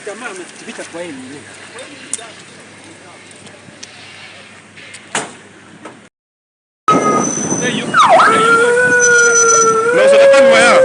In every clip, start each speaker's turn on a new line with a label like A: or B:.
A: Jamaa ametupicha kwa hii nini?
B: No, se la maya.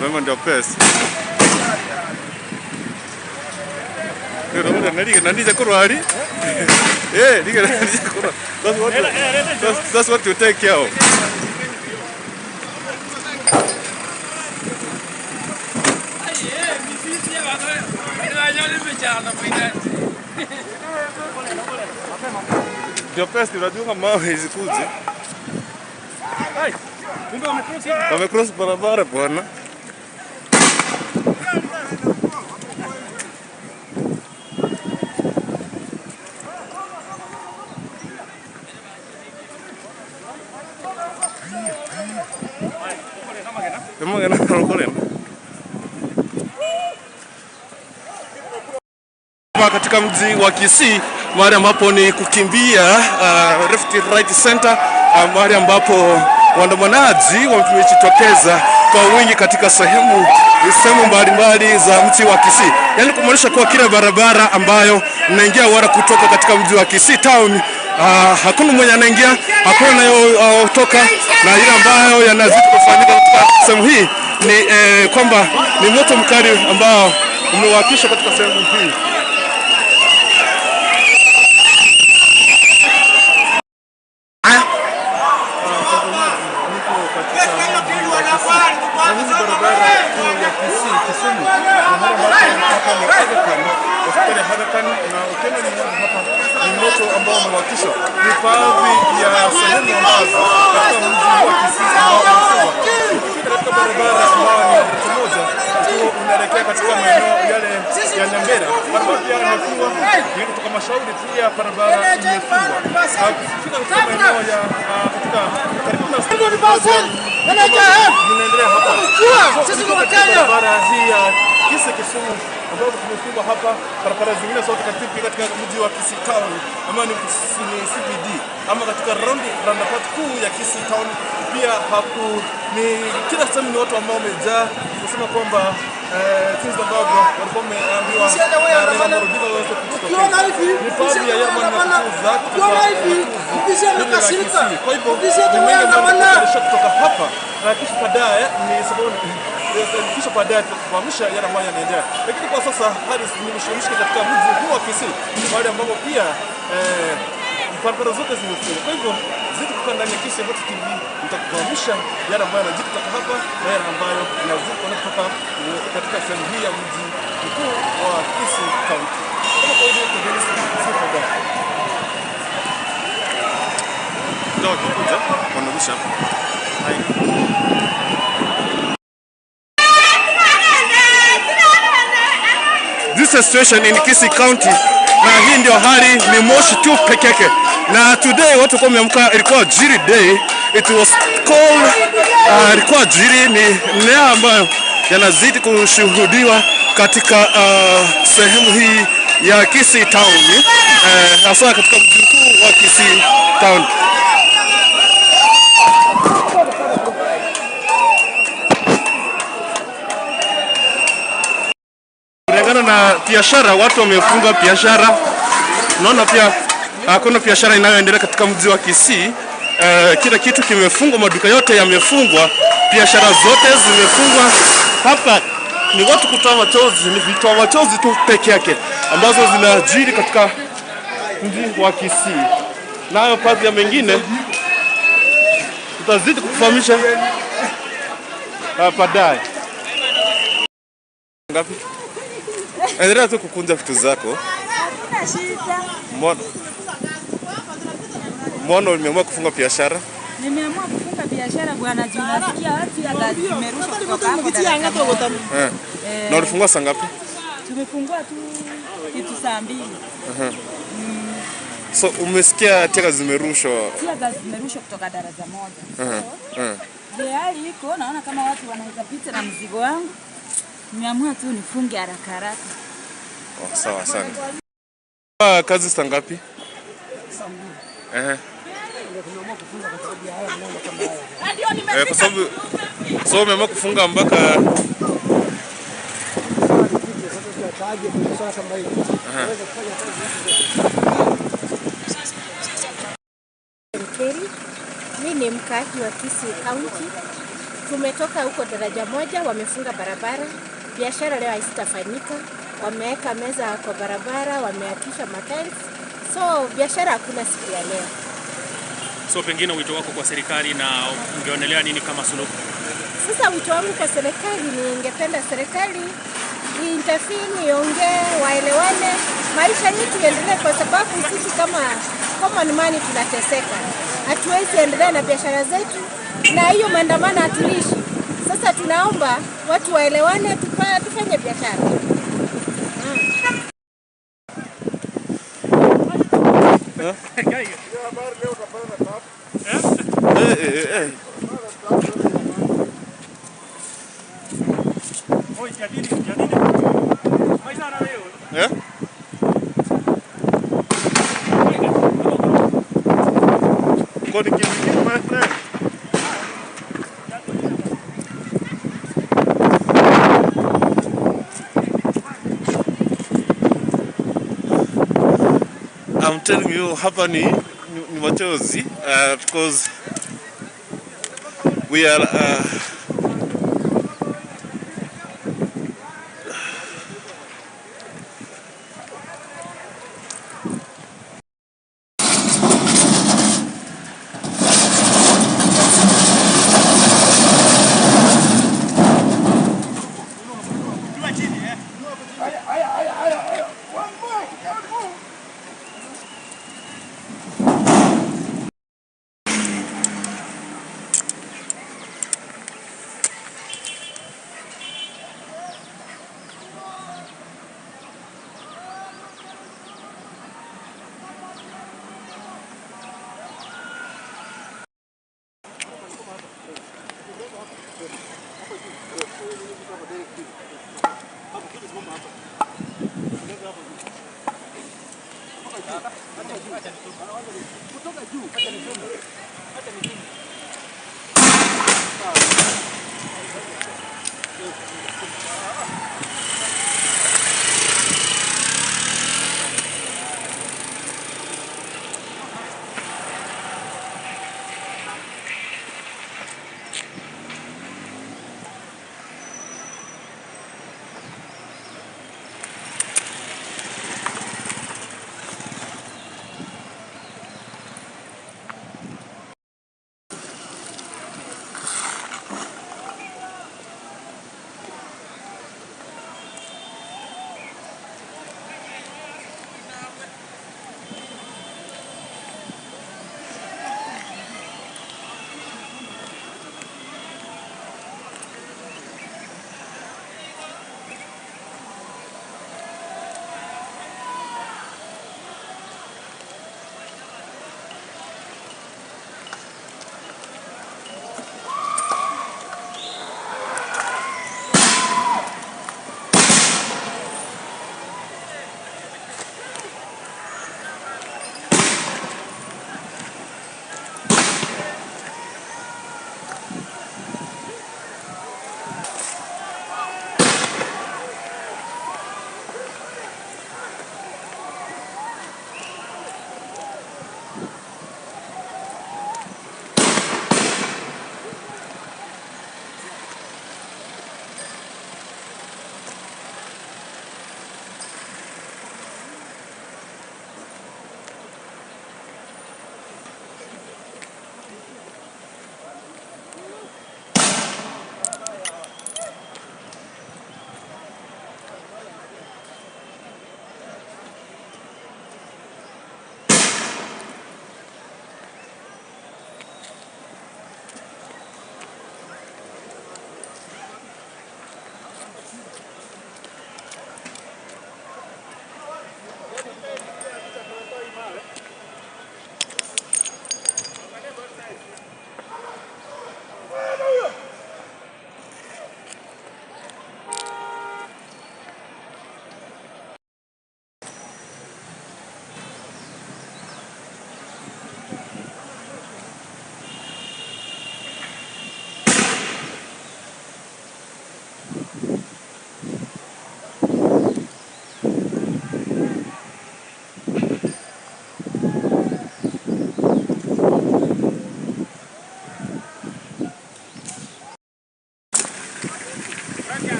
B: Mapema ndio pesa. That's what you take care of. Ndio pesa unajua mawe hizi. Wamecross barabara bwana. Katika mji wa Kisii, mahali ambapo ni kukimbia left right center, mahali ambapo waandamanaji wamejitokeza kwa wingi katika sehemu mbalimbali za mji wa Kisii. Yaani kumaanisha kuwa kila barabara ambayo mnaingia wala kutoka katika mji wa Kisii town, hakuna mwenye anaingia, hakuna anayotoka, na ile ambayo yanazidi kufanyika katika sehemu hii ni kwamba ni moto mkali ambao umewakishwa katika sehemu hii. Ni baadhi ya sehemu ambazo katika mji wa Kisii katika barabara ambayo ni moja ukiwa unaelekea katika maeneo yale ya Nyambera, barabara pia imefungwa, ni kutoka Mashauri pia barabara imefungwa. Ukifika katika maeneo ya katika karibu na mnaendelea hapa sisi kwa barabara hii ya Kisii Kisumu ambapo tumefungwa hapa, barabara zingine zote katika mji wa Kisii town ama ni CBD ama katika roundabout kuu ya Kisii town pia haku ni kila sehemu ni watu ambao wamejaa kusema kwamba jinsi ambavyo walikuwa wameambiwa na Odinga waweze kujitokeza. Ni baadhi ya yale amekasirika. Kwa hivyo ni mengi ambayo kutoka hapa na kisha baadaye ni sababu kisha baadaye tutakufahamisha yale ambayo yanaendelea. Lakini kwa sasa hali ni mshike katika mji huu wa Kisii, mahali ambapo pia barabara zote zimefungwa. Kwa hivyo zidi kukaa ndani ya Kisii Hot TV, nitakufahamisha yale ambayo yanajiri kutoka hapa na yale ambayo yanazidi kutoka katika sehemu hii ya mji mkuu wa Kisii County. Kama kawaida kwa Dennis Sifoda. Ndio kikuja wanarusha hapa. This is situation in Kisii County. Na hii ndio hali, ni moshi tu peke yake. Na today watu kwa wameamka, ilikuwa Jiri day. It was called ilikuwa Jiri, ni leo ambayo yanazidi kushuhudiwa katika sehemu hii ya Kisii town, hasa katika mji mkuu wa Kisii town. Na biashara, watu wamefunga biashara. Naona pia hakuna biashara inayoendelea katika mji wa Kisii. Kila kitu kimefungwa, maduka yote yamefungwa, biashara zote zimefungwa. Hapa ni watu kutoa machozi, ni vitoa machozi tu peke yake ambazo zinajiri katika mji wa Kisii. Nayo baadhi ya mengine tutazidi kukufahamisha baadaye. Ngapi? Endelea tu kukunja vitu zako.
C: Hakuna shida.
B: Mbona? Mbona umeamua kufunga biashara?
C: Nimeamua kufunga biashara bwana, juu nasikia watu ya zimerushwa kutoka hapo daraja moja.
B: Eh. Na ulifungua saa ngapi?
C: Tumefungua tu kitu saa 2.
B: So umesikia teargas zimerushwa.
C: Teargas zimerushwa kutoka daraja moja. So hali iko, naona kama watu wanaweza pita na mzigo wangu. Nimeamua tu nifunge haraka haraka.
B: Oh, sawa sana. Kazi saa ngapi?
A: Saa 2.
B: Kwa sababu so umeamua kufunga mpaka
D: Mimi ni mkaaji wa Kisii County. Tumetoka huko daraja moja, wamefunga barabara. Biashara leo haitafanyika. Wameweka meza kwa barabara, wameakisha matents. So biashara hakuna siku ya leo.
E: So pengine wito wako kwa serikali na ungeonelea nini kama suluhu?
D: Sasa wito wangu kwa serikali, ningependa serikali intervene, iongee, waelewane, maisha yetu iendelee, kwa sababu sisi kama common man tunateseka. Hatuwezi endelea na biashara zetu, na hiyo maandamano hatulishi. Sasa tunaomba watu waelewane, tufanye biashara.
B: Eh? Kodi kitu, my friend. I'm telling you, hapa ni machozi, because we are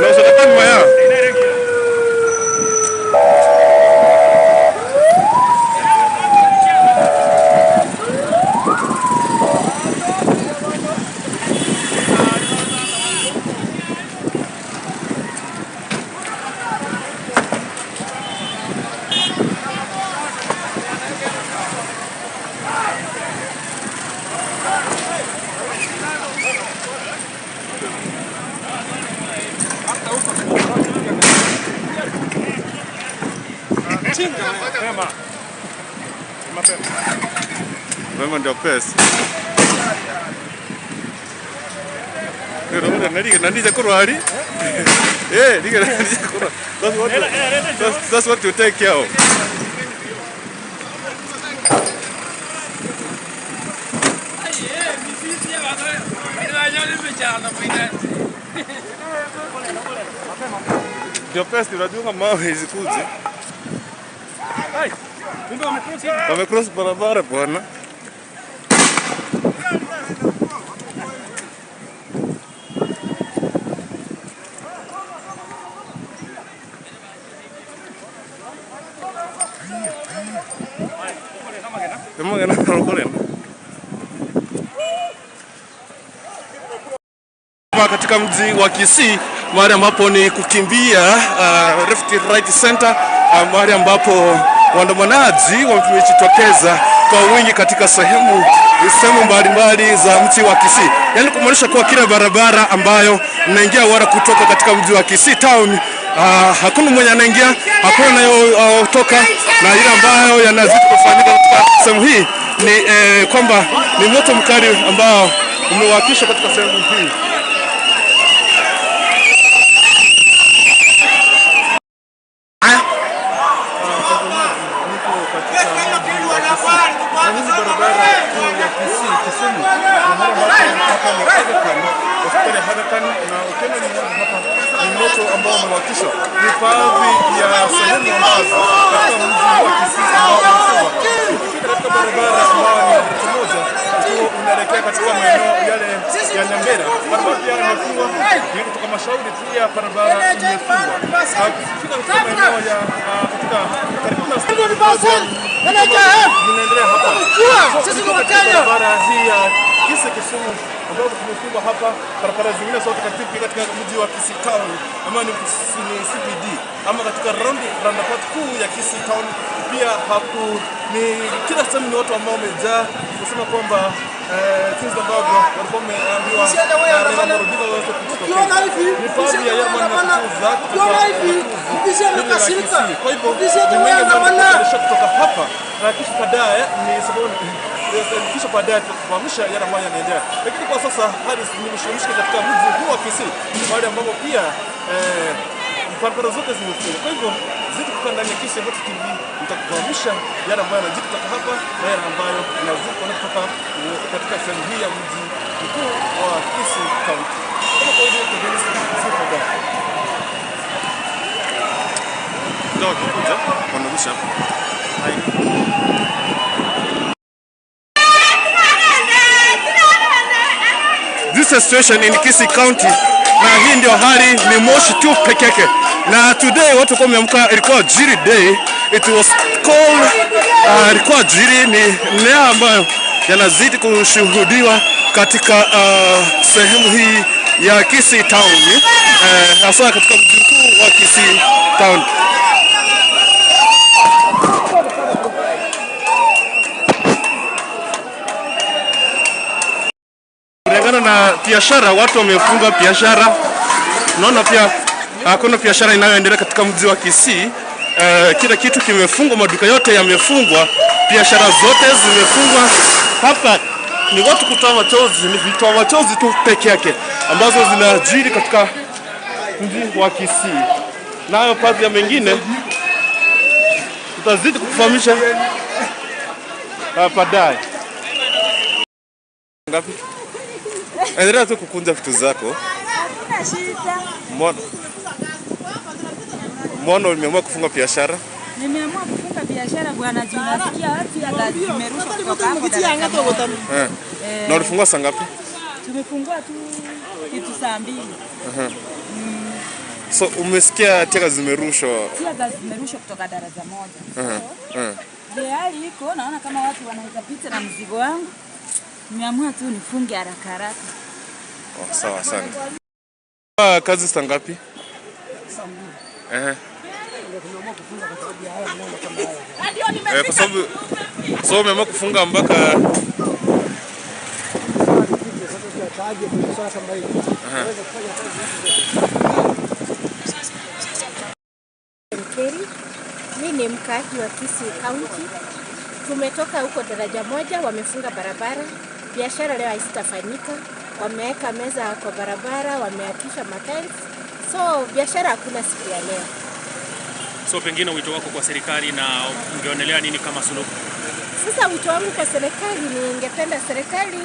B: Non, ça n'a pas de moyen. Mapema ndio pesa. That's what you take care of. Ndio pesa unajua mawe izikuje. Wamecross barabara bwana. Katika mji wa Kisii, mahali ambapo ni kukimbia left right center, mahali ambapo waandamanaji wamejitokeza kwa wingi katika sehemu mbalimbali za mji wa Kisii. Yaani kumaanisha kuwa kila barabara ambayo mnaingia wala kutoka katika mji wa Kisii town, hakuna mwenye anaingia, hakuna anayotoka, na ile ambayo yanazidi kufanyika katika sehemu hii ni kwamba ni moto mkali ambao umewakishwa katika sehemu hii. Ni baadhi ya sehemu ambazo katika mji wa Kisii katika barabara ambayo ni moja ukiwa unaelekea katika maeneo yale ya Nyambera, barabara pia imefungwa, ni kutoka Mashauri pia barabara imefungwa. Ukifika katika maeneo ya katika karibu na inaendelea hapa. Sisi ni Wakenya. Barabara hii ya Kisii Kisumu ambapo tumefungwa hapa, barabara zingine zote katika mji wa Kisii town ama ni CBD ama katika roundabout kuu ya Kisii town pia haku ni kila sehemu ni watu ambao wamejaa kusema kwamba jinsi ambavyo walikuwa wameambiwa na Odinga waweze kujitokeza. Ni baadhi ya yale yanayokuza kwa hivyo ni mengi ambayo kutoka hapa na kisha baadaye ni sababu kisha baadaye tutakufahamisha yale ambayo yanaendelea. Lakini kwa sasa hali ni mshike katika mji huu wa Kisii, mahali ambapo pia barabara zote zimefungwa. Kwa hivyo zidi kukaa ndani ya Kisii Hot TV, nitakufahamisha yale ambayo yanajiri kutoka hapa na yale ambayo yanazidi kutoka katika sehemu hii ya mji mkuu wa Kisii County. Kama kawaida kwa Dennis Sifoda. Ndio kuja wanarusha hapa. This is situation in Kisii County. Na hii ndio hali, ni moshi tu peke yake. Na today watu kwa wameamka, ilikuwa Jiri day. It was cold. Ilikuwa Jiri, ni leo ambayo yanazidi kushuhudiwa katika sehemu hii ya Kisii town, hasa katika mji mkuu wa Kisii town. Kulingana na biashara, watu wamefunga biashara. Naona pia hakuna biashara inayoendelea katika mji wa Kisii. Kila kitu kimefungwa, maduka yote yamefungwa, biashara zote zimefungwa. Hapa ni watu kutoa machozi, ni vitoa machozi tu peke yake ambazo zinajiri katika mji wa Kisii. Nayo baadhi ya mengine tutazidi kukufahamisha baadaye. Ngapi? Endelea tu kukunja vitu zako.
C: Hakuna shida.
B: Mbona? Mbona umeamua kufunga biashara?
C: Nimeamua kufunga biashara bwana, juu nasikia watu ya zimerushwa kutoka hapo daraja moja.
B: Na ulifungua saa ngapi?
C: Tumefungua tu kitu saa 2.
B: So umesikia teargas zimerushwa?
C: Teargas zimerushwa kutoka daraja moja. So hali iko, naona kama watu wanaweza pita na mzigo wangu. Nimeamua tu nifunge haraka haraka.
B: Oh, sawa sana. Kazi saa ngapi?
A: Saa 2. Tumeamua kufunga kwa sababu ya haya mambo kama haya.
B: Kwa sababu so umeamua kufunga mpaka
D: Mimi ni mkaaji wa Kisii County. Tumetoka huko daraja moja, wamefunga barabara. Biashara leo haitafanyika. Wameweka meza kwa barabara, wameakisha matiles. So biashara hakuna siku ya leo.
E: So pengine wito wako kwa serikali na ungeonelea nini kama suluhu?
D: Sasa wito wangu kwa serikali, ningependa serikali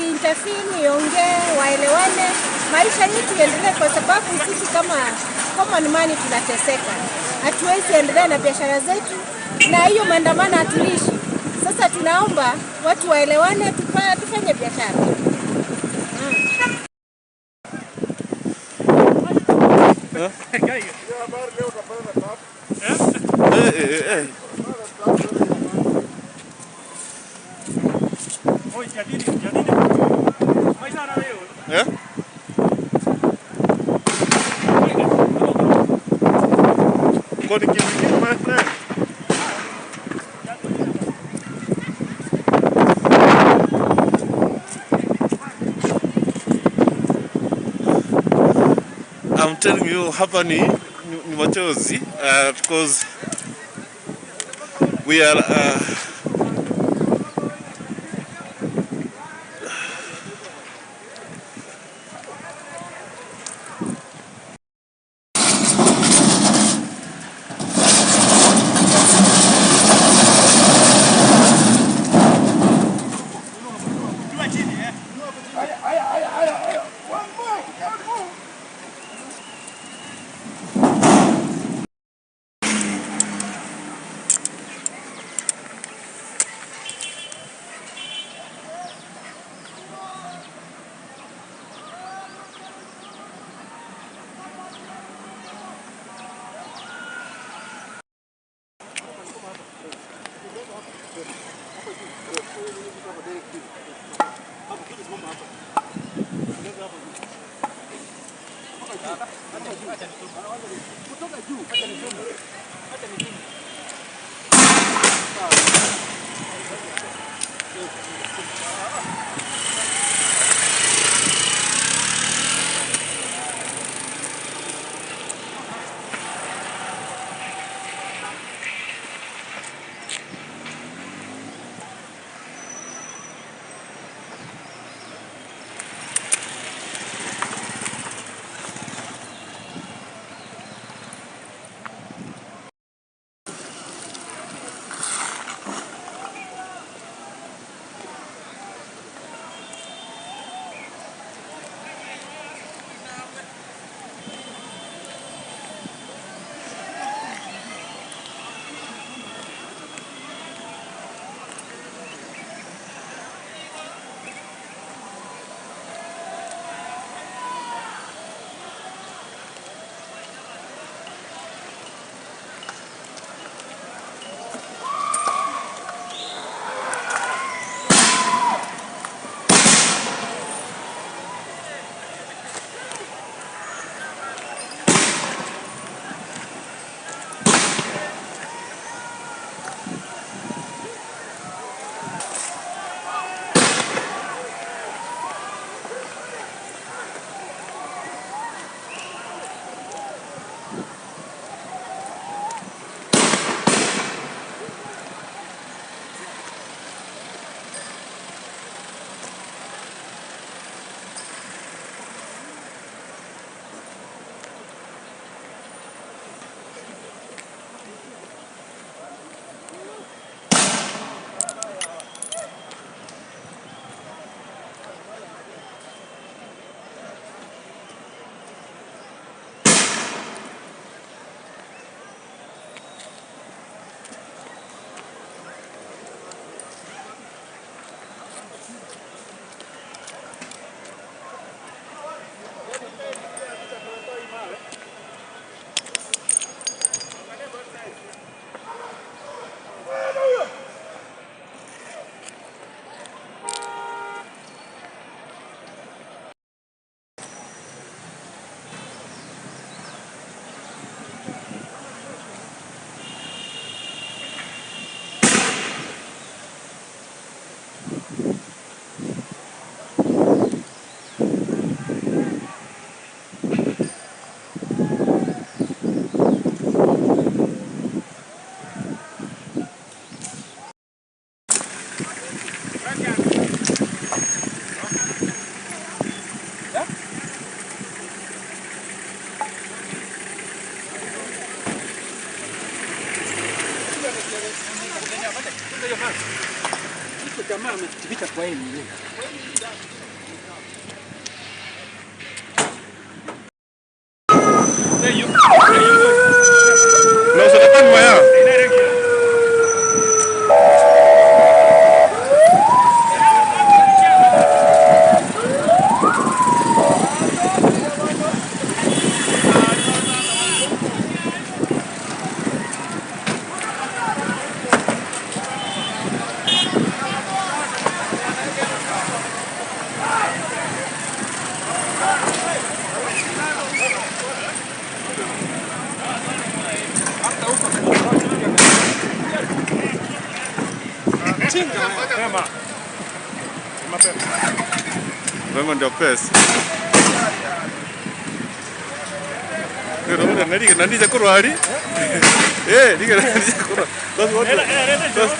D: intervene, iongee, waelewane, maisha yetu yaendelee, kwa sababu sisi kama common man tunateseka. Hatuwezi endelea na biashara zetu na hiyo maandamano hatuishi. Sasa tunaomba watu waelewane, tufanye biashara.
B: My friend. I'm telling you, hapa ni machozi, because we are
A: Jamaa ametupicha kwa yeye mwenyewe.
B: Mapema ndio pesa.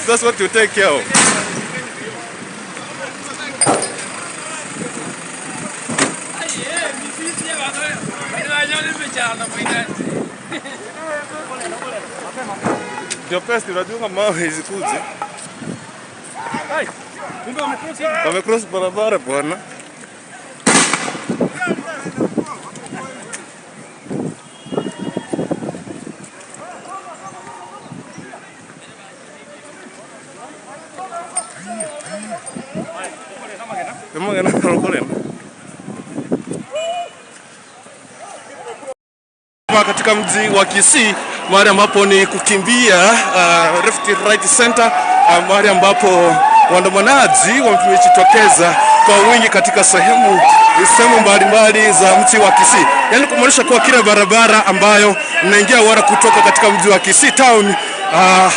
B: That's what you take care of. Ndio pesa unajua mawe hizi kuzi. Wamecross barabara bwana. Katika mji wa Kisii, mahali ambapo ni kukimbia left right center, mahali ambapo waandamanaji wamejitokeza kwa wingi katika sehemu mbalimbali za mji wa Kisii. Yaani kumaanisha kuwa kila barabara ambayo mnaingia wala kutoka katika mji wa Kisii town,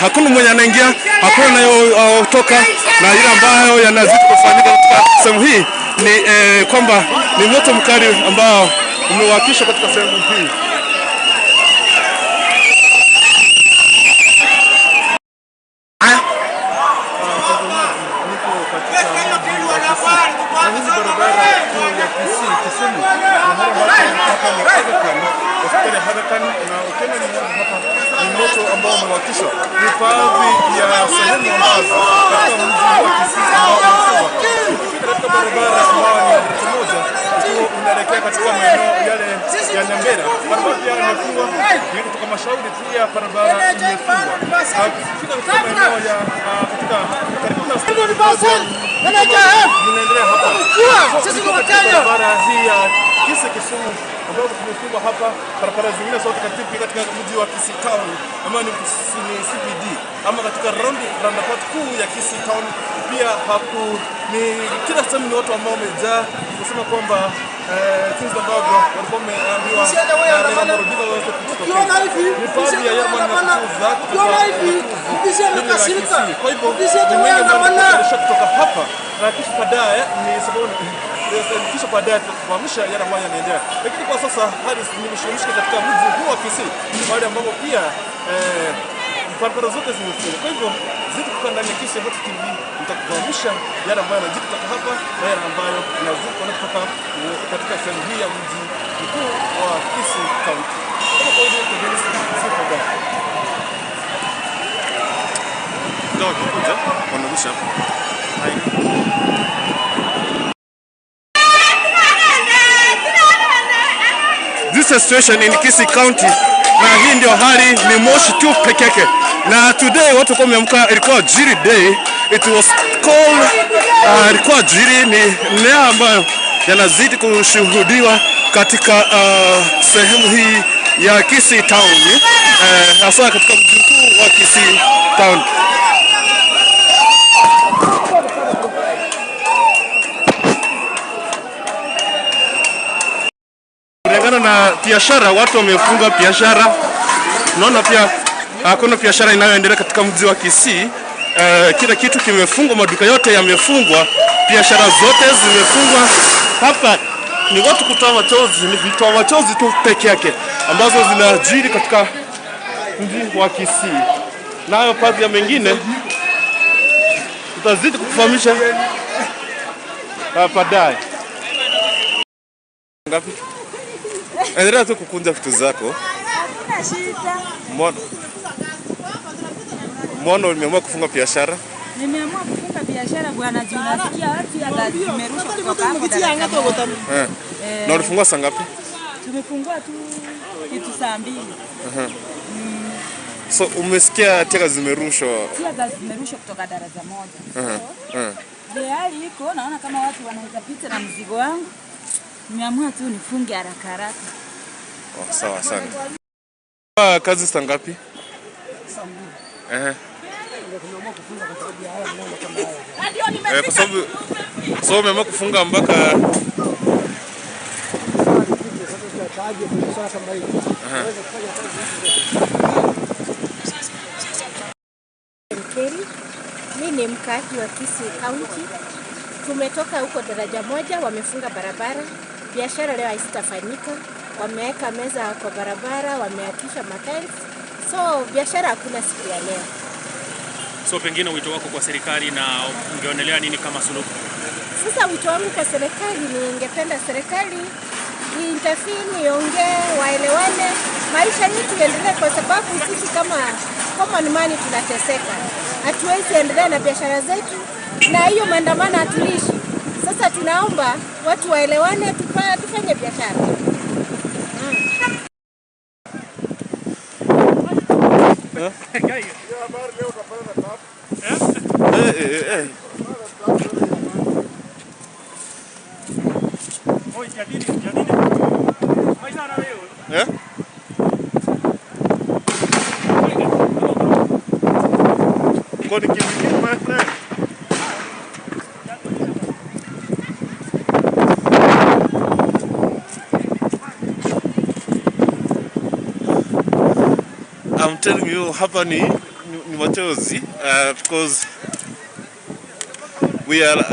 B: hakuna mwenye anaingia, hakuna anayotoka, na ile ambayo yanazidi kufanyika katika sehemu hii ni kwamba ni moto mkali ambao umewakishwa katika sehemu hii. Ni baadhi ya sehemu ambazo katika mji wa Kisii katika barabara ambayo ni moja ukiwa unaelekea katika maeneo yale ya Nyambera, barabara pia imefungwa. Kutoka Mashauri pia barabara imefungwa. Ukifika katika maeneo ya katika karibu na mnaendelea hapa. Sisi ni Wakenya. Barabara hii ya Kisii Kisumu ambapo tumefungwa hapa, barabara zingine zote katika mji wa Kisii town ama ni CBD ama katika roundabout kuu ya Kisii town pia haku ni kila sehemu ni watu ambao wamejaa kusema kwamba jinsi ambavyo walikuwa wameambiwa na Odinga waweze kujitokeza. Ni baadhi ya yale amekasirika. Kwa hivyo ni mengi ambayo kutoka hapa na kisha baadaye ni sababu kisha baadaye tutakufahamisha yale ambayo yanaendelea. Lakini kwa sasa hali ni mshike katika mji huu wa Kisii, mahali ambapo pia barabara zote zimefungwa. Kwa hivyo zidi kukaa ndani ya Kisii Hot TV, nitakufahamisha yale ambayo yanajiri kutoka hapa na yale ambayo yanazidi kutoka katika sehemu hii ya mji mkuu wa Kisii County. Kama kawaida kwa Dennis Sifoga. Ndio kuja wanarusha hapa. This is situation in Kisii County, na hii ndio hali, ni moshi tu peke yake. Na today watu kwa wameamka, ilikuwa Jiri day, it was called ilikuwa Jiri, ni leo ambayo yanazidi kushuhudiwa katika sehemu hii ya Kisii town, hasa katika mji mkuu wa Kisii town. Na biashara, watu wamefunga biashara. Naona pia hakuna biashara inayoendelea katika mji wa Kisii. Kila kitu kimefungwa, maduka yote yamefungwa, biashara zote zimefungwa. Hapa ni watu kutoa machozi, ni vitoa machozi tu peke yake ambazo zinajiri katika mji wa Kisii. Nayo baadhi ya mengine tutazidi kukufahamisha baadaye. Ngapi? Endelea tu kukunja vitu zako.
C: Hakuna shida.
B: Mbona umeamua kufunga biashara?
C: Nimeamua kufunga biashara bwana, juu nasikia watu ya zimerushwa kutoka hapo daraja moja.
B: Na ulifungua saa ngapi?
C: Tumefungua tu kitu saa 2.
B: So umesikia teargas zimerushwa?
C: Teargas zimerushwa kutoka daraja moja. So, hali iko, naona kama watu wanaweza pita na mzigo wangu. Nimeamua tu nifunge haraka haraka.
B: Oh, sawa sana. Kazi saa ngapi?
A: Saa 2. Tumeamua kufunga kwa sababu ya haya maneno kama haya.
B: Kwa sababu so umeamua kufunga mpaka
D: Mimi ni mkaaji wa Kisii County. Tumetoka huko daraja moja, wamefunga barabara. Biashara leo haitafanyika. Wameweka meza kwa barabara, wameakisha matiles. So biashara hakuna siku ya leo.
E: So pengine wito wako kwa serikali na ungeonelea nini kama suluhu?
D: Sasa wito wangu kwa serikali, ningependa serikali intervene, iongee, waelewane, maisha yetu yaendelee, kwa sababu sisi kama common man tunateseka. Hatuwezi endelea na biashara zetu, na hiyo maandamano hatuishi. Sasa tunaomba watu waelewane, tufanye biashara.
B: My friend. I'm telling you, hapa ni machozi, because we are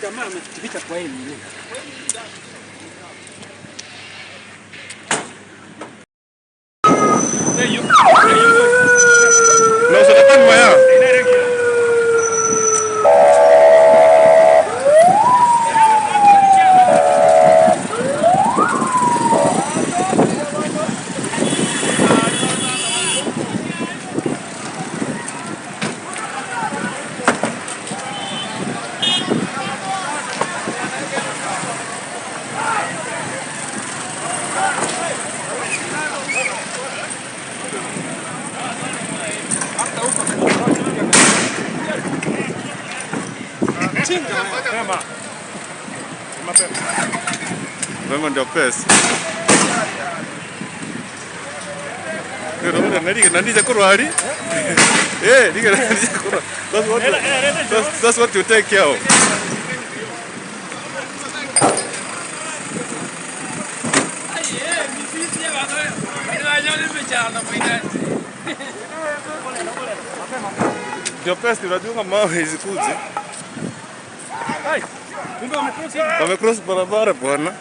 A: Jamaa ametupicha kwa hii nini?
B: No, se la maya. Mapema ndio pesa. That's what you take care of. Ndio pesa unajua mawe hizi kuzi. Wamecross barabara bwana.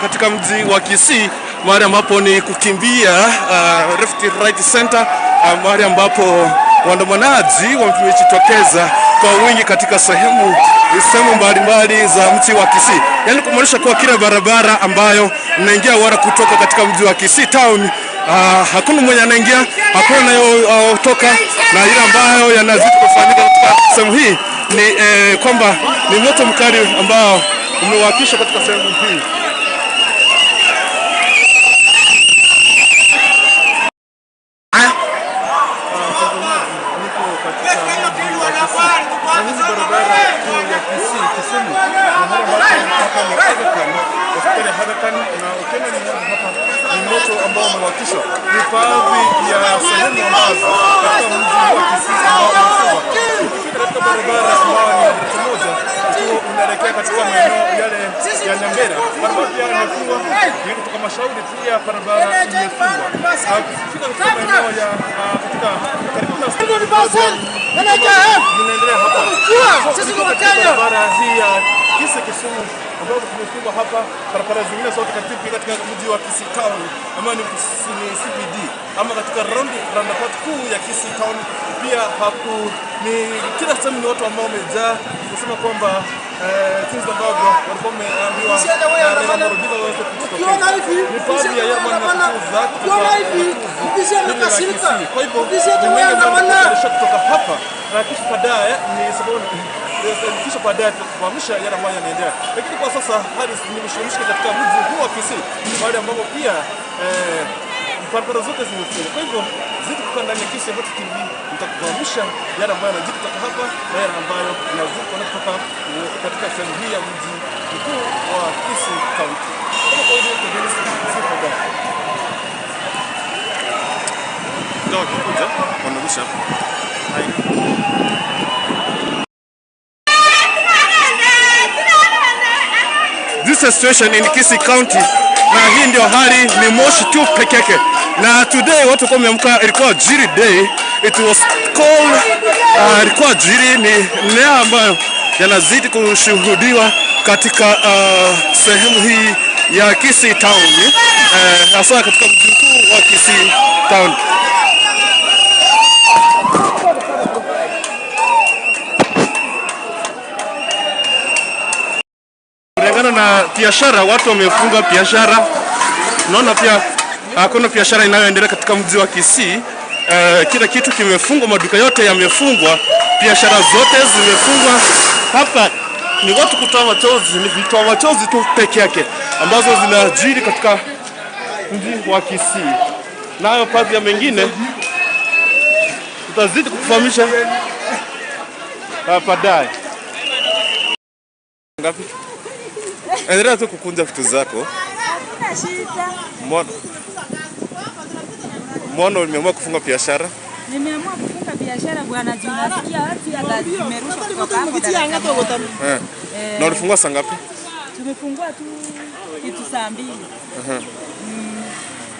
B: Katika mji wa Kisii, mahali ambapo ni kukimbia left right center, mahali ambapo waandamanaji wamejitokeza kwa wingi katika sehemu mbalimbali za mji wa Kisii. Yaani kumaanisha kwa kila barabara ambayo mnaingia wala kutoka katika mji wa Kisii town, hakuna mwenye anaingia, hakuna anayotoka, na ile ambayo yanazidi kufanyika katika sehemu hii ni kwamba ni moto mkali ambao umewakishwa katika sehemu hii.
F: Ni baadhi ya sehemu ambazo katika mji wa Kisii ambao umefungwa. Ukifika katika barabara ambayo ni daraja moja ukiwa unaelekea katika maeneo yale ya Nyambera, barabara pia imefungwa. Ni kutoka Mashauri pia barabara imefungwa. Ukifika katika maeneo ya katika karibu na mnaendelea hapa.
A: Sisi ni Wakenya.
F: Barabara hii ya Kisii Kisumu ambapo tumefungwa hapa, barabara zingine zote katika mji wa Kisii town ama ni CBD ama katika roundabout kuu ya Kisii town pia haku ni kila sehemu ni watu ambao wamejaa kusema kwamba jinsi ambavyo walikuwa wameambiwa na Odinga waweze kujitokeza. Ni baadhi ya yale maana
A: Amekasirika.
F: Kwa hivyo
A: Ofisi yetu andamana
F: kutoka hapa na kisha baadaye ni sababu kisha baadaye tutakufahamisha yale ambayo yanaendelea. Lakini kwa sasa hali ni mshike katika mji huu wa Kisii, mahali ambapo pia barabara zote zimefungwa. Kwa hivyo zidi kukaa ndani ya Kisii Hot TV, nitakufahamisha yale ambayo yanajiri kutoka hapa na yale ambayo yanazidi kutoka katika sehemu hii ya mji mkuu wa Kisii County. Kama kawaida kwa Dennis Sifoga.
B: Ndio kuja wanarusha hapa. This is situation in Kisii County. Na hii ndio hali, ni moshi tu peke yake. Na today watu kwa wameamka, ilikuwa Jiri day. It was cold. Ilikuwa Jiri, ni leo ambayo yanazidi kushuhudiwa katika sehemu hii ya Kisii Town, hasa katika mji mkuu wa Kisii Town. Kulingana na biashara, watu wamefunga biashara. Naona pia hakuna biashara inayoendelea katika mji wa Kisii. Kila kitu kimefungwa, maduka yote yamefungwa, biashara zote zimefungwa. Hapa ni watu kutoa machozi, ni vitoa machozi tu peke yake ambazo zinajiri katika mji wa Kisii. Nayo baadhi ya mengine tutazidi kukufahamisha baadaye. Ngapi? Endelea tu kukunja vitu zako.
C: Hakuna shida.
B: Mbona umeamua kufunga biashara?
C: Nimeamua kufunga biashara bwana, juu nasikia watu ya zimerushwa kutoka hapo daraja moja.
B: Eh. Na ulifungua saa ngapi?
C: Tumefungua tu kitu saa 2.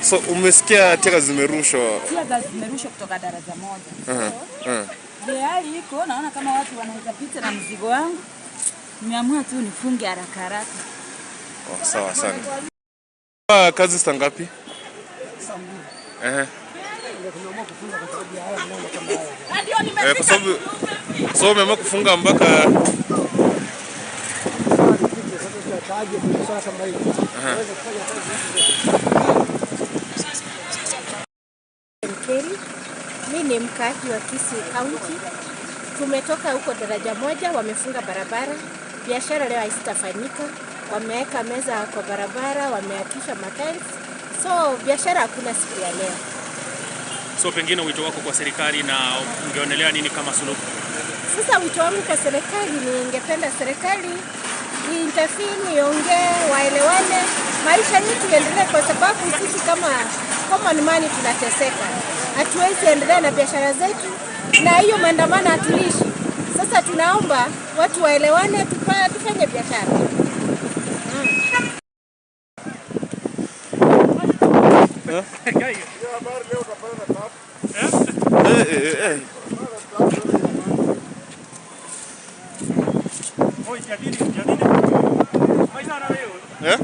B: So umesikia teargas zimerushwa.
C: Teargas zimerushwa kutoka daraja moja. So, hali iko, naona kama watu wanaweza pita na mzigo wangu. Nimeamua tu nifunge haraka haraka.
B: Oh, sawa sana. Kazi saa ngapi?
A: Saa 2. Tumeamua kufunga kwa sababu ya haya mambo kama haya.
B: Kwa sababu so umeamua kufunga mpaka
D: Mimi ni mkaaji wa Kisii County. Tumetoka huko daraja moja, wamefunga barabara. Biashara leo haitafanyika. Wameweka meza kwa barabara, wameakisha matents. So biashara hakuna siku ya leo.
E: So pengine wito wako kwa serikali na ungeonelea nini kama suluhu?
D: Sasa wito wangu kwa serikali, ningependa serikali intervene, iongee, waelewane, maisha yetu yaendelee, kwa sababu sisi kama common man tunateseka. Hatuwezi endelea na biashara zetu, na hiyo maandamano hatuishi. Sasa tunaomba watu waelewane, tufanye biashara.
B: Eh?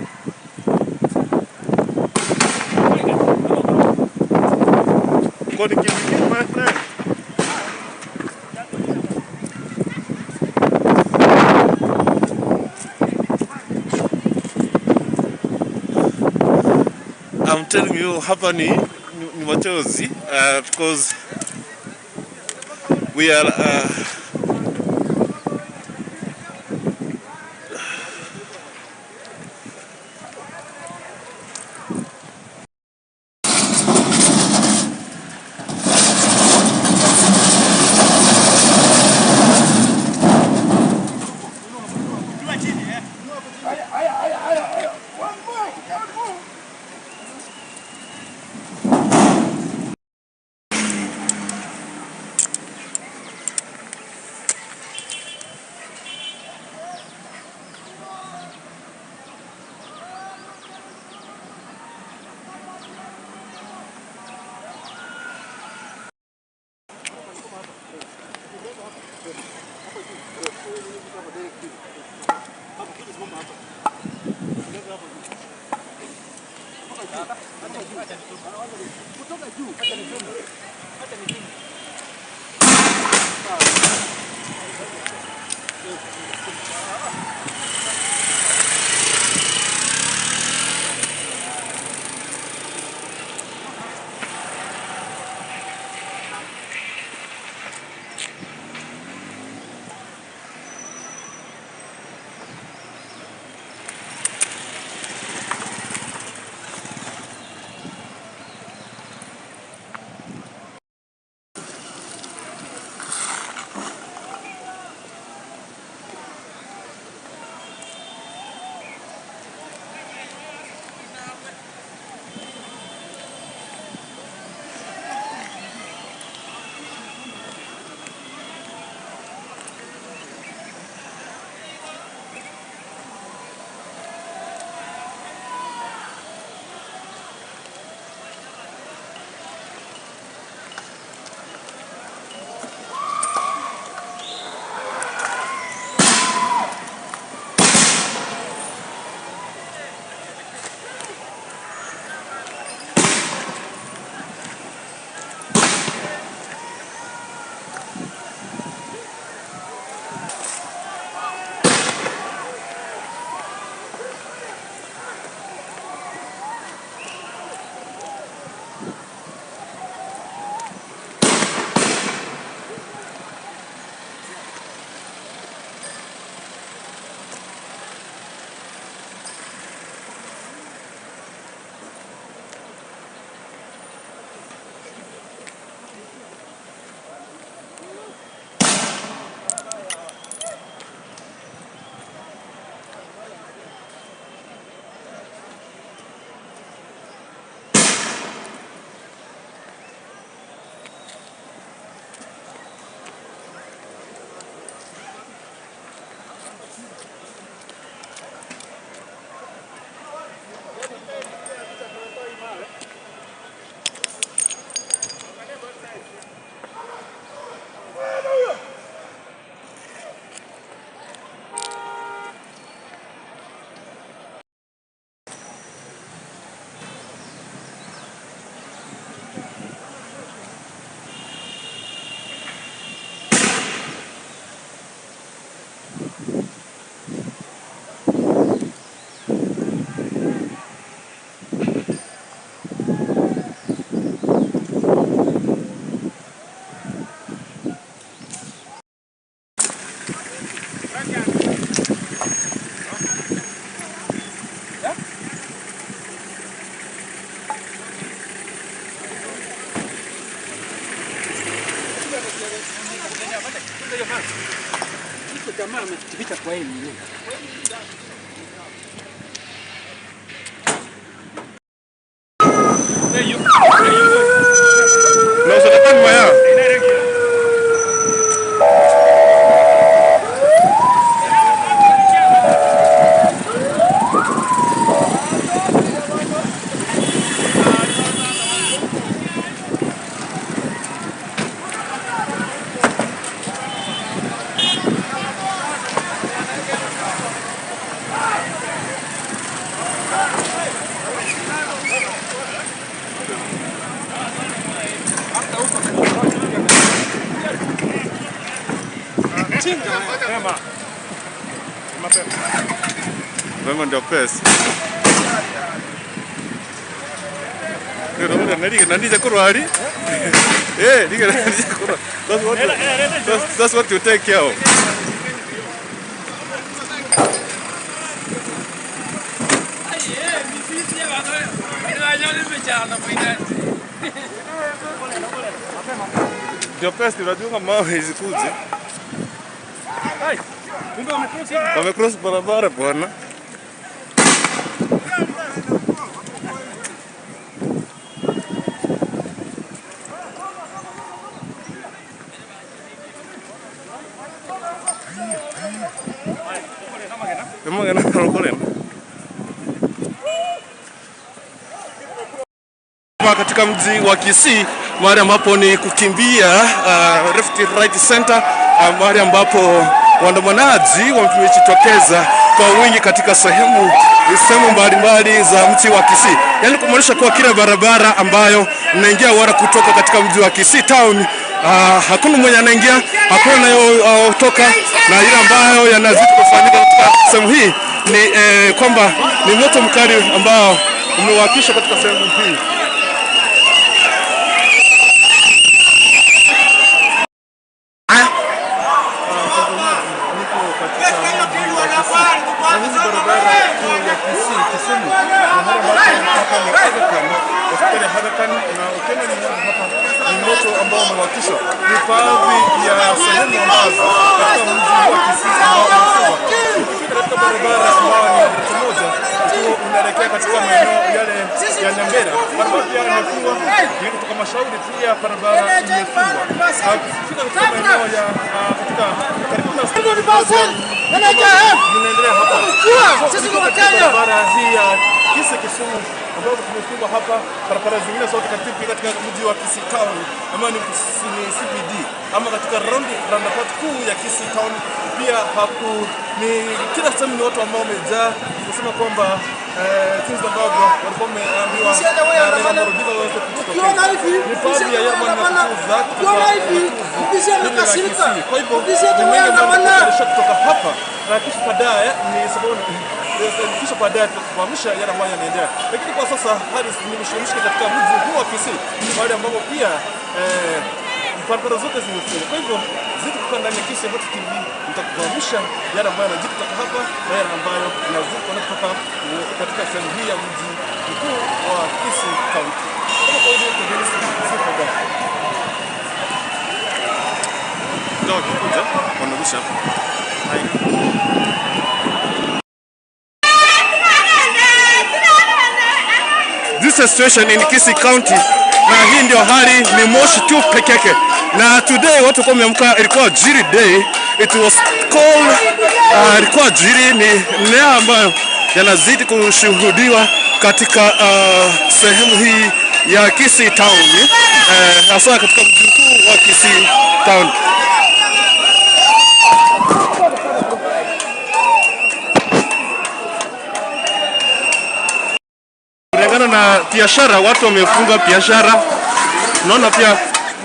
B: Kwani kitu my friend? I'm telling you, hapa ni machozi, because we are
A: Wametuficha kwa hii nini?
B: Mapema ndio pesa. That's what you take care of. Ndio pesa unajua mawe hizi kuzi. Wamecross barabara bwana. Katika mji wa Kisii, mahali ambapo ni kukimbia left right center, mahali ambapo waandamanaji wamejitokeza kwa wingi katika sehemu mbalimbali za mji wa Kisii. Yaani kumaanisha kuwa kila barabara ambayo mnaingia wala kutoka katika mji wa Kisii town, hakuna mwenye anaingia, hakuna anayotoka, na ile ambayo yanazidi kufanyika katika sehemu hii ni kwamba ni moto mkali ambao umewakishwa katika sehemu hii.
F: Ni baadhi ya sehemu ambazo katika mji wa Kisii ambao ukifika katika barabara ambayo ni daraja moja ukiwa unaelekea katika maeneo yale ya Nyambera, barabara pia imefungwa. Kutoka Mashauri pia barabara imefungwa. Ukifika katika maeneo ya katika karibu na inaendelea hapa. Sisi kwa barabara hii ya Kisii Kisumu ambapo tumefungwa hapa, barabara zingine zote katika mji wa Kisii town ama ni CBD ama katika roundabout kuu ya Kisii town pia haku ni kila sehemu ni watu ambao wamejaa kusema kwamba jinsi ambavyo walikuwa wameambiwa na Odinga waweze kujitokeza. Ni baadhi ya yale kuuza kwa hivyo ni mengi ambayo kutoka hapa na kisha baadaye ni sababu kisha baadaye tutakufahamisha yale ambayo yanaendelea. Lakini kwa sasa hali ni mshike katika mji huu wa Kisii, mahali ambapo pia barabara zote zimefungwa. Kwa hivyo zidi kukaa ndani ya Kisii Hot TV, nitakufahamisha yale ambayo yanajiri kutoka hapa na yale ambayo yanazidi kutoka katika sehemu hii ya mji mkuu wa Kisii County. Kama kawaida kwa Dennis Sifoga.
B: Ndio kuja wanarusha hapa. This is situation in Kisii County, na hii ndio hali, ni moshi tu peke yake. Na today watu kwa wameamka, ilikuwa Jiri day, it was called ilikuwa Jiri, ni leo ambayo yanazidi kushuhudiwa katika sehemu hii ya Kisii town, hasa katika mji mkuu wa Kisii town. Na biashara, watu wamefunga biashara. Naona pia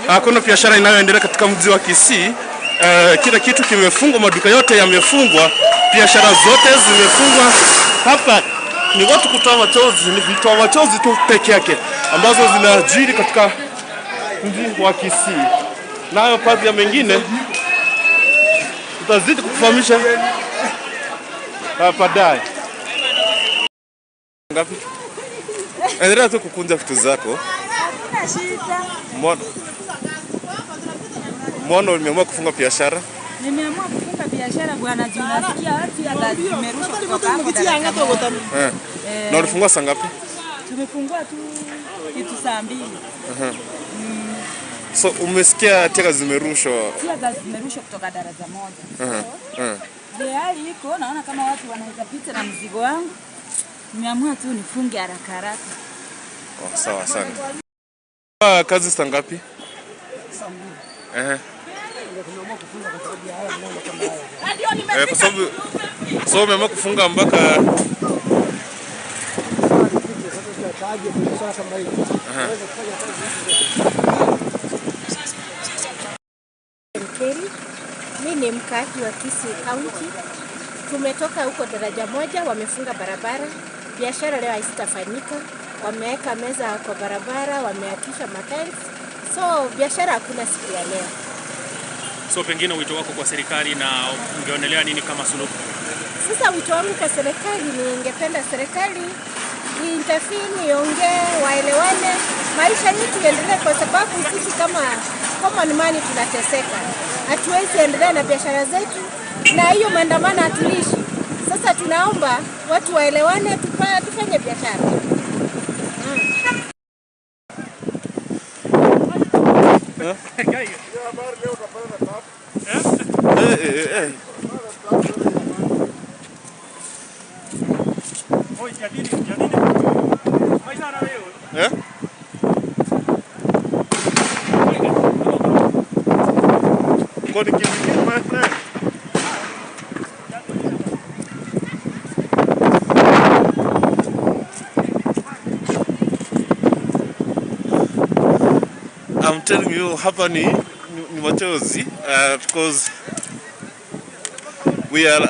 B: hakuna biashara inayoendelea katika mji wa Kisii. Kila kitu kimefungwa, maduka yote yamefungwa, biashara zote zimefungwa. Hapa ni watu kutoa machozi, ni vitoa machozi tu peke yake ambazo zinajiri katika mji wa Kisii. Nayo baadhi ya mengine tutazidi kukufahamisha baadaye. Ngapi? Endelea tu kukunja vitu zako.
C: Hakuna shida.
B: Mbona umeamua kufunga biashara?
C: Nimeamua kufunga biashara bwana, juu nasikia watu ya zimerushwa kutoka hapo daraja moja.
B: Eh. Na ulifungua saa ngapi?
C: Tumefungua tu kitu saa 2.
B: So umesikia teargas zimerushwa.
C: Teargas zimerushwa kutoka daraja moja. So, hali iko, naona kama watu wanaweza pita na mzigo wangu. Nimeamua tu nifunge haraka haraka.
B: Oh, sawa sana. Kazi saa ngapi?
A: Saa 2. Tumeamua kufunga kwa sababu ya haya mambo kama haya.
B: Kwa sababu so umeamua kufunga mpaka
D: Mimi ni mkaaji wa Kisii County. Tumetoka huko daraja moja, wamefunga barabara. Biashara leo haitafanyika. Wameweka meza kwa barabara, wameakisha matairi. So biashara hakuna siku ya leo.
E: So pengine wito wako kwa serikali na ungeonelea nini kama suluhu?
D: Sasa wito wangu kwa serikali, ningependa serikali intervene, iongee, waelewane, maisha yetu yaendelee, kwa sababu sisi kama common man tunateseka. Hatuwezi endelea na biashara zetu, na hiyo maandamano hatuishi. Sasa tunaomba watu waelewane, tufanye biashara.
B: Eh? Kwani kivipi, my friend? I'm telling you, hapa ni machozi, because we are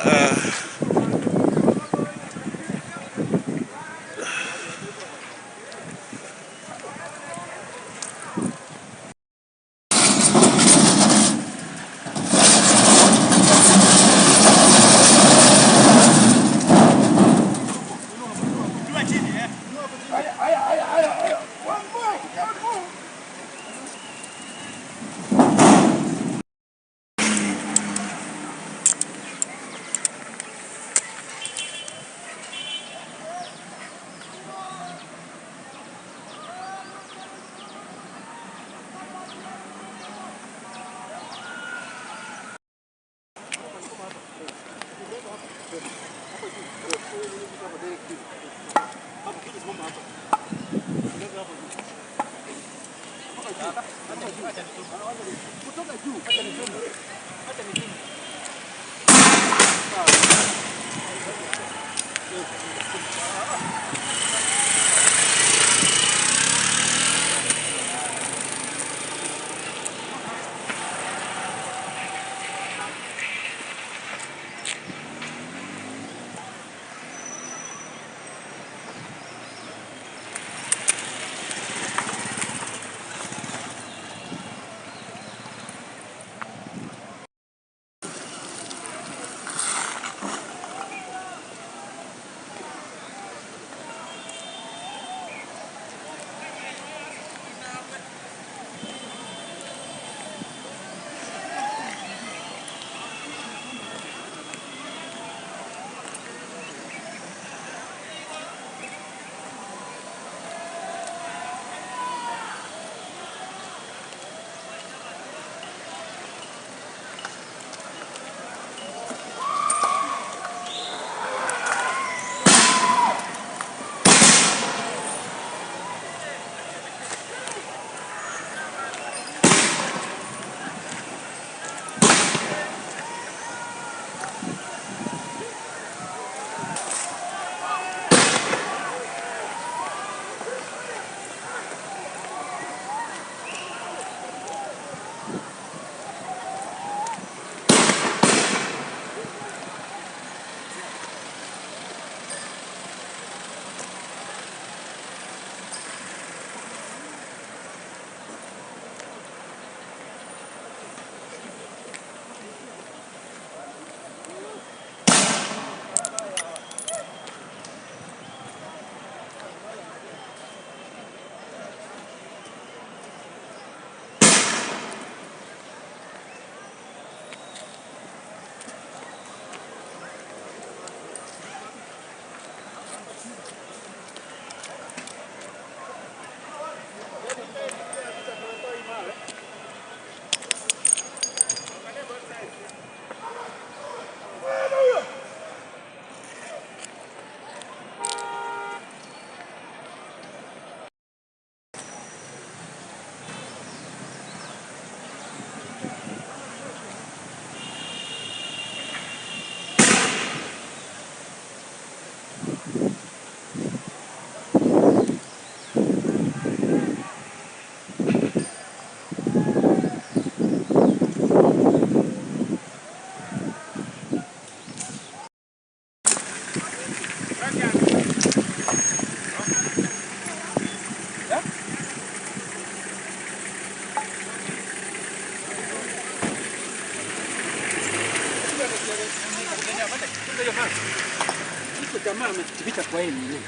A: Kwa hii nini?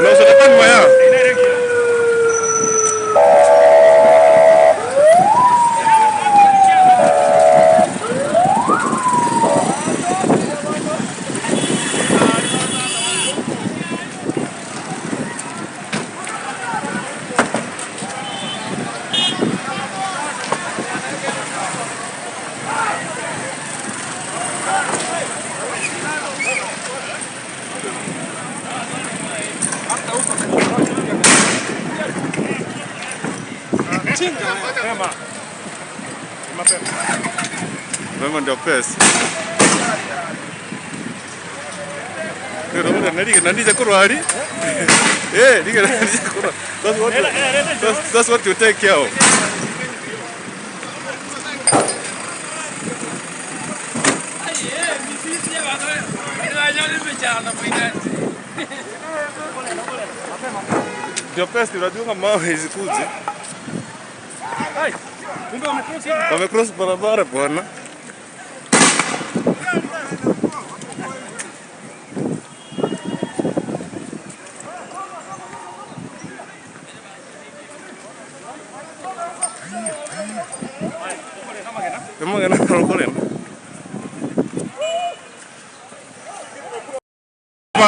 B: No, se la moya. Mema ndio pesa. That's what you take care of. Ndio pesa unajua mawe zikuje. Wamecross barabara bwana.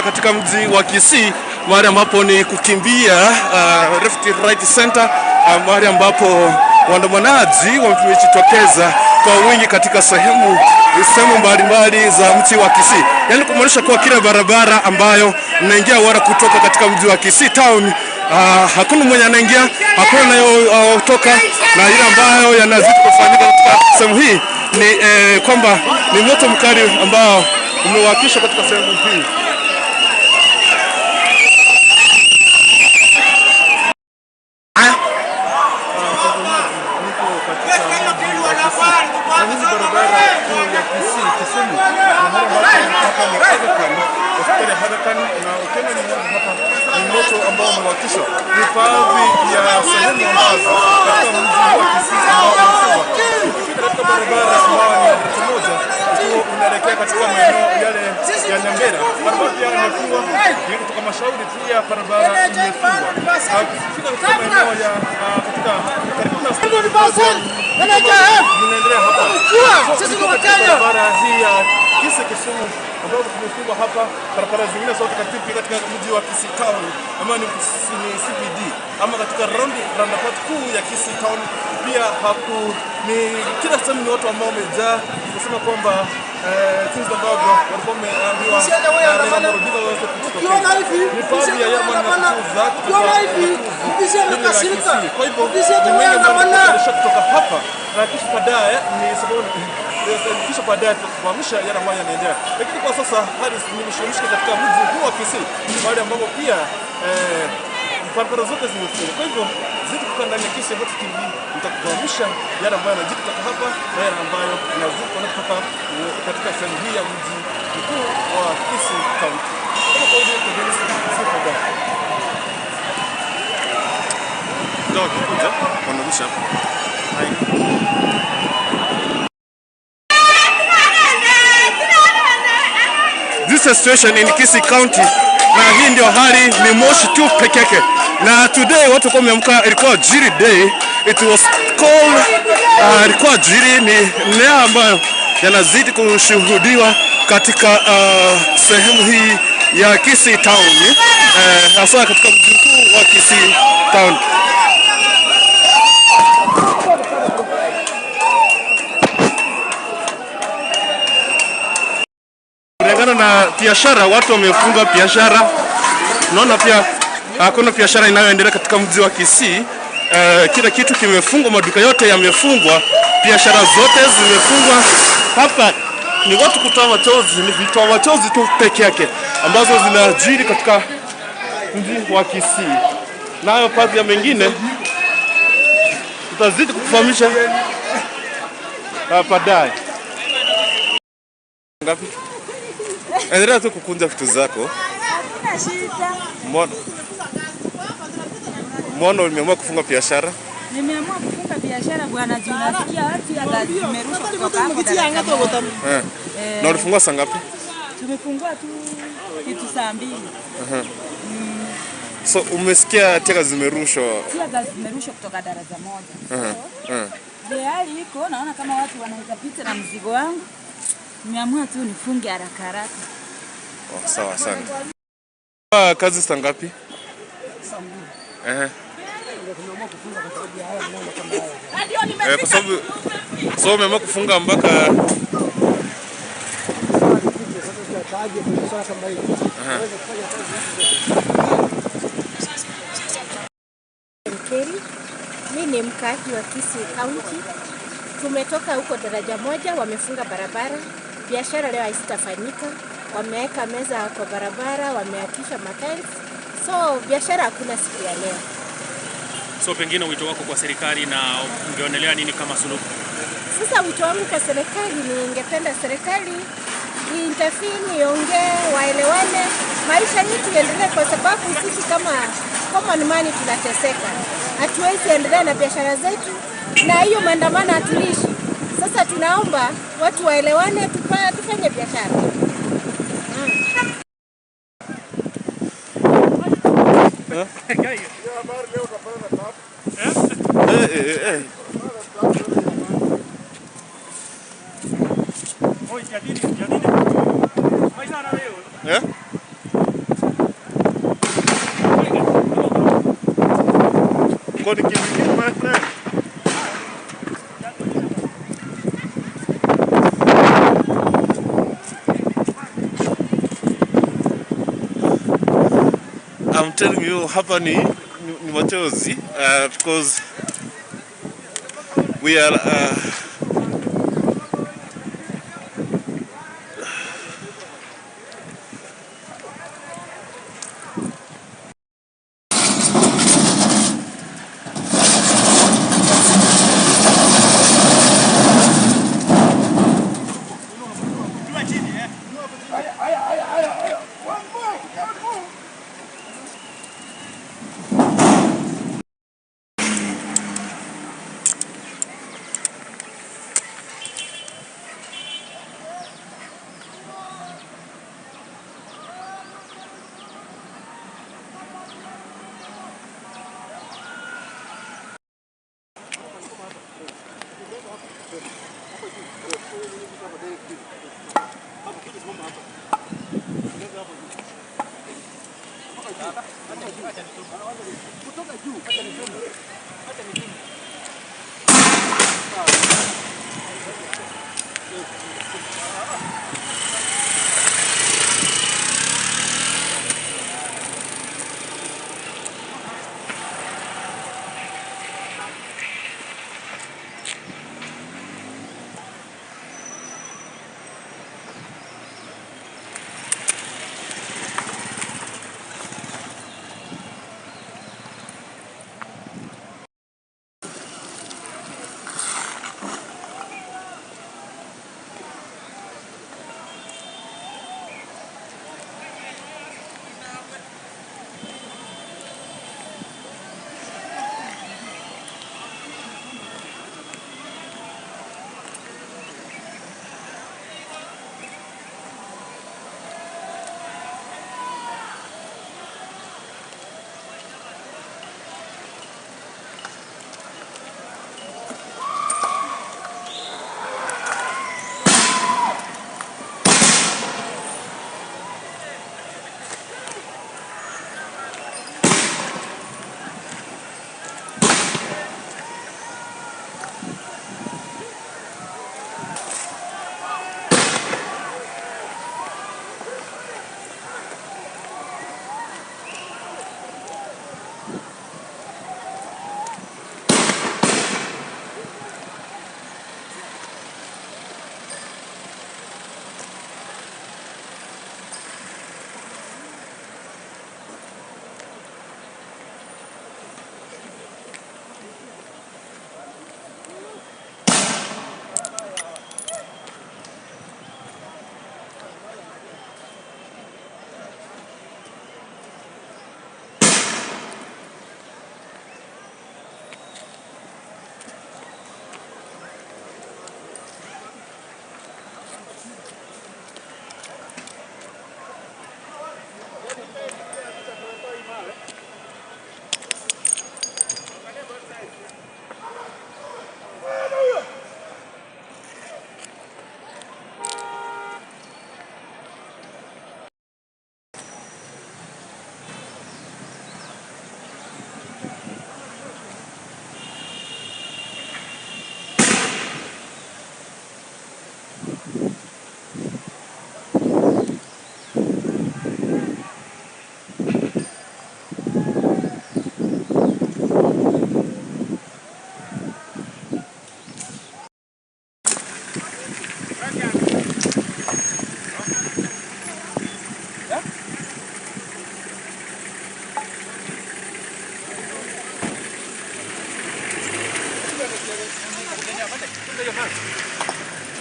B: Katika mji wa Kisii, mahali ambapo ni kukimbia left right center, mahali ambapo waandamanaji wamejitokeza kwa wingi katika sehemu mbalimbali za mji wa Kisii. Yaani kumaanisha kuwa kila barabara ambayo inaingia wala kutoka katika mji wa Kisii town, hakuna mwenye anaingia, hakuna anayotoka, na ile ambayo yanazidi kufanyika katika sehemu hii ni kwamba ni moto mkali ambao umewakishwa katika sehemu hii.
F: Ni baadhi ya sehemu ambazo katika mji wa Kisii ambao ukifika katika barabara ambayo ni daraja moja ukiwa unaelekea katika maeneo yale ya Nyambera, barabara pia imefungwa, ni kutoka Mashauri pia barabara imefungwa. Ukifika katika maeneo ya katika karibu na inaendelea hapa sisi ni Wakenya, barabara hii ya Kisii Kisumu ambapo tumefungwa hapa, barabara zingine zote katika mji wa Kisii town ama ni CBD ama katika roundabout kuu ya Kisii town pia haku ni kila sehemu ni watu ambao wamejaa kusema kwamba jinsi ambavyo walikuwa wameambiwa
A: Ukiona hivi ukiona hivi ofisi amekasirika, ofisi
F: ameandamana kutoka hapa na kisha baadaye ni sababu kisha baadaye tutakufahamisha yale ambayo yanaendelea. Lakini kwa sasa hali ni mshike katika mji huu wa Kisii, mahali ambapo pia barabara zote zimefungwa. Kwa hivyo zidi kukaa ndani ya Kisii Hot TV, nitakufahamisha yale ambayo yanajiri kutoka hapa na yale ambayo yanazidi kutoka katika sehemu hii ya mji mkuu wa Kisii County. Kama kawaida kwa
B: Ndio kuja wanarusha hapa. This is situation in Kisii County. Na hii ndio hali, ni moshi tu peke yake. Na today watu kwa wameamka, ilikuwa Jiri day. It was called ilikuwa Jiri, ni leo ambayo yanazidi kushuhudiwa katika sehemu hii ya Kisii town, hasa katika mji mkuu wa Kisii town. Kulingana na biashara, watu wamefunga biashara. Naona pia hakuna biashara inayoendelea katika mji wa Kisii. Kila kitu kimefungwa, maduka yote yamefungwa, biashara zote zimefungwa. Hapa ni watu kutoa machozi, ni vitoa machozi tu peke yake ambazo zinajiri katika mji wa Kisii. Nayo baadhi ya mengine tutazidi kukufahamisha baadaye. Ngapi? Endelea tu kukunja vitu zako.
C: Hakuna shida.
B: Mbona umeamua kufunga biashara?
C: Nimeamua kufunga biashara bwana, juu nasikia watu ya zimerushwa kutoka hapo daraja moja.
B: Na ulifungua saa ngapi?
C: Tumefungua tu kitu saa 2.
B: So umesikia tear gas zimerushwa?
C: Tear gas zimerushwa kutoka daraja moja. So, hali iko, naona kama watu wanaweza pita na mzigo wangu. Nimeamua tu nifunge haraka haraka.
B: Oh, sawa sana. Kazi saa ngapi?
A: Saa 2. Tumeamua kufunga kwa sababu ya haya maneno kama haya.
B: Kwa sababu so umeamua kufunga mpaka
D: Mimi ni mkaaji wa Kisii County. Tumetoka huko daraja moja, wamefunga barabara. Biashara leo haitafanyika. Wameweka meza kwa barabara, wameakisha matairi. So biashara hakuna siku ya leo.
E: So pengine wito wako kwa serikali na ungeonelea nini kama suluhu?
D: Sasa wito wangu kwa serikali, ningependa serikali intervene, iongee, waelewane, maisha yetu yaendelee, kwa sababu sisi kama common man tunateseka. Hatuwezi endelea na biashara zetu, na hiyo maandamano hatulishi. Sasa tunaomba watu waelewane, tufanye biashara.
B: My friend. I'm telling you, hapa ni machozi, because we are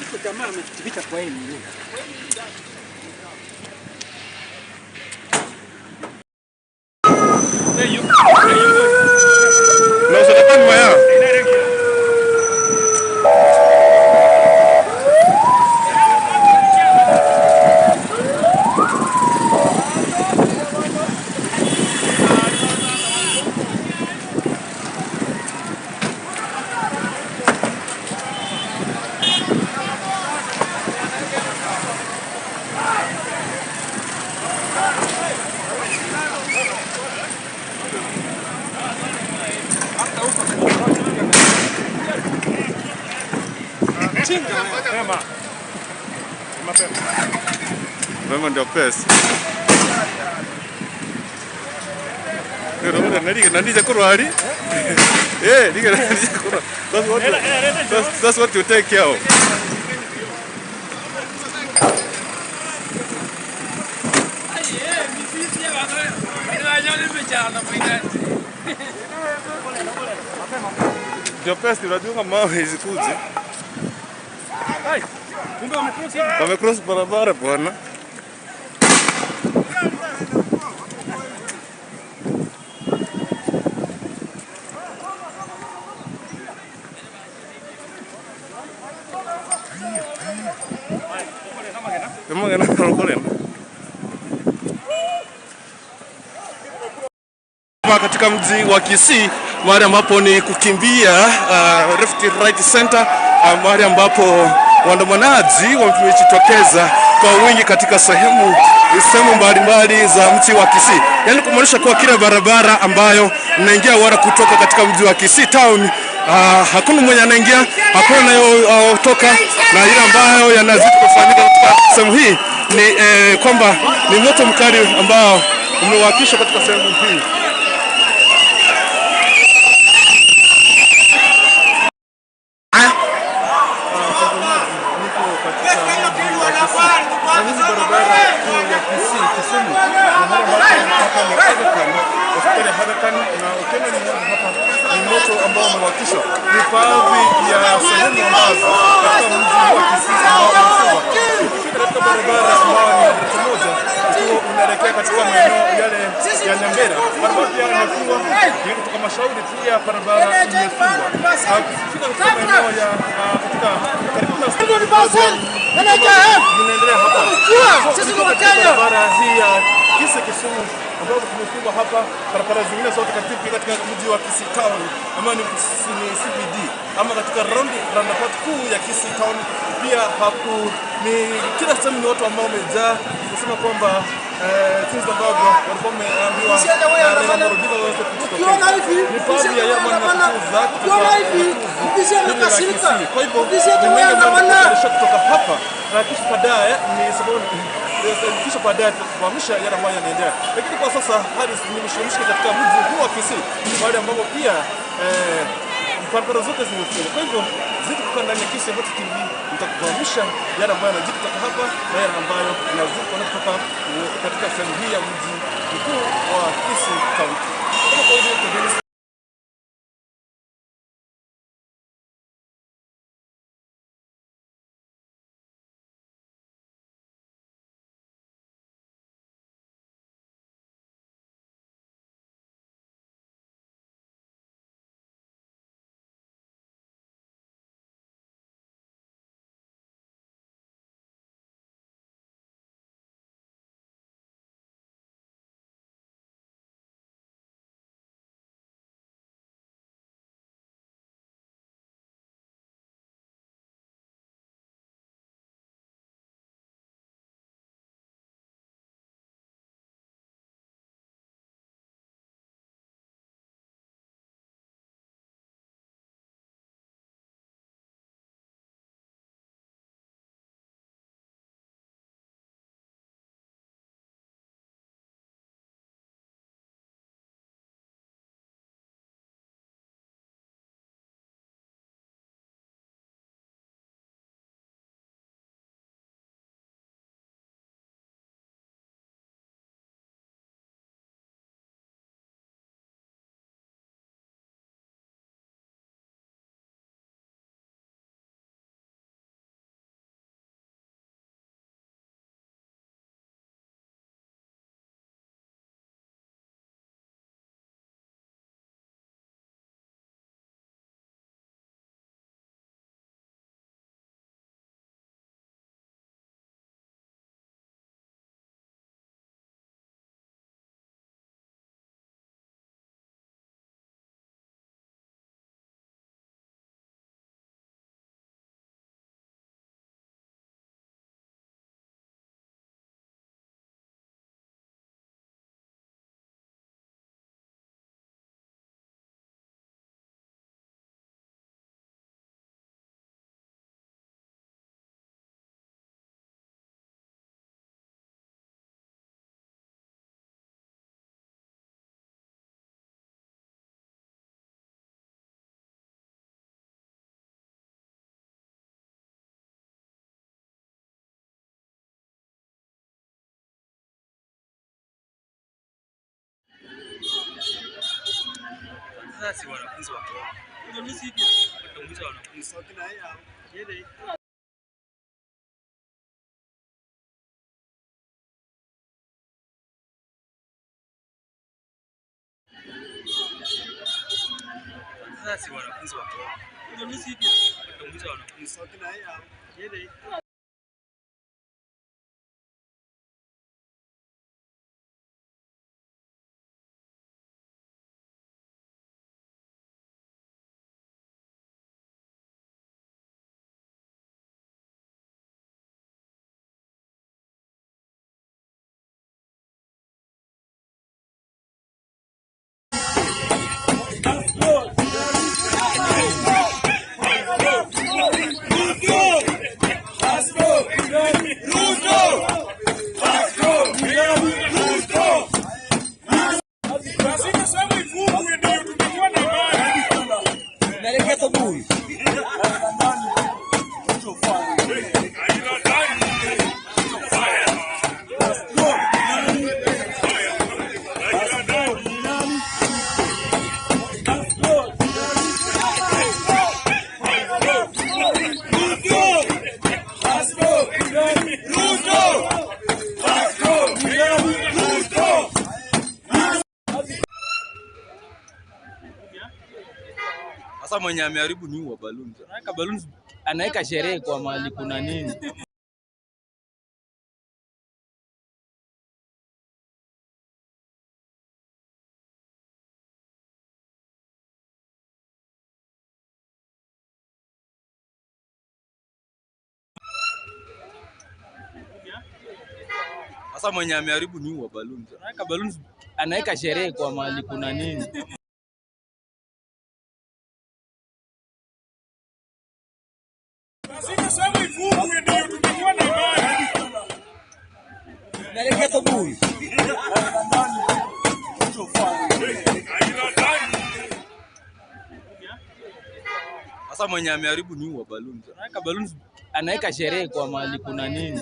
A: Iko jamaa ametupita kwa hii nini?
B: Na usadakani maya. Mema ndio pesa. Ndio kurwari. Eh, ndio kurwari. That's what you take care of. Ndio pesa unajua mawe zikuje. Wamecross barabara bwana. Katika mji wa Kisii, mahali ambapo ni kukimbia left right center, mahali ambapo waandamanaji wamejitokeza kwa wingi katika sehemu mbalimbali za mji wa Kisii. Yaani kumaanisha kuwa kila barabara ambayo inaingia wala kutoka katika mji wa Kisii town, hakuna mwenye anaingia, hakuna anayotoka, na ile ambayo yanazidi kufanyika katika sehemu hii ni kwamba ni moto mkali ambao umewakishwa katika sehemu hii.
F: Ni moto ambao umewakishwa. Ni baadhi ya sehemu ambazo katika mji wa Kisii ambao umefungwa. Ukifika katika barabara ambayo ni daraja moja, ukiwa unaelekea katika maeneo yale ya Nyambera, barabara pia imefungwa. Ni kutoka Mashauri pia barabara imefungwa. Ukifika katika maeneo ya katika karibu na inaendelea hapa. Sisi ni Wakenya. Barabara hii ya Kisii Kisumu ambapo tumefungwa hapa, barabara zingine zote katika mji wa Kisii town ama ni CBD ama katika roundabout kuu ya Kisii town pia haku ni kila sehemu ni watu ambao wamejaa kusema kwamba jinsi ambavyo walikuwa wameambiwa
A: Ukiona hivi ukiona hivi ukasirika.
F: Kwa hivyo kutoka hapa na kisha baadaye ni sababu kisha baadaye tutakufahamisha yale ambayo yanaendelea. Lakini kwa sasa hali ni mshike katika mji huu wa Kisii, mahali ambapo pia barabara zote zimefungwa. Kwa hivyo zidi kukaa ndani ya Kisii Hot TV, nitakufahamisha yale ambayo yanajiri kutoka hapa na yale ambayo yanazidi kutoka katika sehemu hii ya mji mkuu wa Kisii County. Kama kawaida
G: Sasa si wanafunzi wako wataumiza wanafunzi. Sasa si wanafunzi wako wataumiza wanafunzi.
H: Sasa mwenye ameharibu ni huwa balloons.
G: Anaweka balloons, anaweka sherehe kwa mahali kuna nini?
H: Sasa mwenye ameharibu ni huwa balloons.
G: Anaweka balloons, anaweka sherehe kwa mahali kuna nini?
H: Sasa mwenye ameharibu ni huwa balloons.
G: Anaweka balloons, anaweka sherehe kwa mahali kuna nini?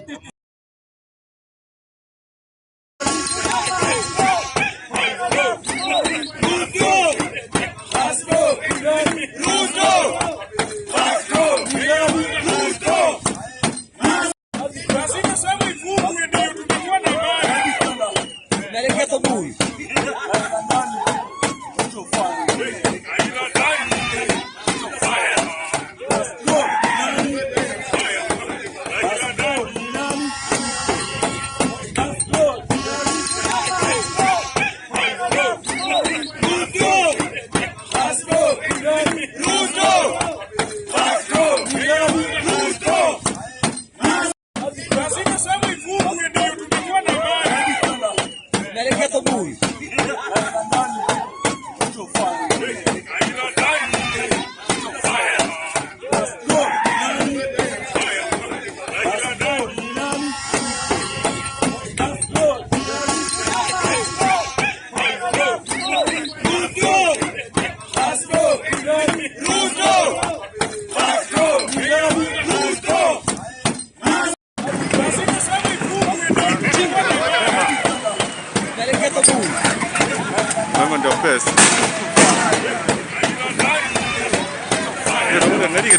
B: Mama ndio best.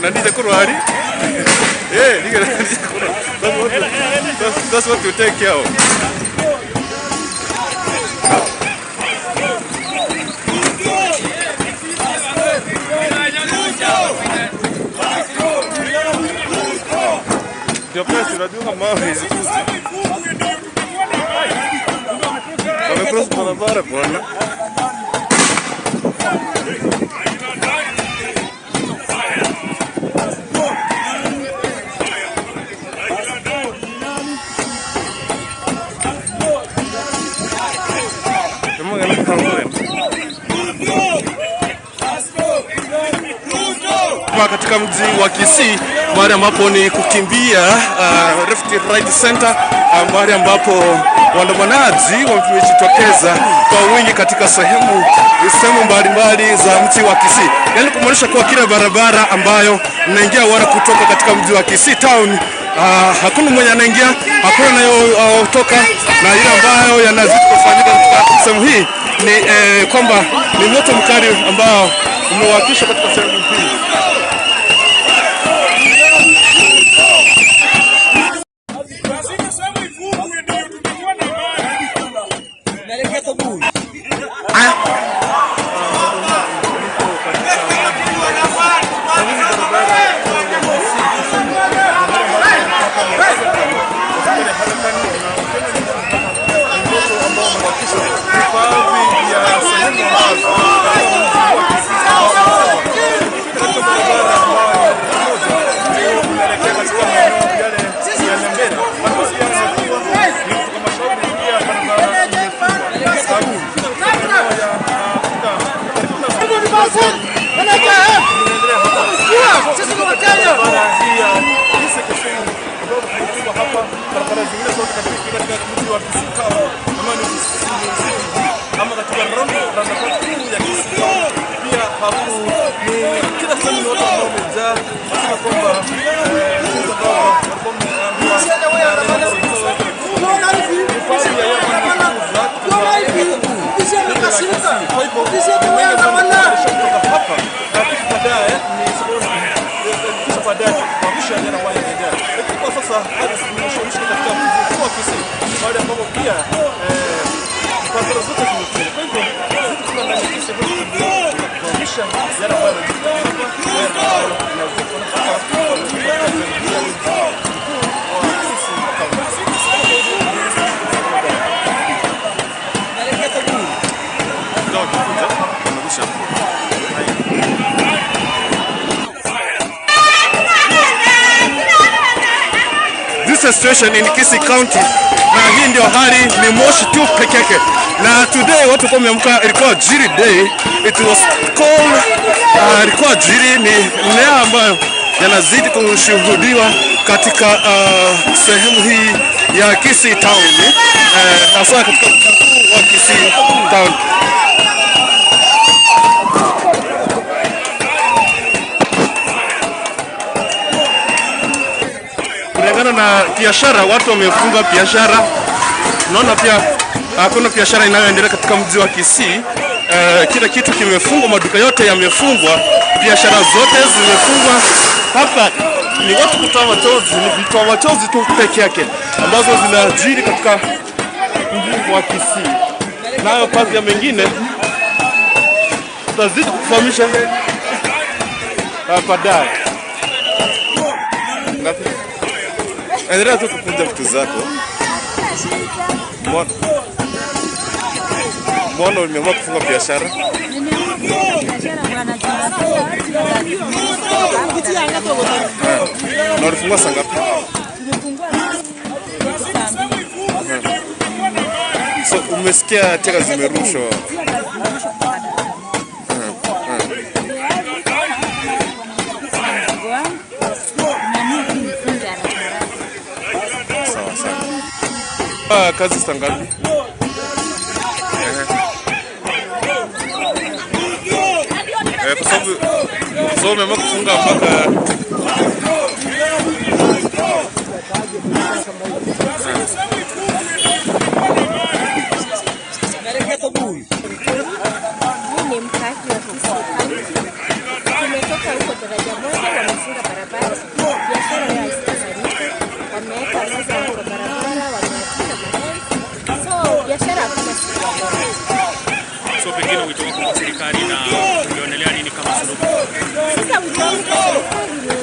B: Nani kurwari? Eh, nigga, that's what you take care of. Ndio best, unajua kama hizi. Wamecross barabara bwana. Katika mji wa Kisii mahali ambapo ni kukimbia left right center, mahali ambapo waandamanaji wamejitokeza kwa wingi katika sehemu mbalimbali za mji wa Kisii, yaani kumaanisha kuwa kila barabara ambayo mnaingia wala kutoka katika mji wa Kisii town Hakuna mwenye anaingia, hakuna anayotoka, na ile ambayo yanazidi kufanyika katika sehemu hii ni kwamba ni moto mkali ambao umewakishwa katika sehemu hii. This is situation in Kisii County, na hii ndio hali, ni moshi tu peke yake. Na today watu kwa wameamka, ilikuwa Jiri day, it was called, ilikuwa Jiri, ni leo ambayo yanazidi kushuhudiwa katika sehemu hii ya Kisii Town, hasa katika mji mkuu wa Kisii Town. Kulingana na biashara, watu wamefunga biashara. Naona pia hakuna biashara inayoendelea katika mji wa Kisii. Kila kitu kimefungwa, maduka yote yamefungwa, biashara zote zimefungwa. Hapa ni watu kutoa machozi, ni vitoa machozi tu peke yake ambazo zinajiri katika mji wa Kisii. Nayo baadhi ya mengine tutazidi kufahamisha baadaye. Endelea tu kukunja vitu zako. Mbona umeamua kufunga biashara? Na ulifungua saa ngapi? So umesikia tega zimerushwa. Sawa sawa. Kazi saa ngapi? Kwa sababu so umeamua kufunga mpaka
D: Mimi ni mkaaji wa Kisii County. Tumetoka huko daraja moja, wamefunga barabara, biashara yao haizitafanyika, wameweka meza kwa barabara, wameatika magari, so biashara hakuna siku ya leo.
E: So pengine wito wako kwa serikali na ungeonelea nini kama suluhu?
D: Sasa wito wangu kwa serikali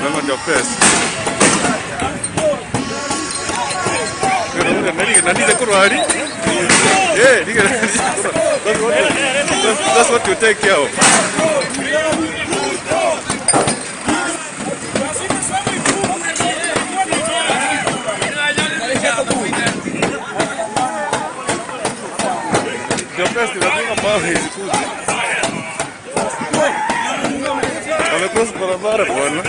B: Mama ndio pesa. That's what you take care of. The best is mawe zikuze. Amecross barabara bwana.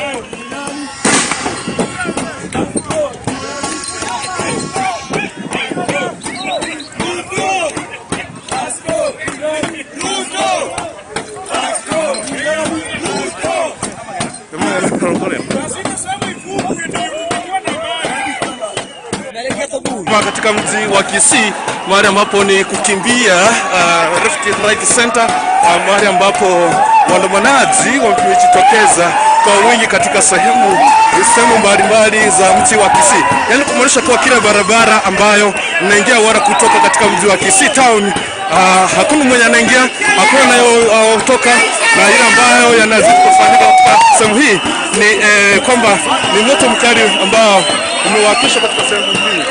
B: Katika mji wa Kisii, mahali ambapo ni kukimbia left right center, mahali ambapo waandamanaji wamejitokeza kwa wingi katika sehemu mbalimbali za mji wa Kisii. Yaani kumaanisha kuwa kila barabara ambayo inaingia wala kutoka katika mji wa Kisii town, hakuna mwenye anaingia, hakuna anayotoka, na ile ambayo yanazidi kufanyika katika sehemu hii ni kwamba ni moto mkali ambao umewakishwa katika sehemu hii.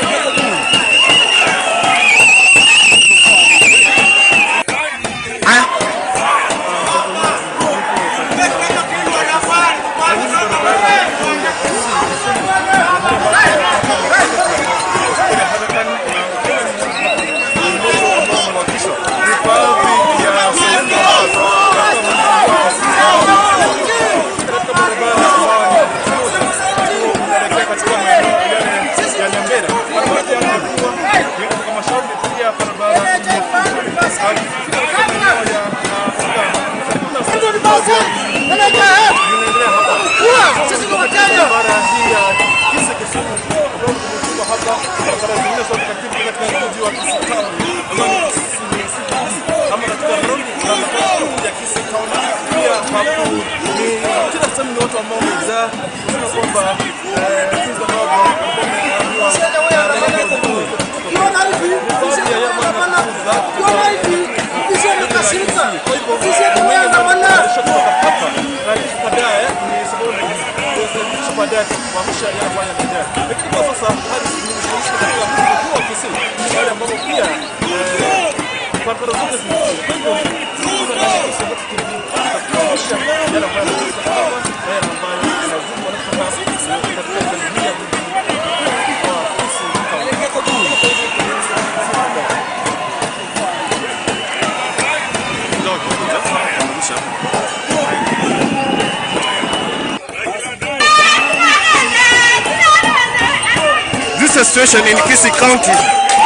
B: Situation in Kisii County,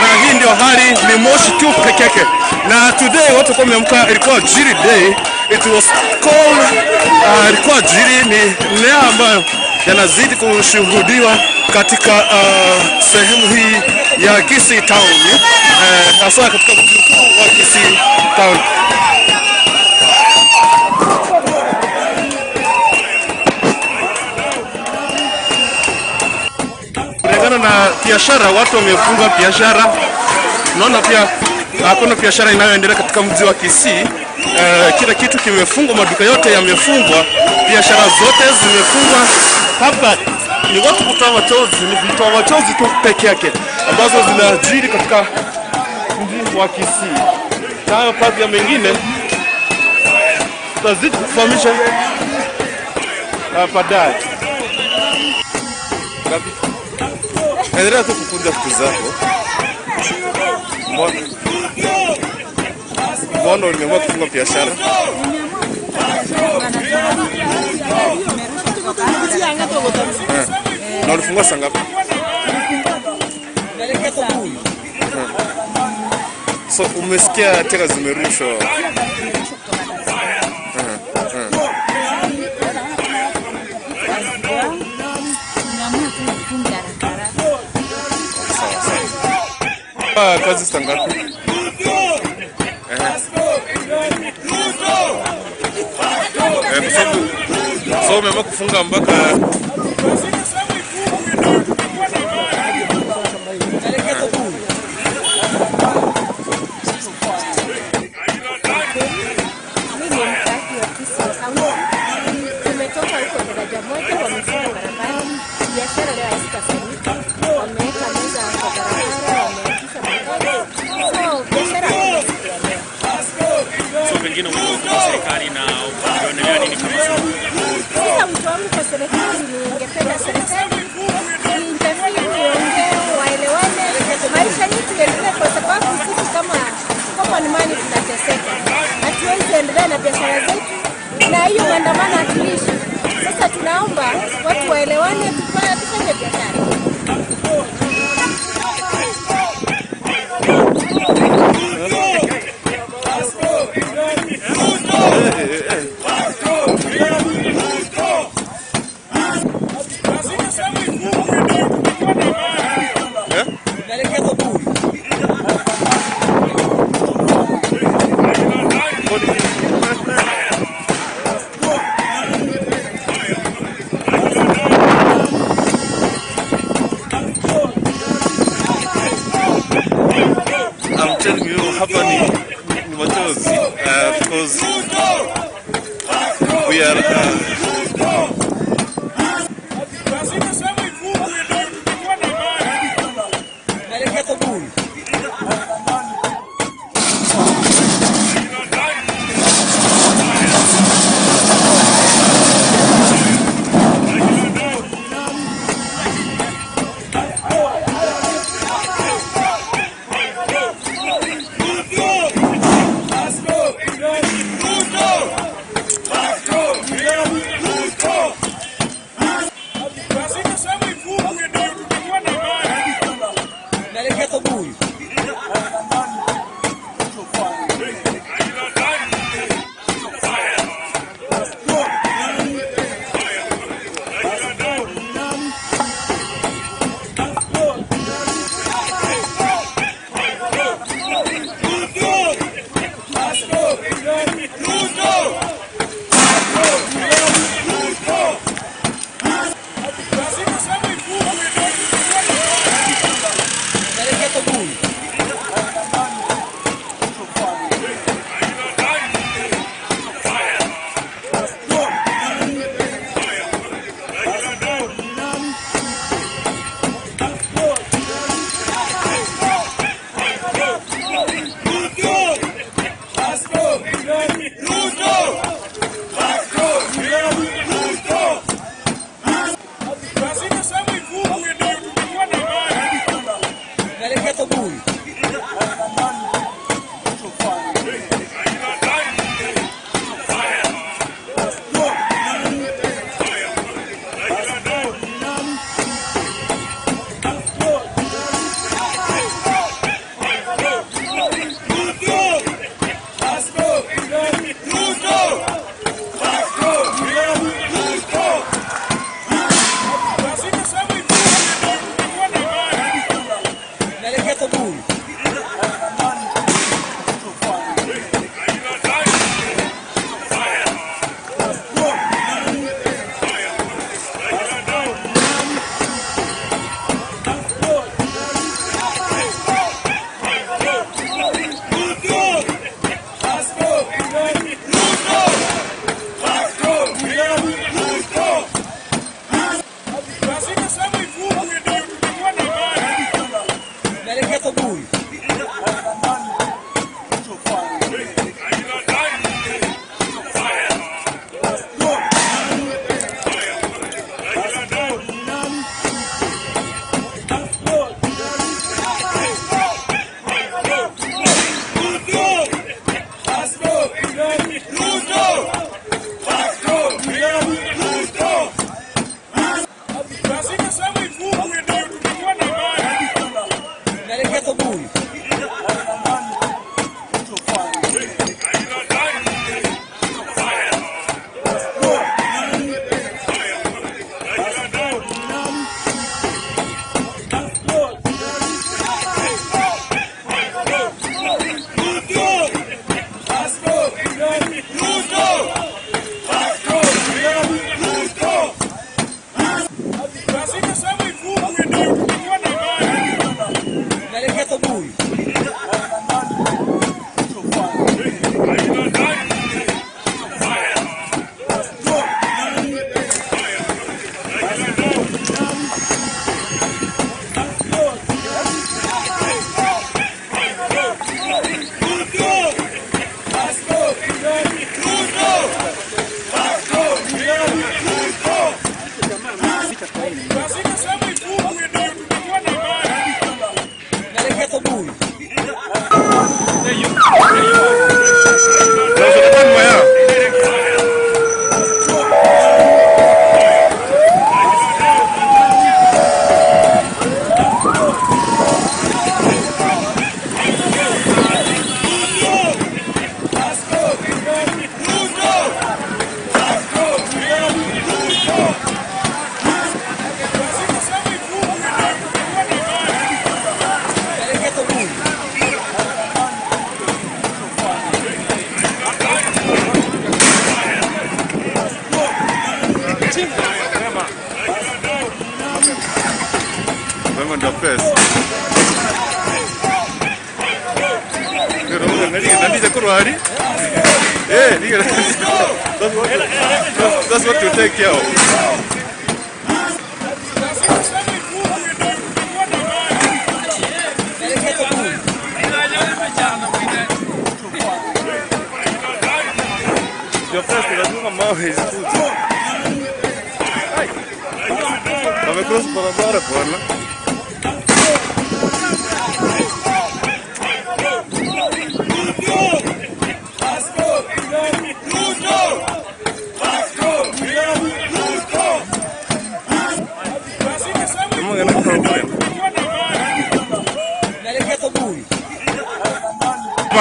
B: na hii ndio hali, ni moshi tu peke yake. Na today watu kwa wameamka, ilikuwa jiri day, it was cold. Ilikuwa jiri, ni leo ambayo yanazidi kushuhudiwa katika sehemu hii ya Kisii Town, hasa katika mji mkuu wa Kisii Town. Na biashara, watu wamefunga biashara. Naona pia hakuna biashara inayoendelea katika mji wa Kisii. Kila kitu kimefungwa, maduka yote yamefungwa, biashara zote zimefungwa. Hapa ni watu kutoa machozi, ni vitoa machozi tu peke yake ambazo zinajiri katika mji wa Kisii. Na hayo baadhi ya mengine tutazidi kufahamisha baadaye. Endelea tu kukunja vitu zako. Mbona uliamua kufunga biashara? Na ulifungua saa ngapi? So umesikia tena zimerushwa? Kazi saa ngapi? So umeamua kufunga mpaka
D: Mimi ni mkazi wa Kisii County. Wametoka huko daraja moja, wamefunga barabara, biashara leo hazitafanyika. Wameweka meza kwa barabara, wameakisha magari, so biashara hakuna siku ya leo.
E: So pengine wito wako kwa serikali na ungeonelea nini kama suluhu?
D: Sasa wito wangu kwa serikali, ningependa serikali intervene, iongee, waelewane, maisha yetu yaendelee, kwa sababu sisi kama common man tunateseka, hatuwezi endelea na biashara zetu, na hiyo maandamano hatuishi. Sasa tunaomba watu waelewane, tufanye biashara.
B: I'm telling you, hapa ni machozi because we are Mapema ndio pesa. That's what you take care of. Ndio pesa lazima mawe isikuje. Wamecross barabara bwana.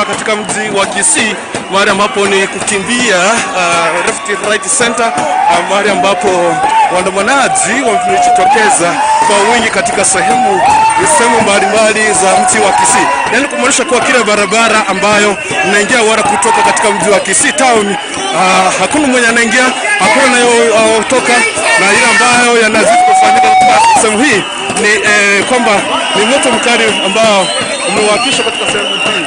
B: Katika mji wa Kisii, mahali ambapo ni kukimbia left right center, mahali ambapo waandamanaji wamejitokeza kwa wingi katika sehemu mbalimbali za mji wa Kisii. Yaani kumaanisha kuwa kila barabara ambayo inaingia wala kutoka katika mji wa Kisii town, hakuna mwenye anaingia, hakuna anayotoka, na ile ambayo yanazidi kufanyika katika sehemu hii ni kwamba ni moto mkali ambao umewakishwa katika sehemu hii.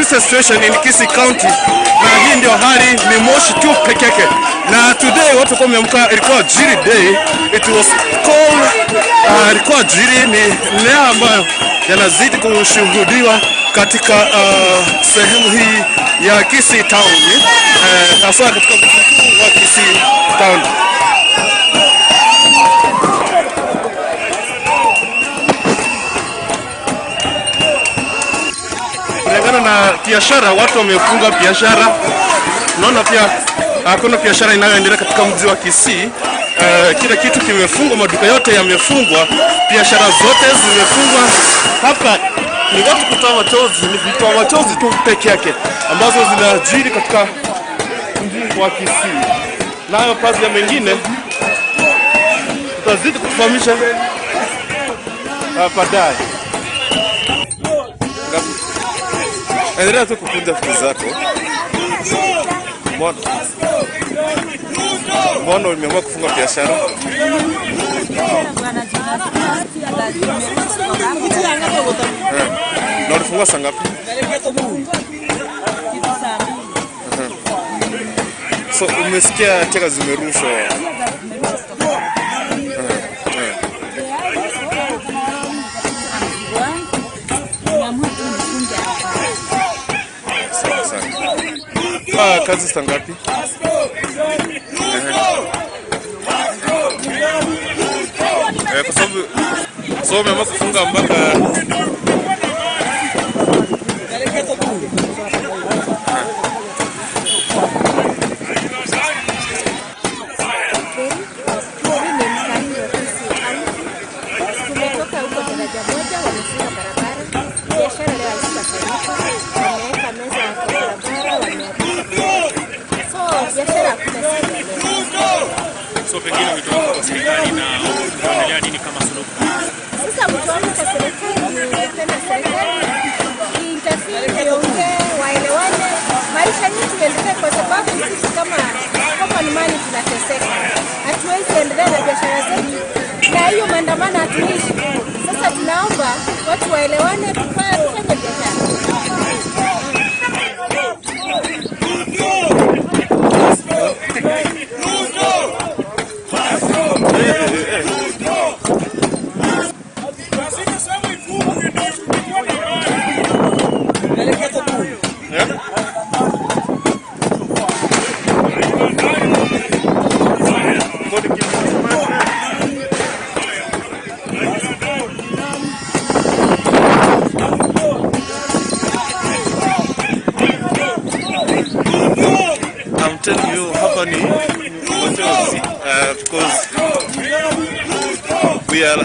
B: Situation in Kisii County, na hii ndio hali, ni moshi tu peke yake. Na today watu kwa wameamka, ilikuwa jiri day, it was cold, ilikuwa jiri, ni leo ambayo yanazidi kushuhudiwa katika sehemu hii ya Kisii Town, hasa katika mji mkuu wa Kisii Town. Kulingana na biashara, watu wamefunga biashara. Naona pia hakuna biashara inayoendelea katika mji wa Kisii. Kila kitu kimefungwa, maduka yote yamefungwa, biashara zote zimefungwa. Hapa ni watu kutoa machozi, ni vitoa machozi tu peke yake ambazo zinajiri katika mji wa Kisii. Nayo kazi ya mengine tutazidi kufahamisha baadaye. Endelea tu kukunja vitu zako. Mbona umeamua kufunga biashara? Na ulifungua saa ngapi? So umesikia teka zimerushwa? Kazi saa ngapi? Kwa sababu so umeamua kufunga mpaka
D: Mimi ni mkazi wa Kisii County. Tumetoka huko daraja moja, wamefunga
E: Pengine wito wako kwa serikali na ungeonelea nini kama suluhu?
D: Sasa wito wangu kwa serikali, ningependa serikali iinterfere, iongee, waelewane, maisha yetu iendelee, kwa sababu sisi kama common man tunateseka, hatuwezi endelea na biashara zetu, na hiyo maandamano hatuishi. Sasa tunaomba watu waelewane, tufanye biashara.
B: I'm telling you hapa ni machozi because we are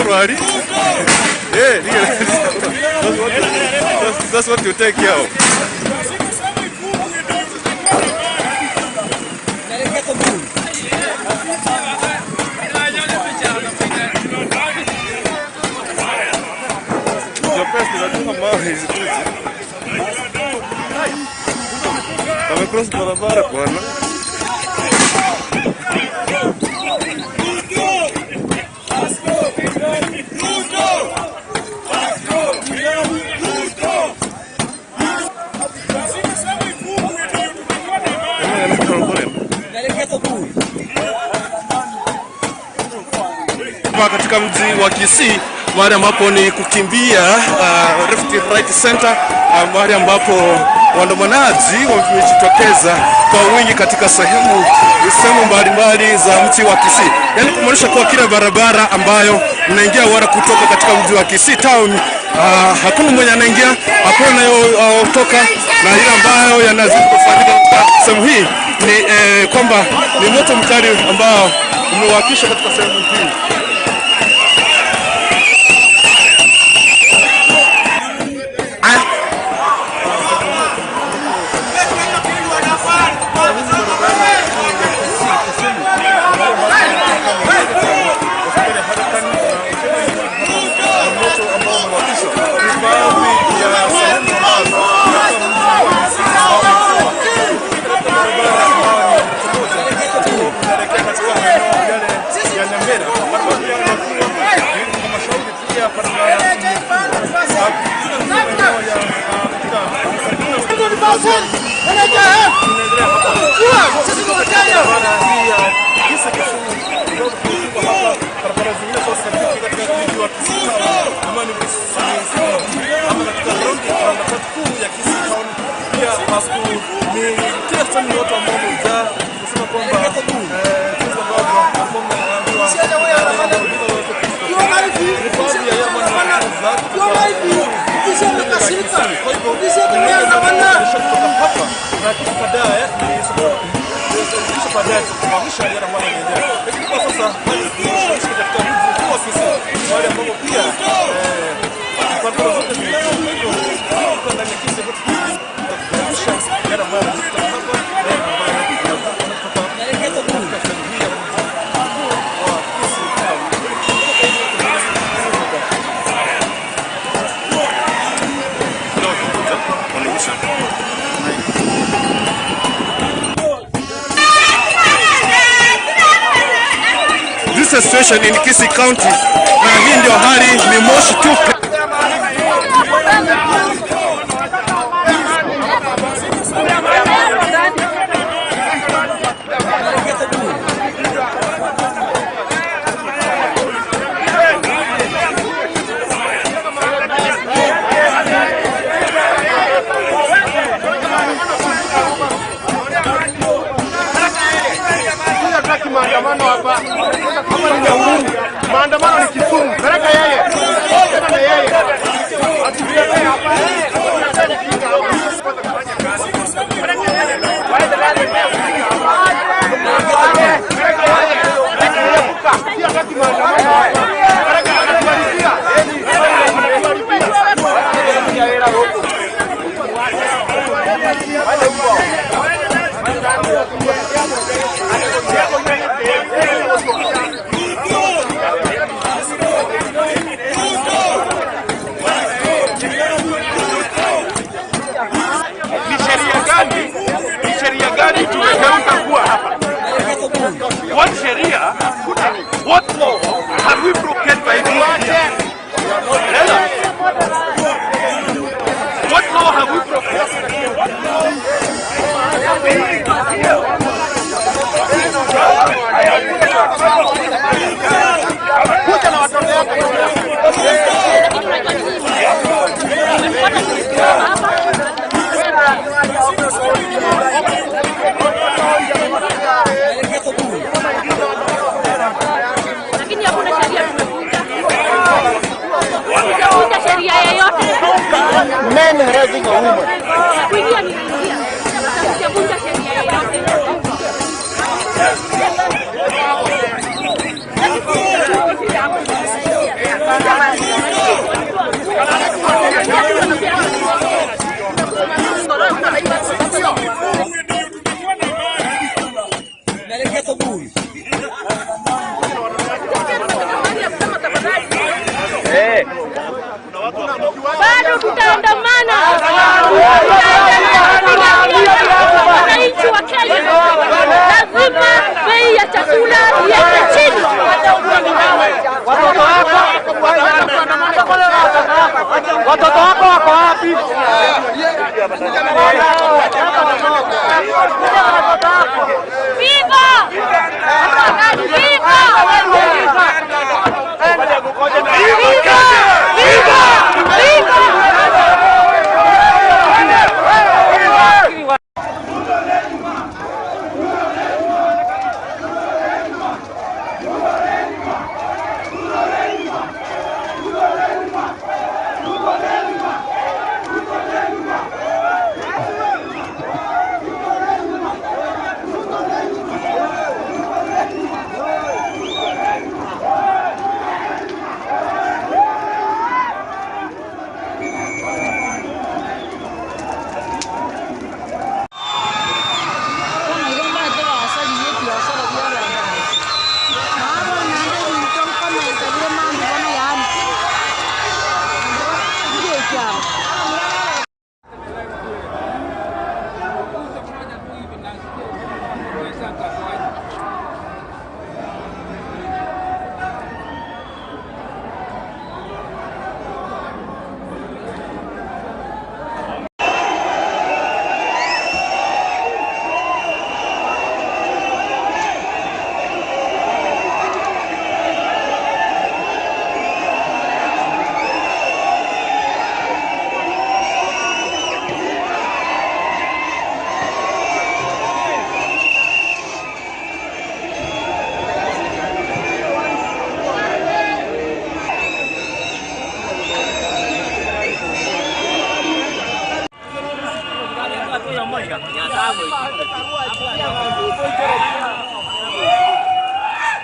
B: Rwari. Yeah, that's what you take care of. Wamecross barabara bwana. Katika mji wa Kisii, mahali ambapo ni kukimbia left right center, mahali ambapo waandamanaji wamejitokeza kwa wingi katika sehemu mbalimbali za mji wa Kisii, yaani kumaanisha kuwa kila barabara ambayo mnaingia wala kutoka katika mji wa Kisii town, hakuna mwenye anaingia, hakuna anayotoka, na ile ambayo yanazidi kufanyika katika sehemu hii ni kwamba ni moto mkali ambao umewakisha katika sehemu hii. This is situation in Kisii County, na hii ndio hali, ni moshi tu.
I: Maandamano hapa hapa ni Nyahururu, maandamano ni Kisumu. Peleka yeye, tena na yeye. Atuletee hapa. Hataki maandamano haya. Peleka anatuharibia.
J: Ni sheria gani? Ni sheria gani tumegeuka kuwa hapa? What sheria? What law have we broken by being here? Tell us. What law have we broken?
I: Kuja na watoto yako.
K: Lakini hakuna sheria tumevunja. Hatujavunja sheria yoyote.
I: Men harassing a woman.
K: Kuingia ninaingia. Hatujavunja sheria yoyote. Bado tutaandamana, tutaendelea kupigania wananchi wa Kenya. Lazima bei ya chakula iende chini.
I: Watoto wako wako wapi?
K: Viva! Viva! Viva! Viva!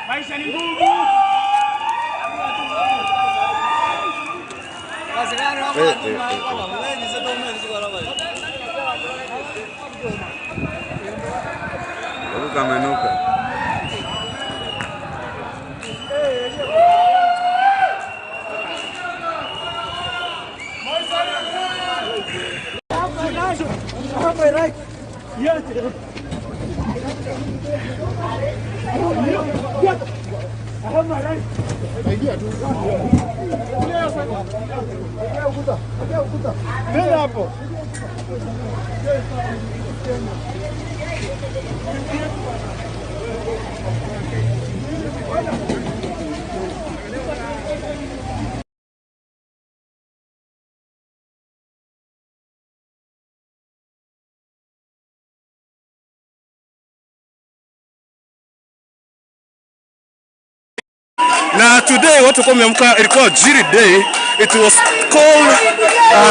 I: Maisha ni ngumu.
H: Kamenuka.
B: Na today watu kwa wameamka, ilikuwa Jiri Day, it was called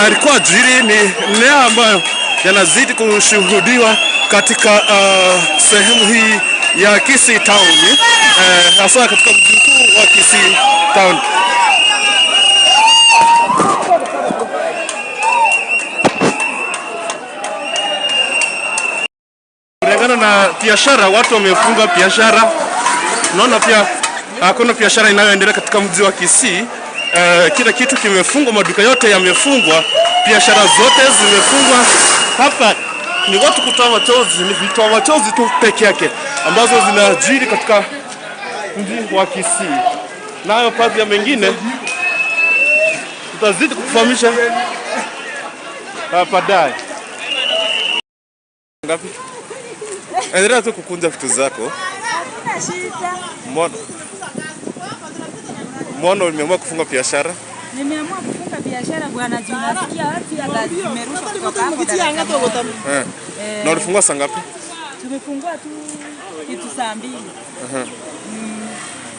B: ilikuwa Jiri, ni leo ambayo yanazidi kushuhudiwa katika sehemu hii ya Kisii Town, hasa katika mji mkuu wa Kisii Town. Kulingana na biashara, watu wamefunga biashara. Naona pia hakuna biashara inayoendelea katika mji wa Kisii. Kila kitu kimefungwa, maduka yote yamefungwa, biashara zote zimefungwa. Hapa ni watu kutoa machozi, ni vitoa machozi tu peke yake ambazo zinajiri katika mji wa Kisii. Nayo baadhi ya mengine tutazidi kukufahamisha baadaye. Ngapi? Endelea tu kukunja vitu zako.
C: Hakuna shida.
B: Mbona umeamua kufunga biashara?
C: Nimeamua kufunga biashara bwana, juu nasikia watu ya gari zimerushwa kutoka hapo daraja moja.
B: Na ulifungua saa ngapi?
C: Tumefungua tu kitu saa 2.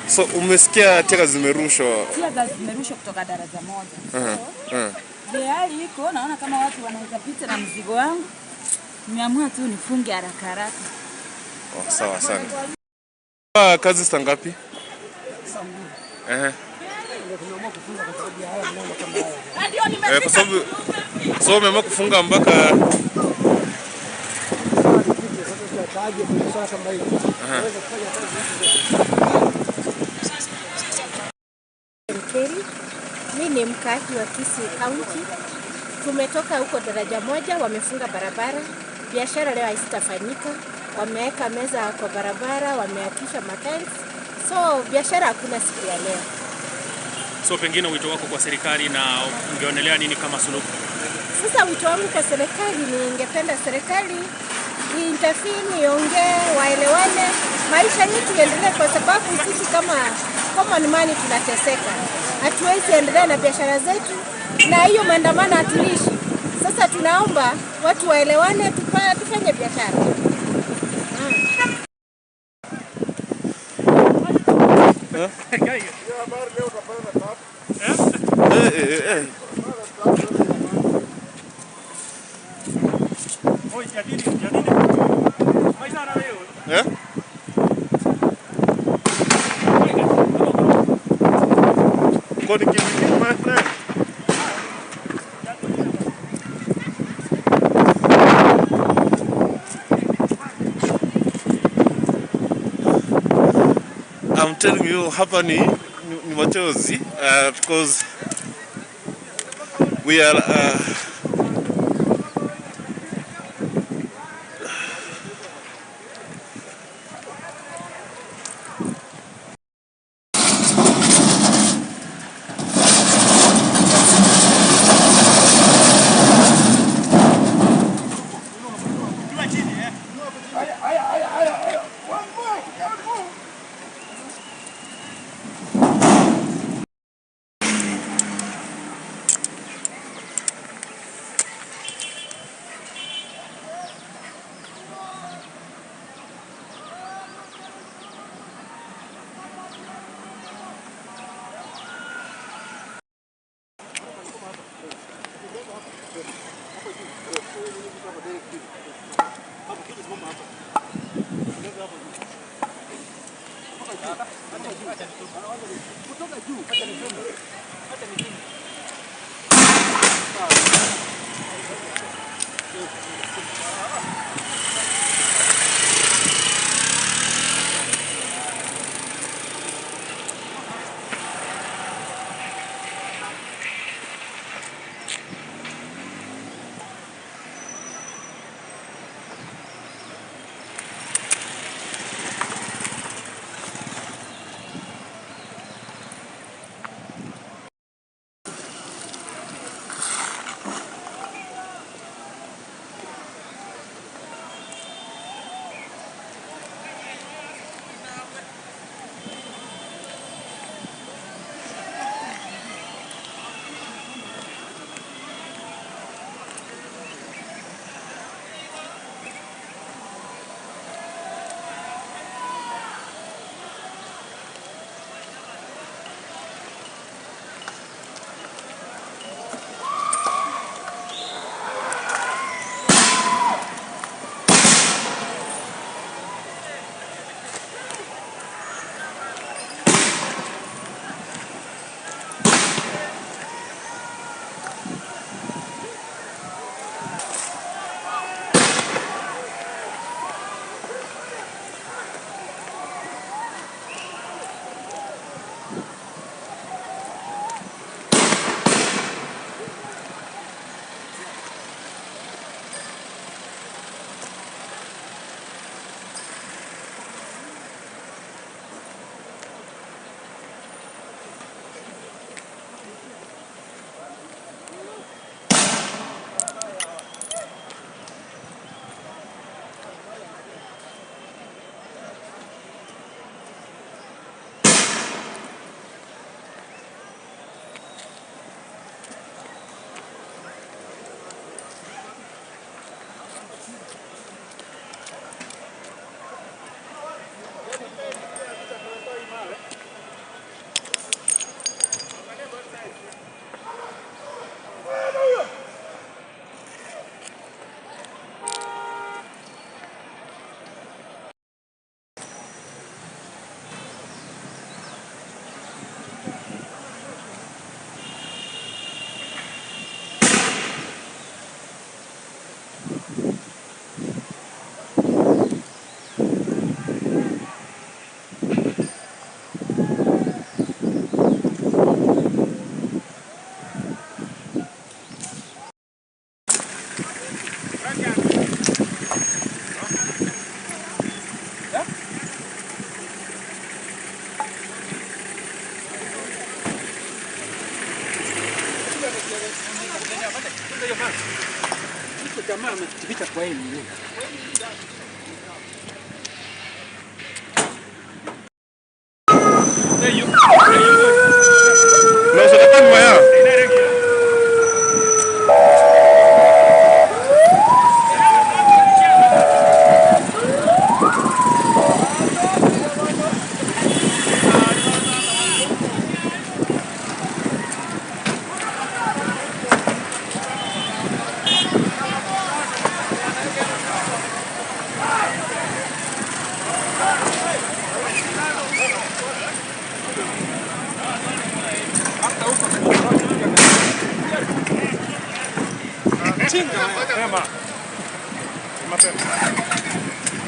B: So umesikia tear zimerushwa?
C: Tear zimerushwa kutoka daraja moja. So hali iko, naona kama watu wanaweza pita na mzigo wangu. Nimeamua tu nifunge haraka haraka.
B: Oh, sawa sana. Kazi saa ngapi?
A: Saa 2. Tumeamua kufunga kwa sababu ya haya mambo kama haya.
B: Kwa sababu so umeamua kufunga mpaka
D: Mimi Mimi ni mkaaji wa Kisii County. Tumetoka huko daraja moja, wamefunga barabara, biashara leo haisitafanyika. Wameweka meza kwa barabara, wameakisha matiles, so biashara hakuna siku ya leo.
E: So pengine wito wako kwa serikali na ungeonelea nini kama suluhu?
D: Sasa wito wangu kwa serikali, ningependa serikali intervene, iongee, waelewane, maisha yetu iendelee, kwa sababu sisi kama common man tunateseka, hatuwezi endelea na biashara zetu, na hiyo maandamano hatulishi. Sasa tunaomba watu waelewane, tufanye biashara.
B: Eh? Kodi kipi, my friend? I'm telling you, hapa ni machozi, because we are
A: Jamaa ametuficha kwa hii.
B: No, se la maya.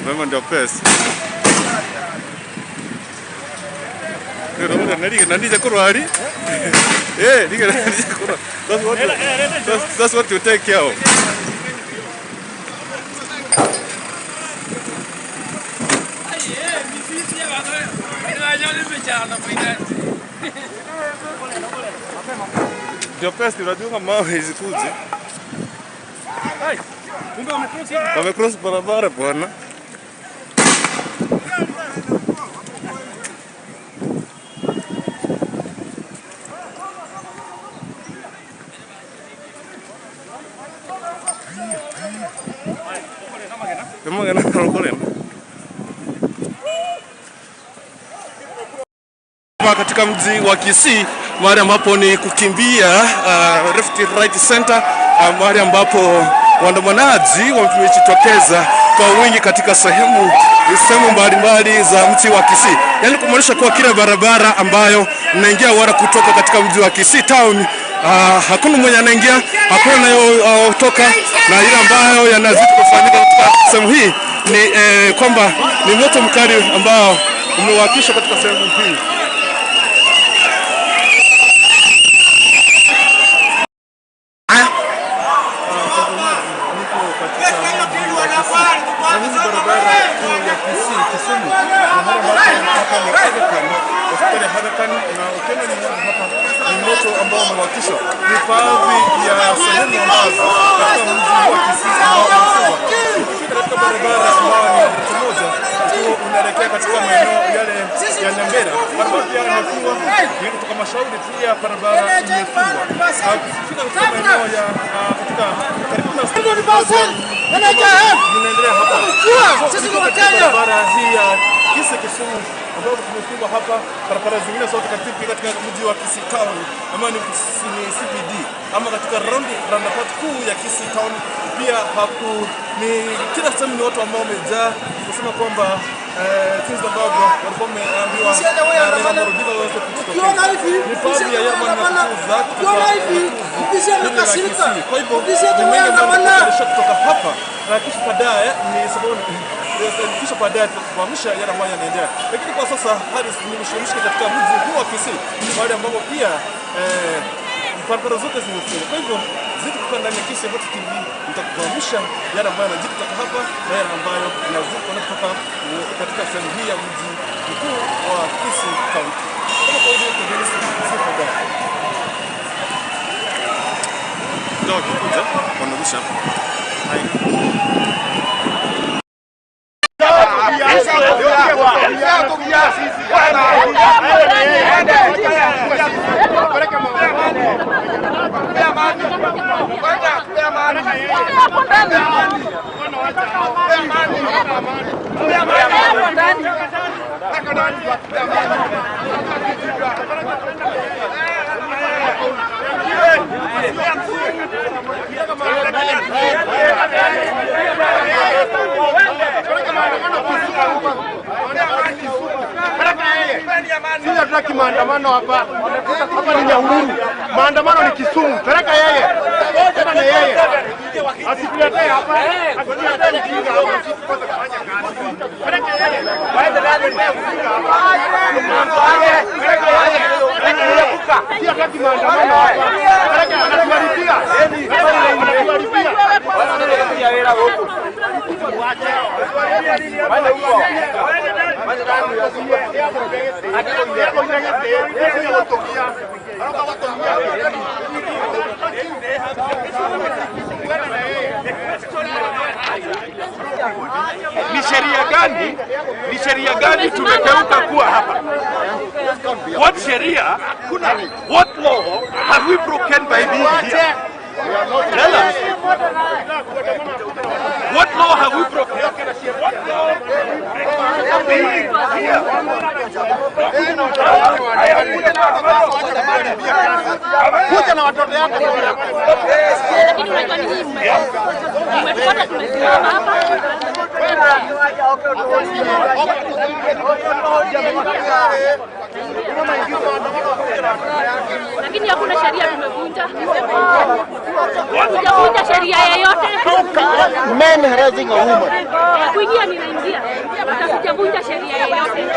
B: Mema ndio pesa. That's what you take care of. Ndio pesa unajua mawe zikuje. Wamecross barabara bwana. Katika mji wa Kisii mahali ambapo ni kukimbia left right center, mahali ambapo waandamanaji wamejitokeza kwa wingi katika sehemu mbalimbali za mji wa Kisii. Yaani kumaanisha kuwa kila barabara ambayo mnaingia wala kutoka katika mji wa Kisii town, hakuna mwenye anaingia, hakuna anayotoka, na ile ambayo yanazidi kufanyika katika sehemu hii ni kwamba ni moto mkali ambao umewakishwa katika sehemu hii.
F: Ni baadhi ya sehemu ambazo katika mji wa Kisii katika barabara ambayo ni moja unaelekea katika maeneo yale ya Nyambera. Barabara pia imefungwa, ni kutoka Mashauri pia barabara imefungwa. Ukifika katika maeneo ya katika karibu na inaendelea hapa. Sisi ni Wakenya. Barabara hii ya Kisii Kisumu ambapo tumefungwa hapa, barabara zingine zote katika mji wa Kisii town ama ni CBD ama katika roundabout kuu ya Kisii town pia haku ni kila sehemu ni watu ambao wamejaa kusema kwamba jinsi ambavyo walikuwa wameambiwa
A: ukiona hivi ukiona hivi ofisi amekasirika, ofisi tumeandamana
F: kutoka hapa na kisha baadaye ni sababu kisha baadaye tutakufahamisha yale ambayo yanaendelea. Lakini kwa sasa hali ni mshike katika mji huu wa Kisii mahali ambapo pia barabara zote zimefungwa. Kwa hivyo zidi kukaa ndani ya Kisii Hot TV, nitakufahamisha yale ambayo yanajiri kutoka hapa na yale ambayo yanazidi kutoka katika sehemu hii ya mji mkuu wa Kisii County. Kama kawaida kwa
B: Ndio kikuja wanarusha hapa.
I: Sisi hatutaki maandamano hapa. Hapa ni Nyahururu. Maandamano ni Kisumu. Peleka yeye. Tena na yeye. Asikuletee hapa. Asikuletee ujinga hapa. Sisi kwanza kufanya kazi. Peleka yeye. Waende ndani ujinga hapa. Peleka yeye. Peleka yeye. Sisi hatutaki maandamano hapa. Peleka anatuharibia. Anatuharibia. Waende huko. Waende.
J: sheria gani? Ni sheria gani tumekeuka kuwa hapa? What sheria? What law have we broken by being here? Tell us. What law have we broken? What law have we broken being here?
I: Kuja na watoto yako.
K: Lakini unajua ni nini mmetupata tumesimama hapa. Lakini hakuna sheria tumevunja. Hatujavunja sheria yoyote.
I: Men harassing a woman.
K: Kuingia ninaingia. Hatujavunja sheria yoyote.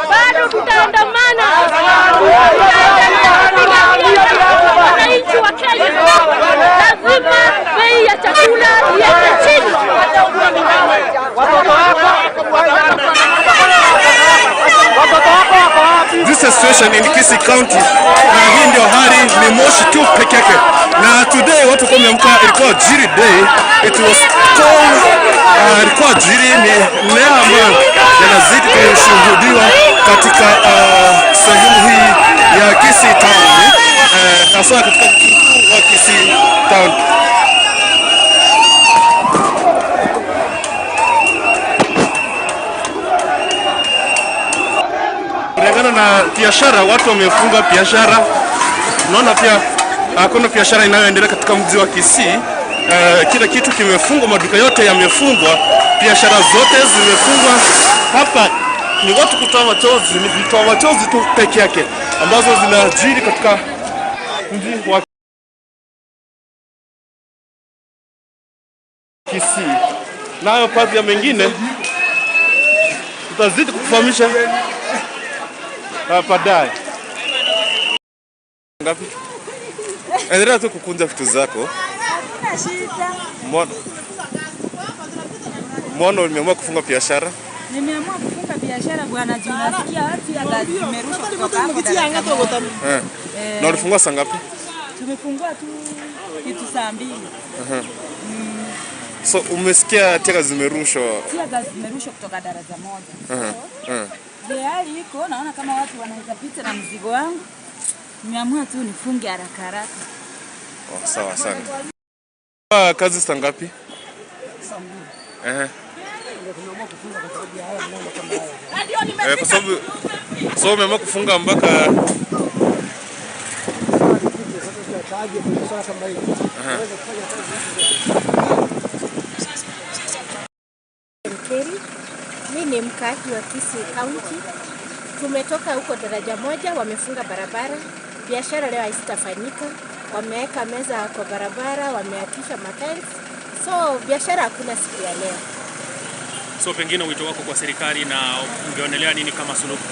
K: Bado tutaandamana. Wananchi wa Kenya, lazima bei ya chakula iende chini.
B: This is situation in Kisii County, na hii ndio hali, ni moshi tu peke yake. Na today watu kwa wameamka, ilikuwa Jiri day, it was cold, ilikuwa Jiri, ni leo ambayo yanazidi kushuhudiwa katika sehemu hii ya Kisii Town, hasa katika mji mkuu wa Kisii Town. Kulingana na biashara, watu wamefunga biashara. Unaona pia hakuna biashara inayoendelea katika mji wa Kisii. Kila kitu kimefungwa, maduka yote yamefungwa, biashara zote zimefungwa. Hapa ni watu kutoa machozi, ni vitoa machozi tu peke yake ambazo zinajiri katika mji wa Kisii. Nayo baadhi ya mengine tutazidi kukufahamisha baadaye. Ngapi? Endelea tu kukunja vitu zako.
C: Hakuna shida.
B: Mbona umeamua kufunga biashara?
C: Nimeamua kufunga biashara bwana, juu nasikia watu ya gazi zimerushwa kutoka hapo daraja moja.
B: Na ulifungua saa ngapi?
C: Tumefungua tu kitu saa 2.
B: So umesikia tear gas zimerushwa?
C: Tear gas zimerushwa kutoka daraja moja. Hali iko, naona kama watu wanaweza pita na mzigo wangu. Nimeamua tu nifunge haraka haraka.
B: Oh, sawa sana. Kazi saa ngapi?
A: Saa 2. Tumeamua kufunga kwa sababu ya haya mambo kama haya.
B: Kwa sababu so umeamua kufunga mpaka
D: Mimi ni mkaaji wa Kisii County. Tumetoka huko daraja moja, wamefunga barabara. Biashara leo haitafanyika. Wameweka meza kwa barabara, wameakisha matiles. So biashara hakuna siku ya leo.
E: So pengine wito wako kwa serikali na ungeonelea nini kama suluhu?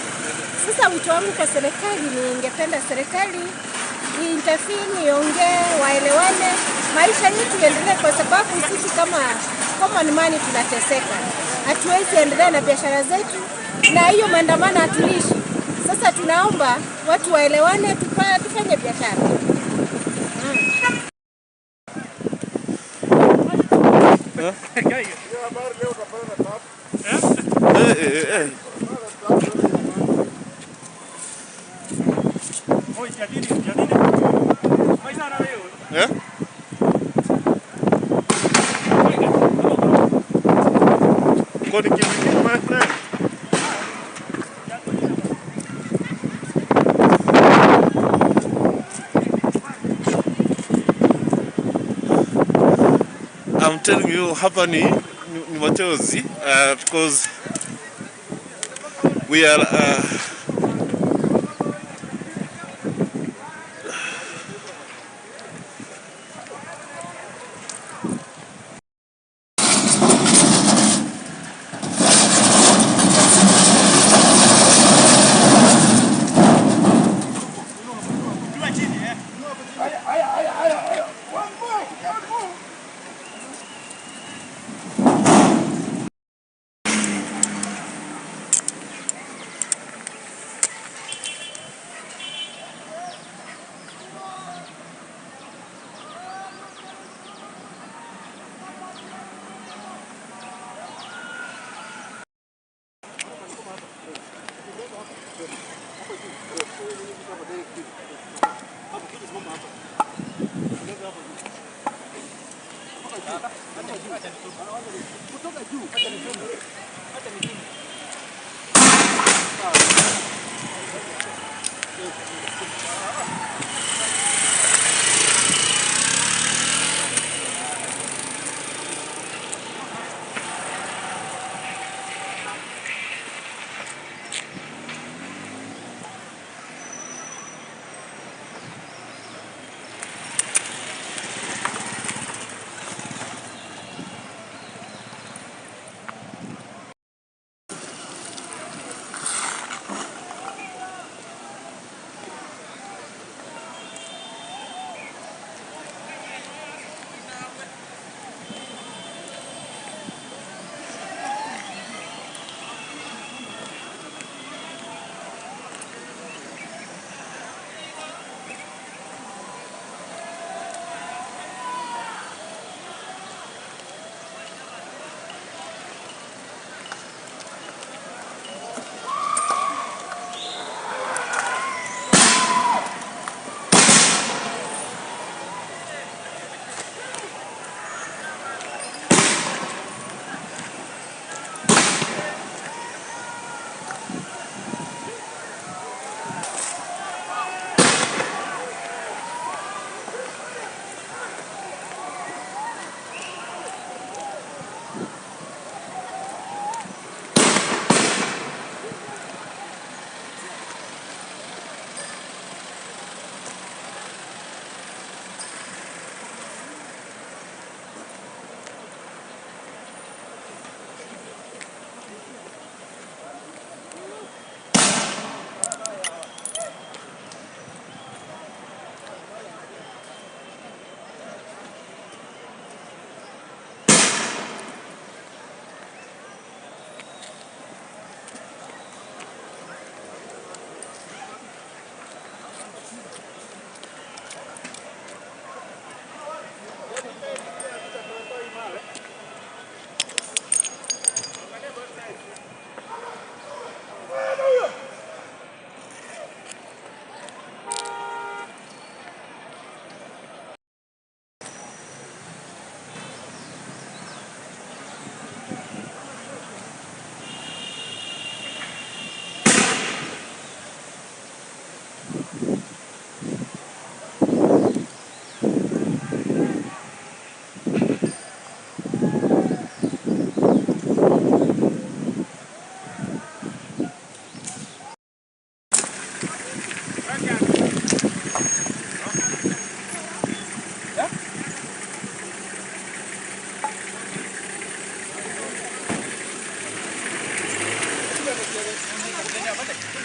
D: Sasa wito wangu kwa serikali, ningependa serikali intervene, iongee, waelewane, maisha yetu yaendelee, kwa sababu sisi kama common man tunateseka. Hatuwezi endelea na biashara zetu na hiyo maandamano hatuishi. Sasa tunaomba watu waelewane, tufanye biashara.
B: My friend. I'm telling you, hapa ni machozi, because we are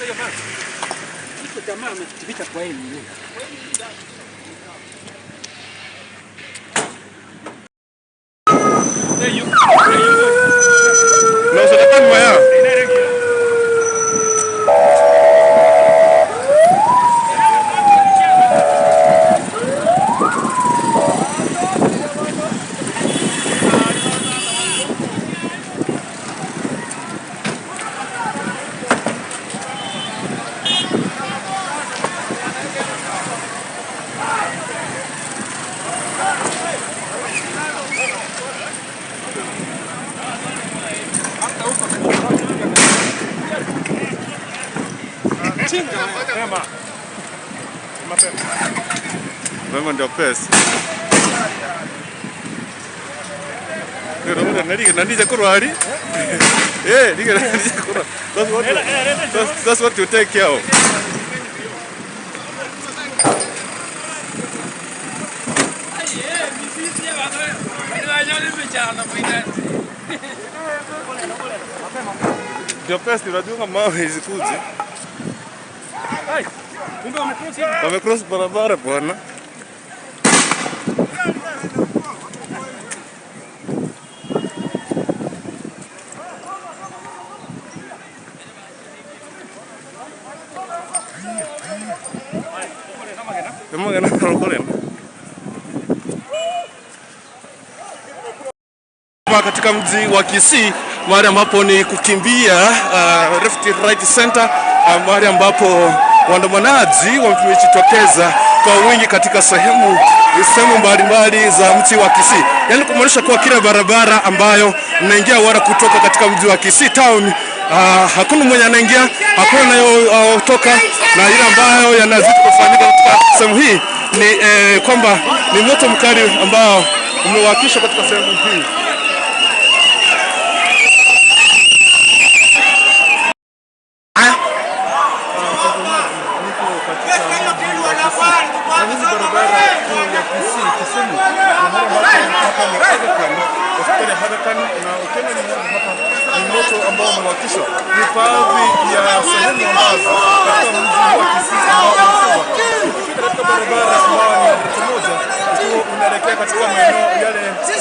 A: Iko jamaa amejificha kwa hii nini?
B: No, se la calma ya. Mapema ndio pesa. That's what you take care of. Ndio pesa unajua mawe izikuje. Wamecross barabara bwana. Katika mji wa Kisii mahali ambapo ni kukimbia left right center, mahali ambapo waandamanaji wamejitokeza kwa wingi katika sehemu mbalimbali za mji wa Kisii. Yaani kumaanisha kuwa kila barabara ambayo mnaingia wala kutoka katika mji wa Kisii town, hakuna mwenye anaingia, hakuna anayotoka, na ile ambayo yanazidi kufanyika katika sehemu hii ni kwamba ni moto mkali ambao umewakishwa katika sehemu hii.
F: Ni baadhi ya sehemu ambazo katika mji wa Kisii ambao ukifika katika barabara ambayo ni nambari moja ukiwa unaelekea katika maeneo yale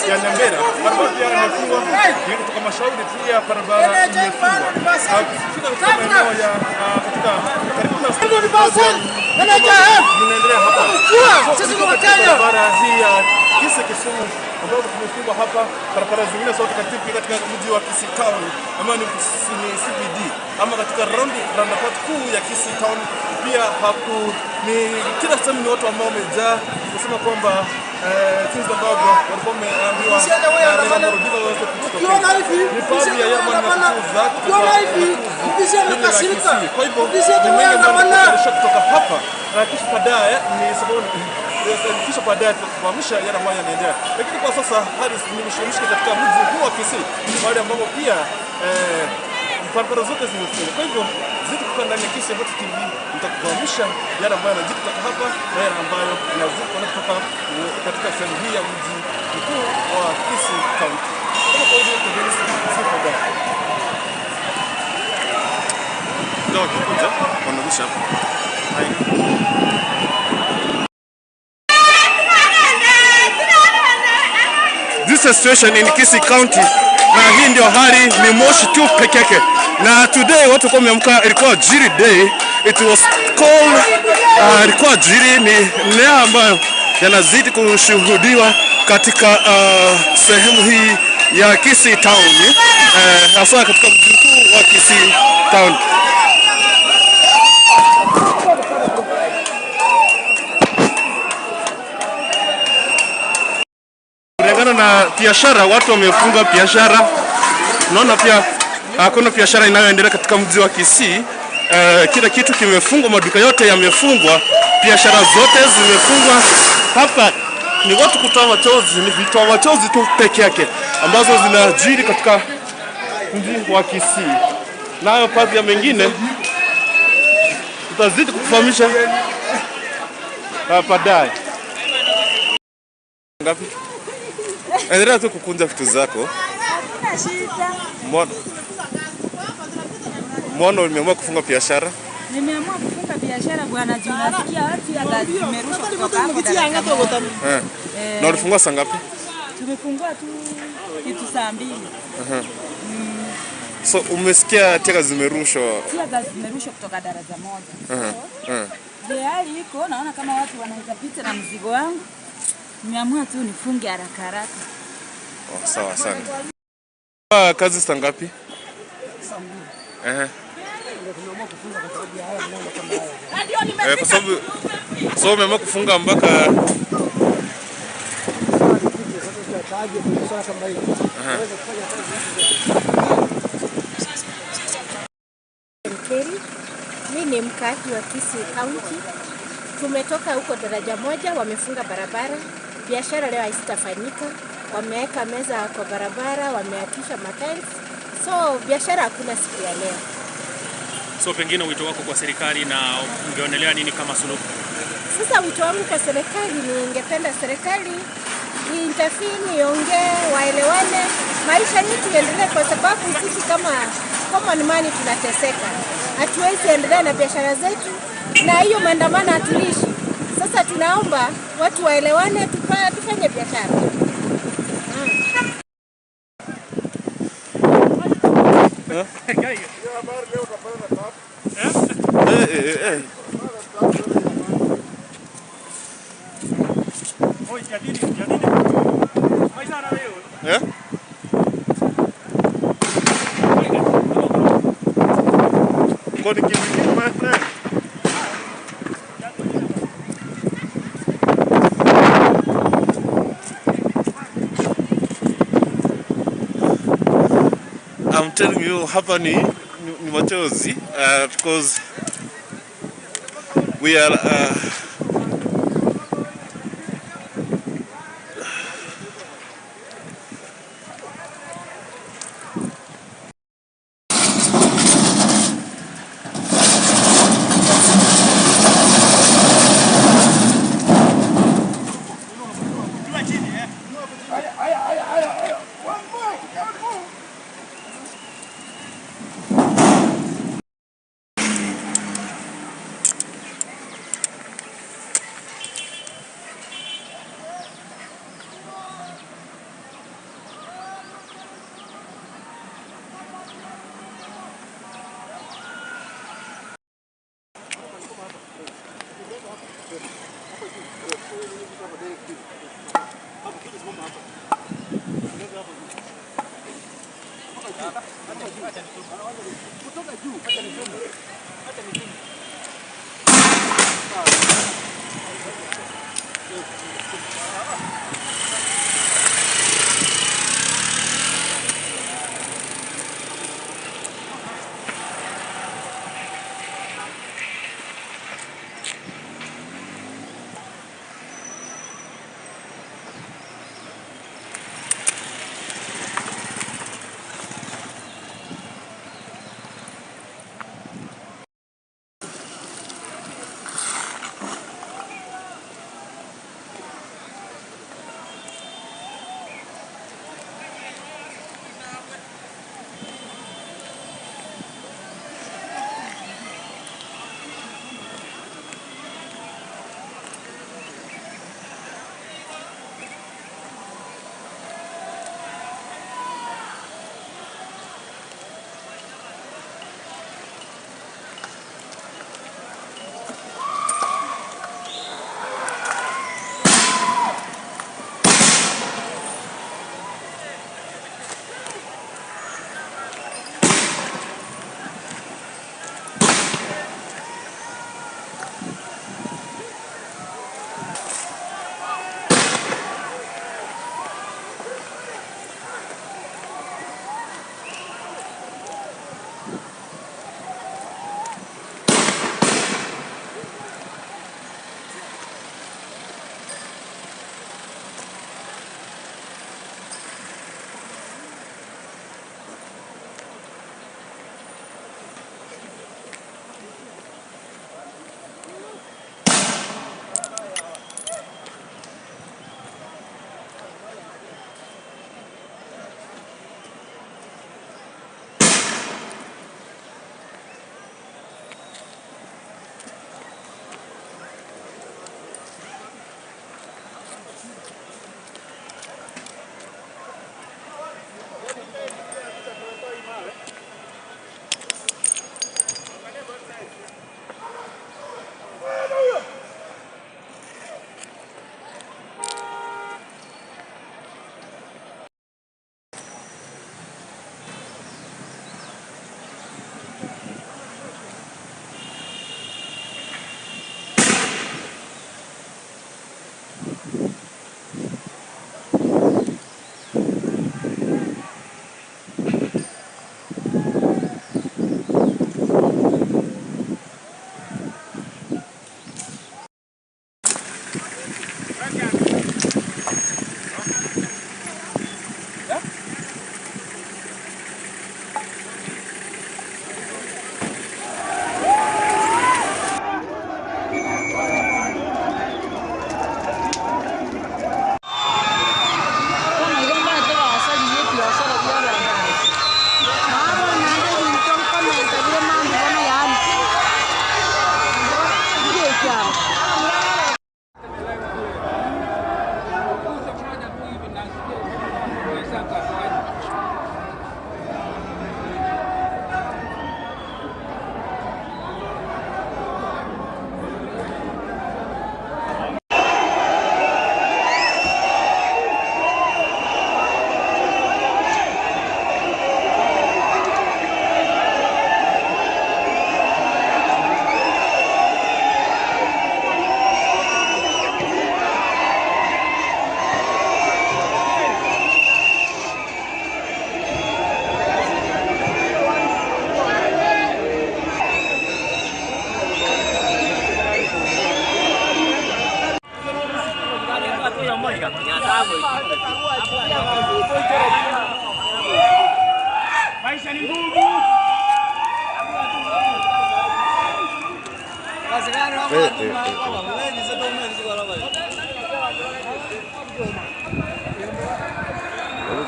F: ya Nyambera, barabara pia imefungwa, ni kutoka Mashauri pia barabara imefungwa. Ukifika katika maeneo ya katika karibu na mnaendelea hapa sisi kwa Kenya, barabara hii ya Kisii Kisumu ambapo tumefungwa hapa, barabara zingine zote katika mji wa Kisii town ama ni CBD ama katika roundabout kuu ya Kisii town pia haku ni kila sehemu ni watu ambao wamejaa kusema kwamba jinsi ambavyo walikuwa wameambiwa na Odinga waweze kujitokeza. Ni baadhi ya yale yanayokuza kutoka. Kwa hivyo ni mengi ambayo kutoka hapa na kisha baadaye ni sababu kisha baadaye tutakufahamisha yale ambayo yanaendelea. Lakini kwa sasa hali ni mshike katika mji huu wa Kisii, mahali ambapo pia barabara zote zimefungwa. Kwa hivyo zidi kukaa ndani ya Kisii Hot TV, nitakufahamisha yale ambayo yanajiri kutoka hapa na yale ambayo yanazidi kutoka katika sehemu hii ya mji mkuu wa Kisii County. Kama kawaida baadaye.
B: Ndio wakikuja wanarusha hapo. This is situation in Kisii County, na hii ndio hali, ni moshi tu peke yake. Na today watu kwa wameamka, ilikuwa Jiri day, it was cold, ilikuwa Jiri, ni leo ambayo yanazidi kushuhudiwa katika sehemu hii ya Kisii town, hasa katika mji mkuu wa Kisii town. Na biashara, watu wamefunga biashara. Naona pia hakuna biashara inayoendelea katika mji wa Kisii. Kila kitu kimefungwa, maduka yote yamefungwa, biashara zote zimefungwa. Hapa ni watu kutoa machozi, ni vitoa machozi tu peke yake ambazo zinajiri katika mji wa Kisii. Nayo baadhi ya mengine tutazidi kukufahamisha baadaye. Ngapi? Endelea tu kukunja vitu zako.
C: Hakuna shida.
B: Mbona umeamua kufunga biashara?
C: Nimeamua kufunga biashara bwana, juu nasikia watu ya zimerushwa kutoka hapo daraja moja.
B: Eh. Na ulifungua saa ngapi?
C: Tumefungua tu kitu saa 2.
B: So umesikia teargas zimerushwa?
C: Teargas zimerushwa kutoka daraja moja. So hali iko, naona kama watu wanaweza pita na mzigo wangu. Nimeamua tu nifunge haraka haraka.
B: Oh, sawa sana. Kazi saa ngapi?
A: Saa 2. Tumeamua kufunga kwa sababu ya haya mambo kama haya.
B: Kwa sababu so umeamua kufunga mpaka
D: Mimi ni mkaaji wa Kisii County. Tumetoka huko daraja moja, wamefunga barabara. Biashara leo haitafanyika. Wameweka meza kwa barabara, wameakisha matiles. So biashara hakuna siku ya leo.
E: So pengine wito wako kwa serikali na ungeonelea nini kama suluhu?
D: Sasa wito wangu kwa serikali, ningependa serikali intervene, iongee, waelewane, maisha yetu yaendelee, kwa sababu sisi kama common man tunateseka. Hatuwezi endelea na biashara zetu na hiyo maandamano hatuishi. Sasa tunaomba watu waelewane, tufanye biashara.
B: Eh? Kwani kipi my friend? I'm telling you, hapa ni machozi, because we are
A: Kutoka juu, acha nitume. Acha nitume.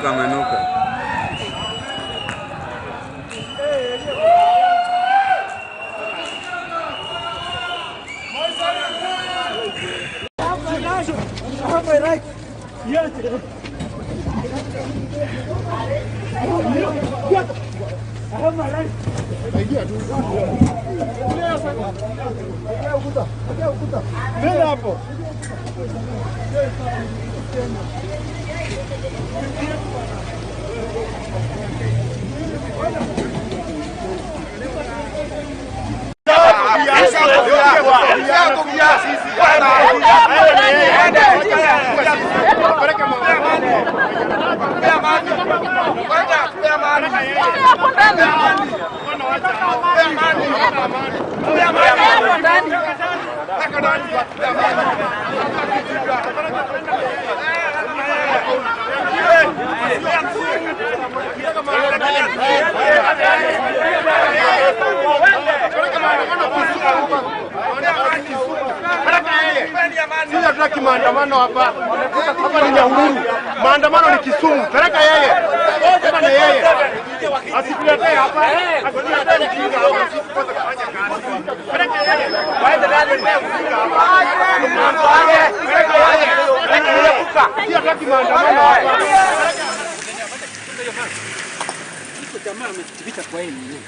H: Kamenuka.
I: Sisi hatutaki maandamano hapa. Hapa ni Nyahururu. Maandamano ni Kisumu. Peleka yeye. Tena na yeye. Asituletee hapa. Asituletee ujinga hapa. Sisi kwanza kufanya kazi. Peleka yeye. Waende ndani ujinga hapa. Peleka yeye. Peleka yeye. Sisi hatutaki maandamano hapa.
A: Jamaa ametupita kwa hii nini?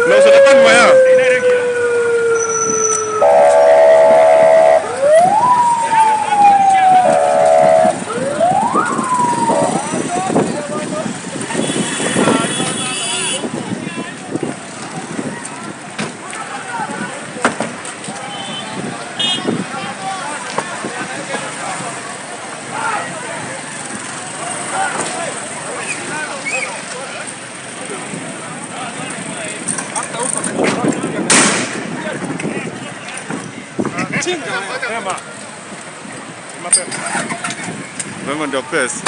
B: No, se la maya. Mema ndio pesa.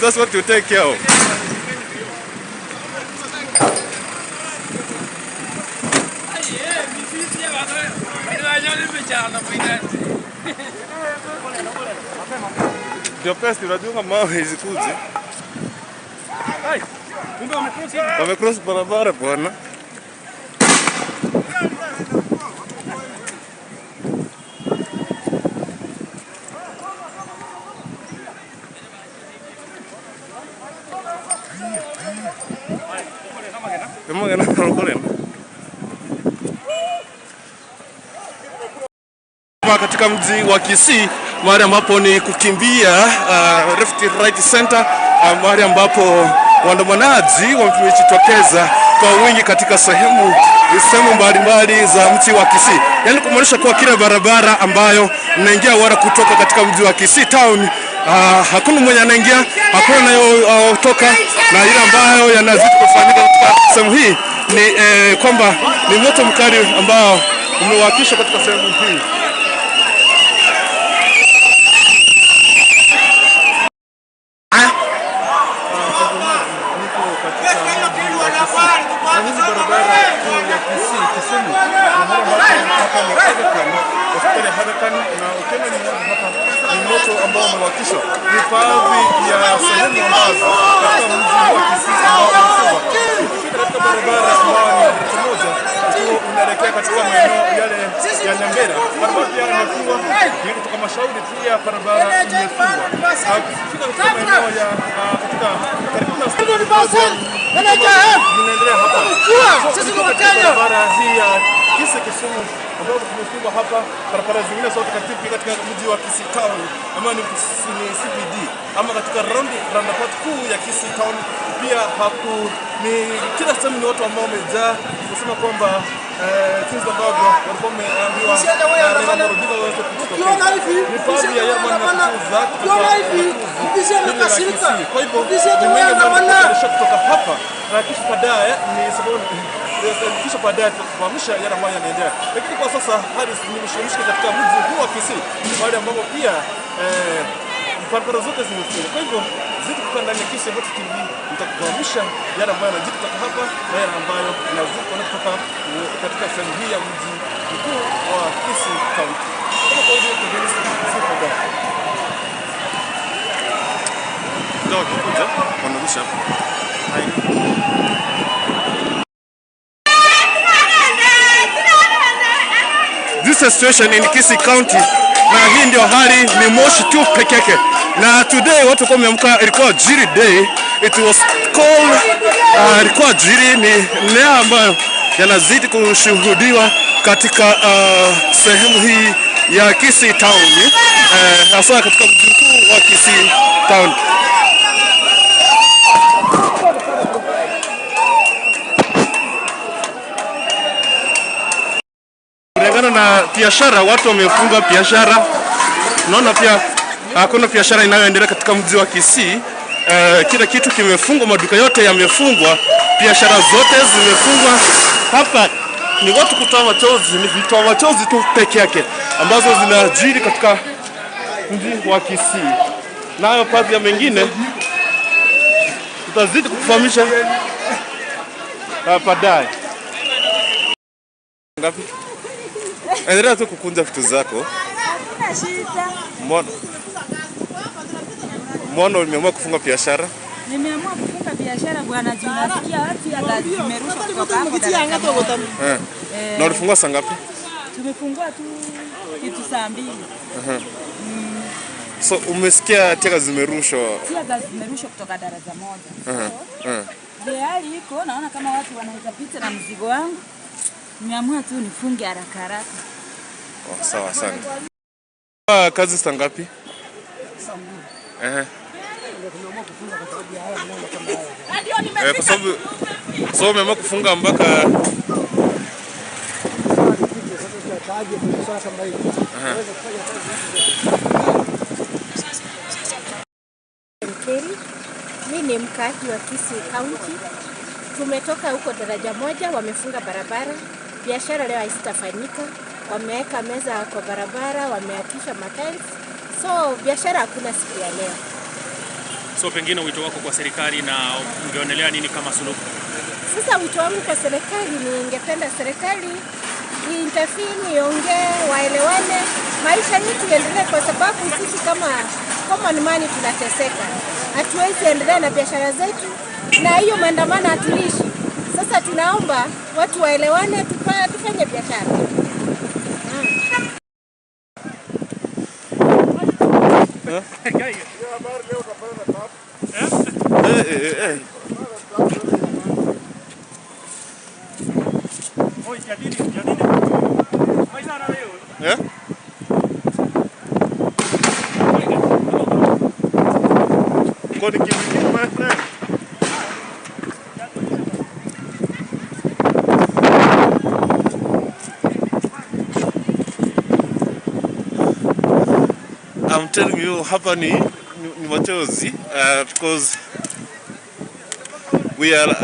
B: That's what you take care of. Ndio pesa unajua mawe zikuzi. Wamecross barabara bwana. Katika mji wa Kisii mahali ambapo ni kukimbia left right center, mahali ambapo waandamanaji wamejitokeza kwa wingi katika sehemu mbalimbali za mji wa Kisii. Yaani kumaanisha kwa kila barabara ambayo mnaingia wala kutoka katika mji wa Kisii town, hakuna mwenye anaingia, hakuna anayotoka, na ile ambayo yanazidi kufanyika katika sehemu hii ni kwamba ni moto mkali ambao umewakishwa katika sehemu hii. Ni moto ambao umewakishwa. Ni baadhi ya sehemu ambazo katika mji wa Kisii ambao umefungwa. Ukifika katika barabara ambayo ni daraja moja ukiwa unaelekea katika maeneo yale ya Nyambera, barabara pia imefungwa. Ni kutoka Mashauri pia barabara imefungwa. Ukifika katika maeneo ya katika karibu na inaendelea hapa.
A: Sisi ni Wakenya.
F: Barabara hii ya Kisii Kisumu ambapo tumefungwa hapa, barabara zingine zote katika mji wa Kisii town ama ni CBD ama katika roundabout kuu ya Kisii town pia haku ni kila sehemu ni watu ambao wamejaa kusema kwamba jinsi ambavyo walikuwa wameambiwa na Odinga waweze kujitokeza. Ni baadhi ya yale yanayokuza kutoka. Kwa hivyo ni mengi ambayo kutoka hapa na kisha baadaye ni sababu kisha Kisha baadaye tutakufahamisha yale ambayo yanaendelea. Lakini kwa sasa hali ni mshike katika mji huu wa Kisii, mahali ambapo pia barabara zote zimefungwa. Kwa hivyo zidi kukaa ndani ya Kisii Hot TV, nitakufahamisha yale ambayo yanajiri kutoka hapa na yale ambayo yanazidi kutoka katika sehemu hii ya mji mkuu wa Kisii County. Kama kawaida,
B: Ndio wakikuja wanarusha hapa. This is situation in Kisii County, na hii ndio hali, ni moshi tu peke yake. Na today watu kwa wameamka, ilikuwa Jiri day, it was called ilikuwa Jiri, ni leo ambayo yanazidi kushuhudiwa katika sehemu hii ya Kisii Town, hasa katika mji mkuu wa Kisii Town. Kulingana na biashara, watu wamefunga biashara. Naona pia hakuna biashara inayoendelea katika mji wa Kisii. Kila kitu kimefungwa, maduka yote yamefungwa, biashara zote zimefungwa. Hapa ni watu kutoa machozi, ni vitoa machozi tu peke yake ambazo zinajiri katika mji wa Kisii. Nayo baadhi ya mengine tutazidi kukufahamisha baadaye. Ngapi? Endelea tu kukunja vitu zako.
C: Hakuna shida.
B: Mbona umeamua kufunga biashara?
C: Nimeamua kufunga biashara bwana, juu nasikia watu ya zimerushwa kutoka hapo daraja moja.
B: Na ulifungua saa ngapi?
C: Tumefungua tu kitu saa 2.
B: So umesikia tear zimerushwa?
C: Tear zimerushwa kutoka daraja moja. So hali iko, naona kama watu wanaweza pita na mzigo wangu. Nimeamua tu nifunge haraka haraka.
B: Oh, sawa sana. Kazi saa ngapi?
A: Saa 2. Tumeamua kufunga kwa sababu ya haya maneno kama haya.
B: Kwa sababu so umeamua kufunga mpaka
D: Mimi ni mkaaji wa Kisii County. Tumetoka huko daraja moja, wamefunga barabara. Biashara leo haitafanyika. Wameweka meza kwa barabara, wameakisha matiles. So biashara hakuna siku ya leo.
E: So pengine wito wako kwa serikali, na ungeonelea nini kama suluhu?
D: Sasa wito wangu kwa serikali, ningependa serikali intervene, iongee, waelewane, maisha yetu yaendelee, kwa sababu sisi kama common man tunateseka. Hatuwezi endelea na biashara zetu, na hiyo maandamano hatuishi. Sasa tunaomba watu waelewane, tufanye biashara.
B: My friend. I'm telling you, hapa ni machozi, because we are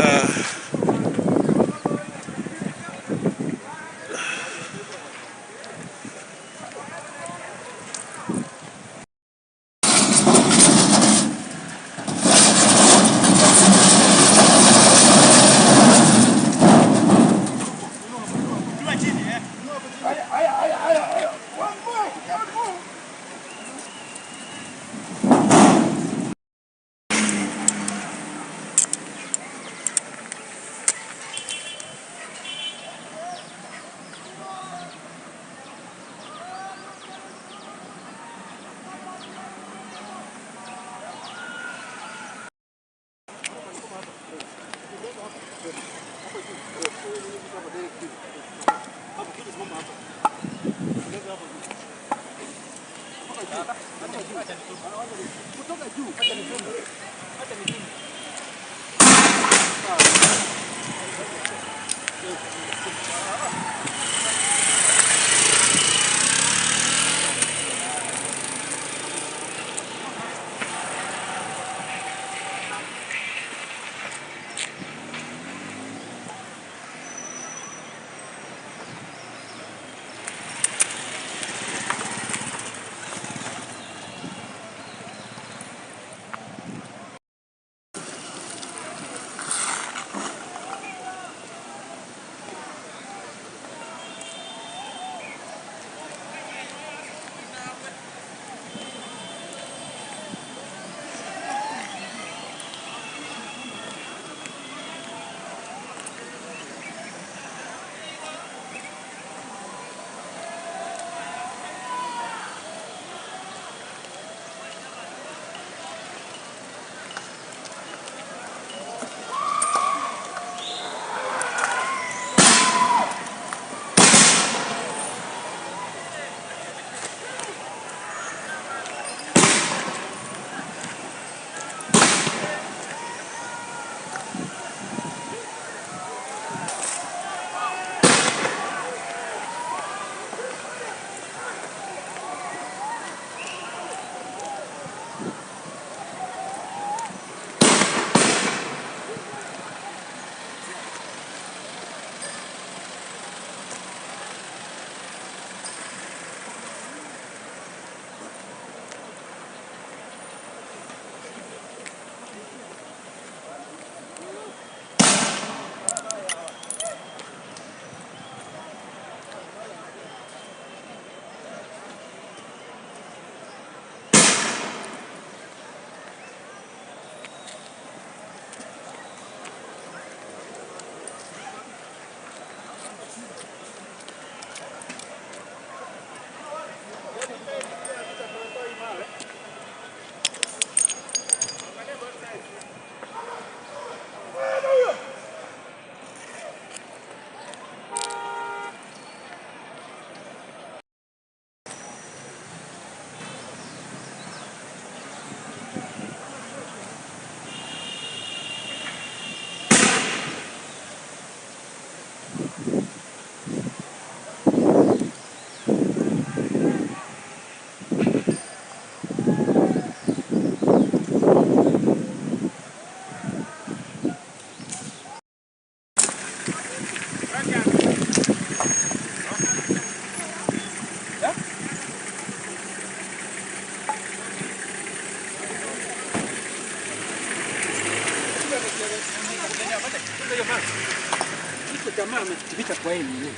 A: Tumejificha kwa hii nini?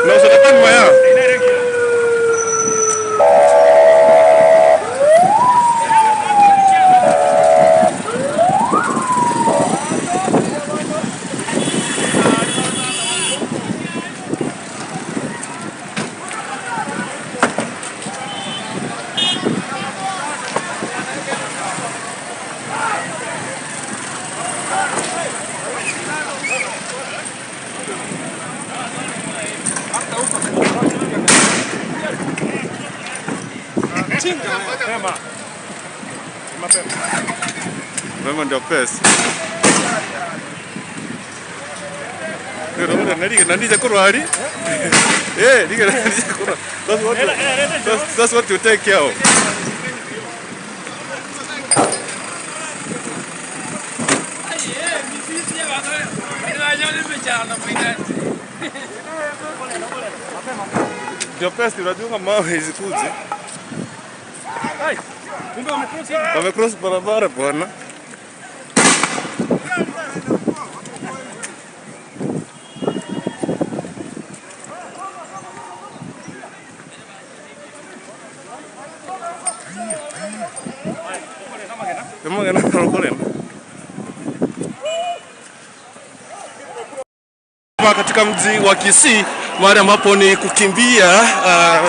B: No, se la maya. Mema ndio pesa. That's what you take care of. Ndio pesa unajua mawe zikuje. Wamecross barabara bwana. Katika mji wa Kisii, mahali ambapo ni kukimbia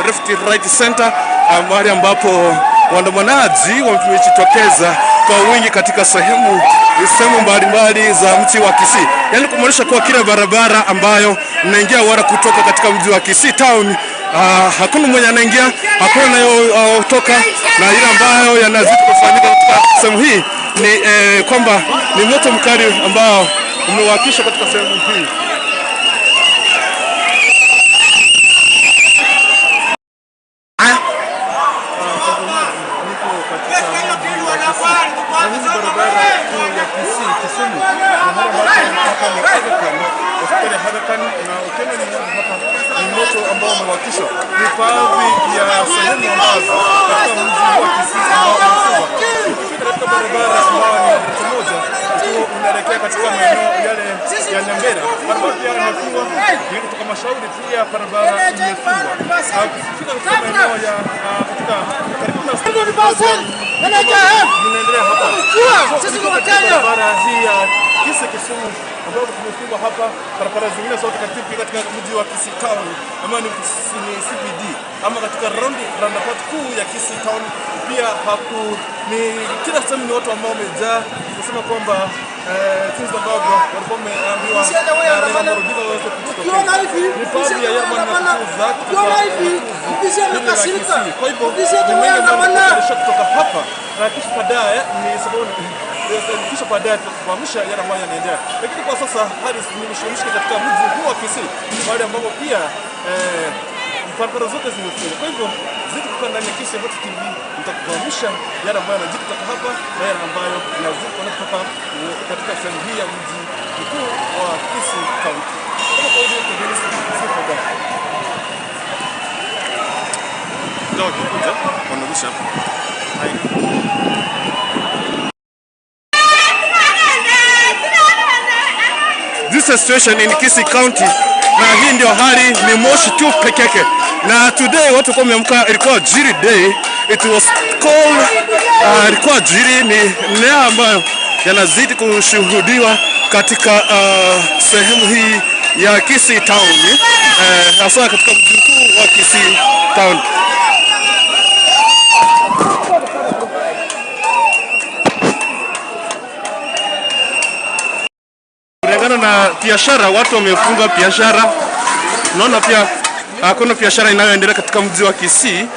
B: left right center, mahali ambapo waandamanaji wamejitokeza kwa wingi katika sehemu mbalimbali za mji wa Kisii. Yaani kumaanisha kuwa kila barabara ambayo mnaingia wala kutoka katika mji wa Kisii town, hakuna mwenye anaingia, hakuna anayotoka, na ile ambayo yanazidi kufanyika katika sehemu hii ni kwamba ni moto mkali ambao umewakisha katika sehemu hii.
F: Ni baadhi ya sehemu ambazo katika mji wa Kisii ambao ukifika katika barabara ambayo ni daraja moja ukiwa unaelekea katika maeneo yale ya Nyambera, barabara pia imefungwa. Kutoka Mashauri pia barabara imefungwa. Ukifika katika maeneo ya katika karibu na inaendelea hapa.
A: Sisi ni Wakenya.
F: Barabara hii ya Kisii Kisumu ambapo tumefungwa hapa, barabara zingine zote katika mji wa Kisii town ama ni CBD ama katika roundabout kuu ya Kisii town pia haku ni kila sehemu ni watu ambao wamejaa kusema kwamba jinsi ambavyo walikuwa wameambiwa
A: Ukiona hivi ukiona hivi ofisi amekasirika, ofisi
F: ameandamana kutoka hapa na kisha baadaye ni sababu kisha baadaye tutakufahamisha yale ambayo yanaendelea. Lakini kwa sasa hali ni mshike katika mji huu wa Kisii, mahali ambapo pia barabara zote zimefungwa. Kwa hivyo zidi kukaa ndani ya Kisii Hot TV, nitakufahamisha yale ambayo yanajiri kutoka hapa na yale ambayo yanazidi kutoka katika sehemu hii ya mji mkuu wa Kisii County. Kama kawaida tuendelee.
B: Ndio kikuja wanarusha hapa. This is situation in Kisii County, na hii ndio hali, ni moshi tu peke yake. Na today watu kwa wameamka, ilikuwa jiri day, it was cold, ilikuwa jiri, ni leo ambayo yanazidi kushuhudiwa katika sehemu hii ya Kisii town, hasa katika mji mkuu wa Kisii town. Kulingana na biashara, watu wamefunga biashara. Naona pia hakuna biashara inayoendelea katika mji wa Kisii.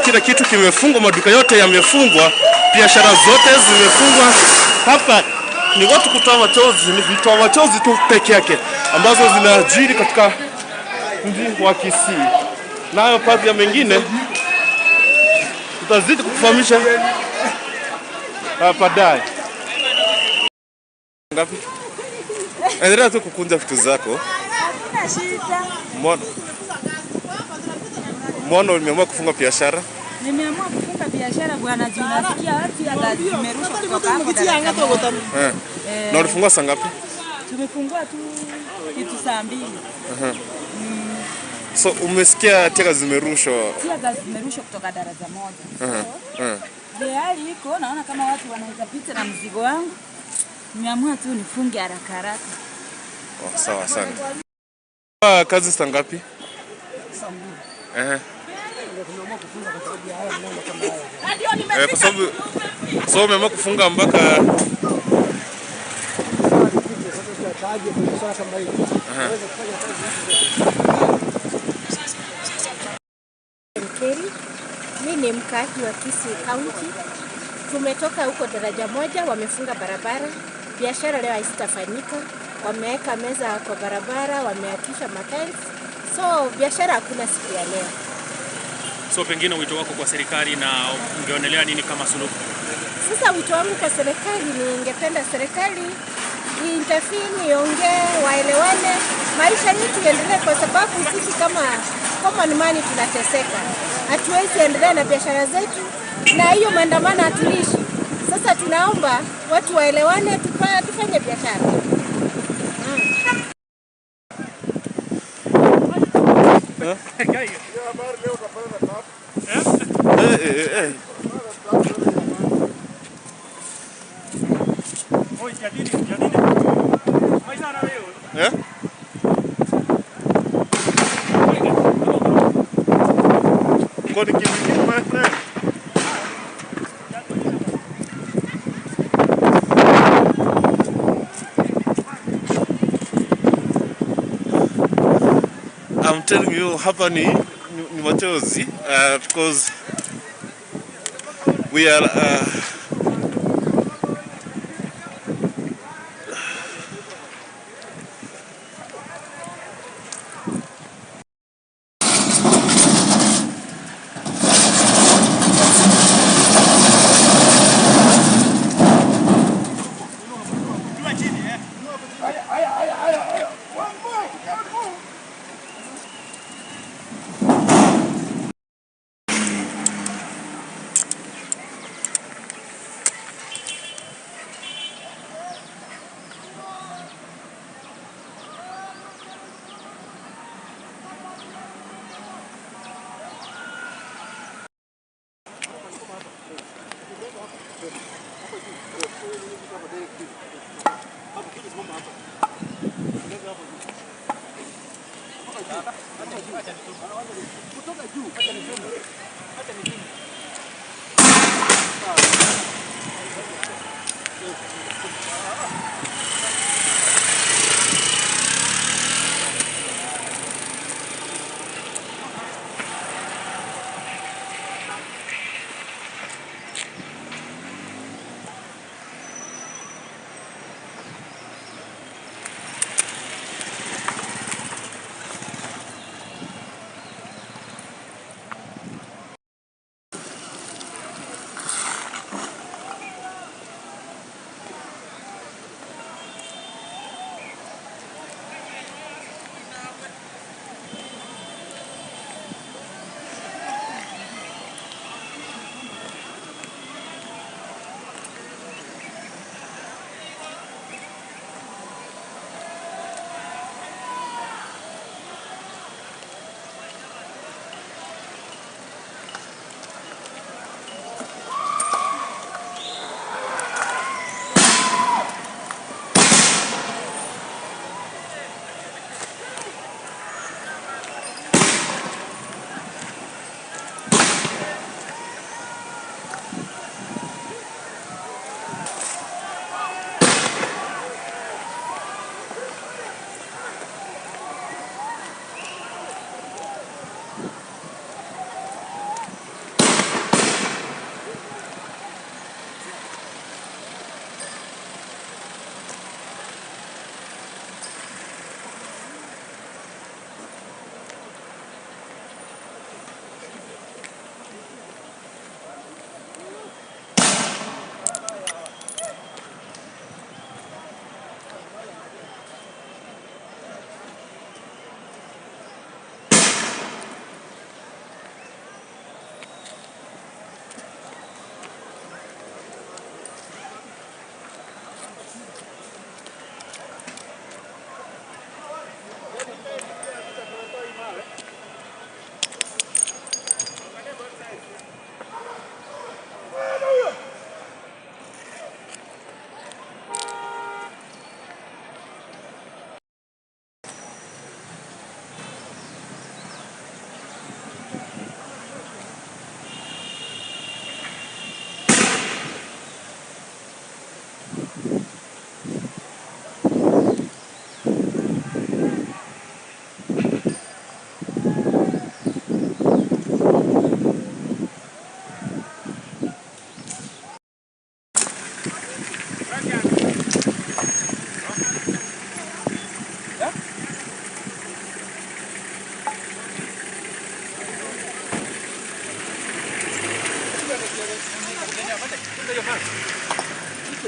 B: Kila kitu kimefungwa, maduka yote yamefungwa, biashara zote zimefungwa. Hapa ni watu kutoa machozi, ni vitoa machozi tu peke yake ambazo zinajiri katika mji wa Kisii. Nayo baadhi ya mengine tutazidi kukufahamisha baadaye. Ngapi? Endelea tu kukunja vitu zako.
C: Hakuna shida.
B: Mbona umeamua kufunga biashara?
C: Nimeamua kufunga biashara. biashara bwana, juu nasikia watu ya gazi zimerushwa kutoka hapo daraja moja.
B: Na ulifungua saa ngapi?
C: Tumefungua tu kitu saa 2.
B: So umesikia teargas zimerushwa?
C: Teargas zimerushwa kutoka daraja moja. So hali iko, naona kama watu wanaweza pita na mzigo wangu. Nimeamua tu nifunge haraka haraka.
B: Oh, sawa sana. Kazi saa ngapi?
A: Saa 2. Tumeamua kufunga kwa sababu ya haya maneno kama haya.
B: Kwa sababu so umeamua kufunga mpaka
D: Mimi ni mkaaji wa Kisii County. Tumetoka huko daraja moja, wamefunga barabara. Biashara leo haitafanyika. Wameweka meza kwa barabara, wameakisha matiles. So biashara hakuna siku ya leo.
E: So pengine wito wako kwa serikali na ungeonelea nini kama suluhu?
D: Sasa wito wangu kwa serikali, ningependa serikali intervene, iongee, waelewane, maisha yetu yaendelee, kwa sababu sisi kama common man tunateseka. Hatuwezi endelea na biashara zetu na hiyo maandamano hatuishi. Sasa tunaomba watu waelewane, tufanye biashara.
B: My friend. I'm telling you, hapa ni machozi, because we are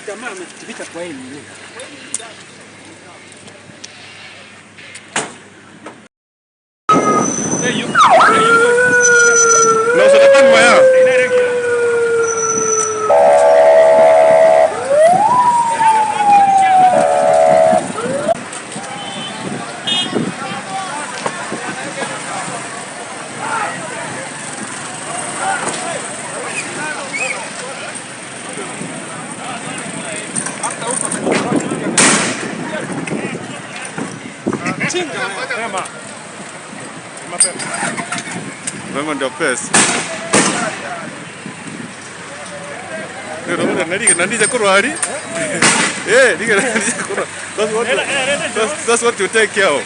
A: Jamaa ametuficha kwa hii.
B: No, se tapan maya. Mema ndio pesa. That's what you take care of.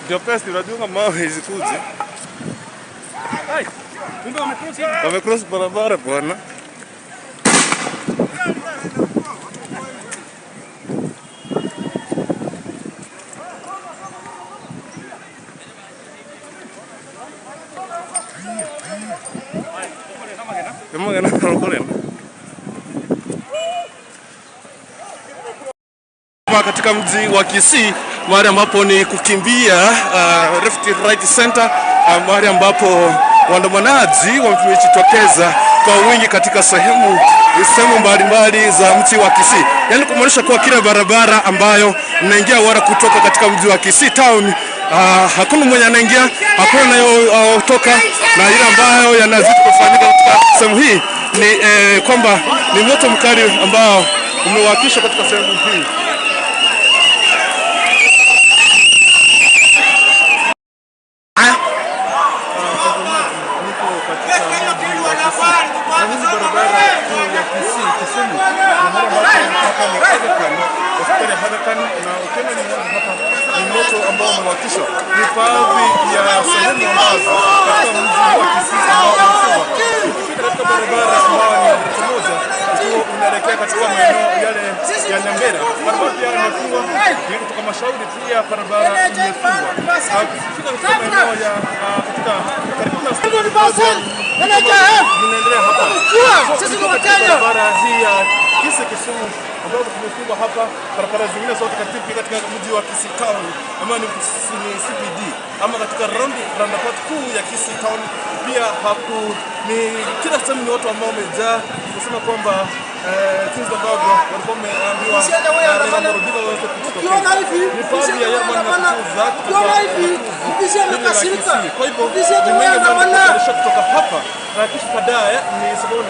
B: Ndio pesa unajua mawe zikuje. Wamecross barabara bwana. Katika mji wa Kisii, mahali ambapo ni kukimbia left right center, mahali ambapo waandamanaji wamejitokeza kwa wingi katika sehemu mbalimbali za mji wa Kisii. Yaani kumaanisha kuwa kila barabara ambayo mnaingia wala kutoka katika mji wa Kisii town, hakuna mwenye anaingia, hakuna anayotoka, na ile ambayo yanazidi kufanyika katika sehemu hii ni kwamba ni moto mkali ambao umewakishwa katika sehemu hii.
F: Ni baadhi ya sehemu ambazo katika mji wa Kisii ambao ukifika katika barabara ambayo ni ya moja ukiwa unaelekea katika maeneo yale ya Nyambera, barabara pia imefungwa kutoka Mashauri, pia barabara imefungwa. Ukifika katika maeneo ya katika karibu na inaendelea hapa sisi ni Wakenya, barabara hii ya Kisii Kisumu ambapo tumefungwa hapa, barabara zingine zote katika mji wa Kisii Town ama ni CBD ama katika roundabout kuu ya Kisii Town pia haku ni kila sehemu ni watu ambao wamejaa kusema kwamba jinsi ambavyo walikuwa wameambiwa
A: ukiona hivi ukiona hivi ofisi amekasirika,
F: kwa hivyo
A: ofisi tumeandamana
F: kutoka hapa na kisha baadaye ni sababu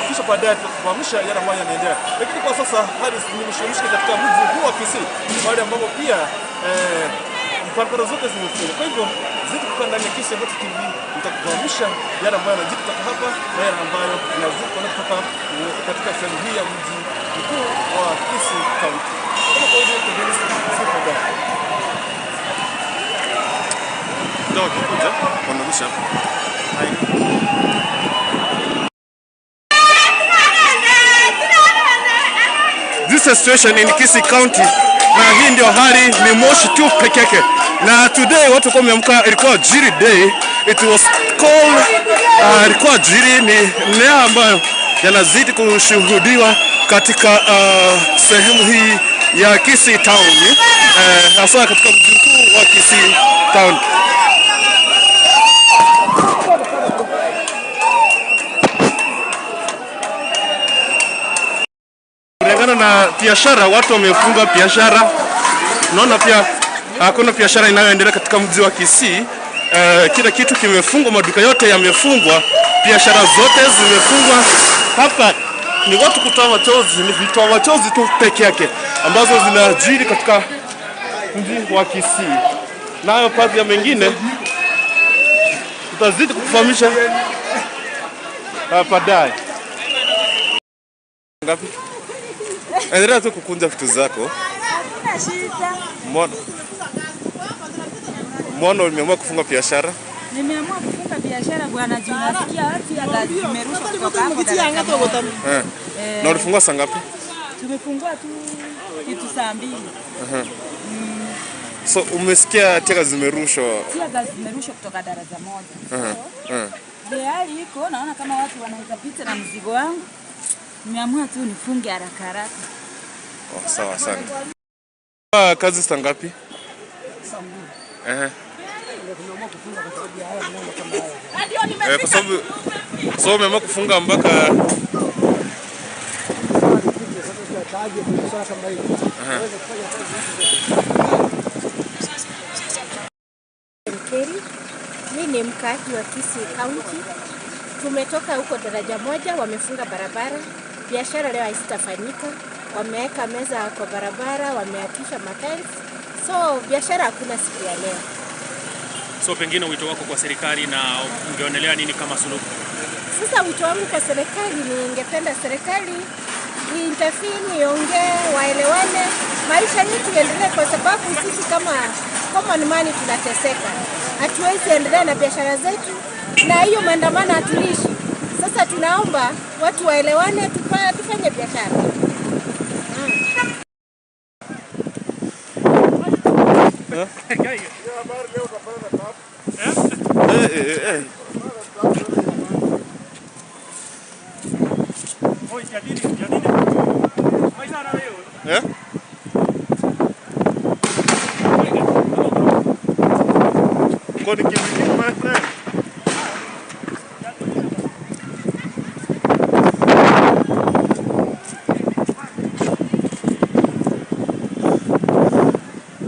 F: kisha baadaye tutakufahamisha yale ambayo yanaendelea, lakini kwa sasa hali ni mshike katika mji huu wa Kisii, mahali ambapo pia barabara zote zimefungwa. Kwa hivyo zidi kukaa ndani ya Kisii Vote TV, nitakufahamisha yale ambayo yanajiri kutoka hapa na yale ambayo yanazidi kutoka katika sehemu hii ya mji mkuu wa Kisii County. Kama kawaida tuendelee.
B: Ndio kikuja wanarusha. This is situation in Kisii County, na hii ndio hali, ni moshi tu peke yake. Na today watu kwa wameamka, ilikuwa Jiri day, it was called ilikuwa Jiri, ni leo ambayo yanazidi kushuhudiwa katika sehemu hii ya Kisii Town, hasa katika mji mkuu wa Kisii Town. Kulingana na biashara, watu wamefunga biashara. Naona pia hakuna biashara inayoendelea katika mji wa Kisii. Kila kitu kimefungwa, maduka yote yamefungwa, biashara zote zimefungwa. Hapa ni watu kutoa machozi, ni vitoa machozi tu peke yake ambazo zinajiri katika mji wa Kisii. Nayo baadhi ya mengine tutazidi kukufahamisha baadaye. Ngapi? Endelea tu kukunja vitu zako.
C: Hakuna shida.
B: Mbona umeamua kufunga biashara?
C: Nimeamua kufunga biashara bwana, juu nasikia watu ya zimerushwa kutoka hapo.
B: Na ulifungua saa ngapi?
C: Tumefungua tu kitu saa 2.
B: So umesikia tear zimerushwa?
C: Tear zimerushwa kutoka daraja moja. So hali iko, naona kama watu wanaweza pita na mzigo wangu. Nimeamua tu nifunge haraka haraka.
B: Oh, sawa sana. Kazi saa ngapi?
A: Saa 2. Tumeamua kufunga kwa sababu ya haya mambo kama haya.
B: Kwa sababu so umeamua kufunga mpaka
D: Mimi ni mkaaji wa Kisii County. Tumetoka huko daraja moja, wamefunga barabara. Biashara leo haitafanyika. Wameweka meza kwa barabara, wameakisha matairi. So biashara hakuna siku ya leo.
E: So pengine wito wako kwa serikali na ungeonelea nini kama suluhu?
D: Sasa wito wangu kwa serikali, ningependa serikali intervene, iongee, waelewane, maisha yetu yaendelee, kwa sababu sisi kama common man tunateseka. Hatuwezi endelea na biashara zetu na hiyo maandamano hatuishi. Sasa tunaomba watu waelewane, tufanye biashara.
B: My friend.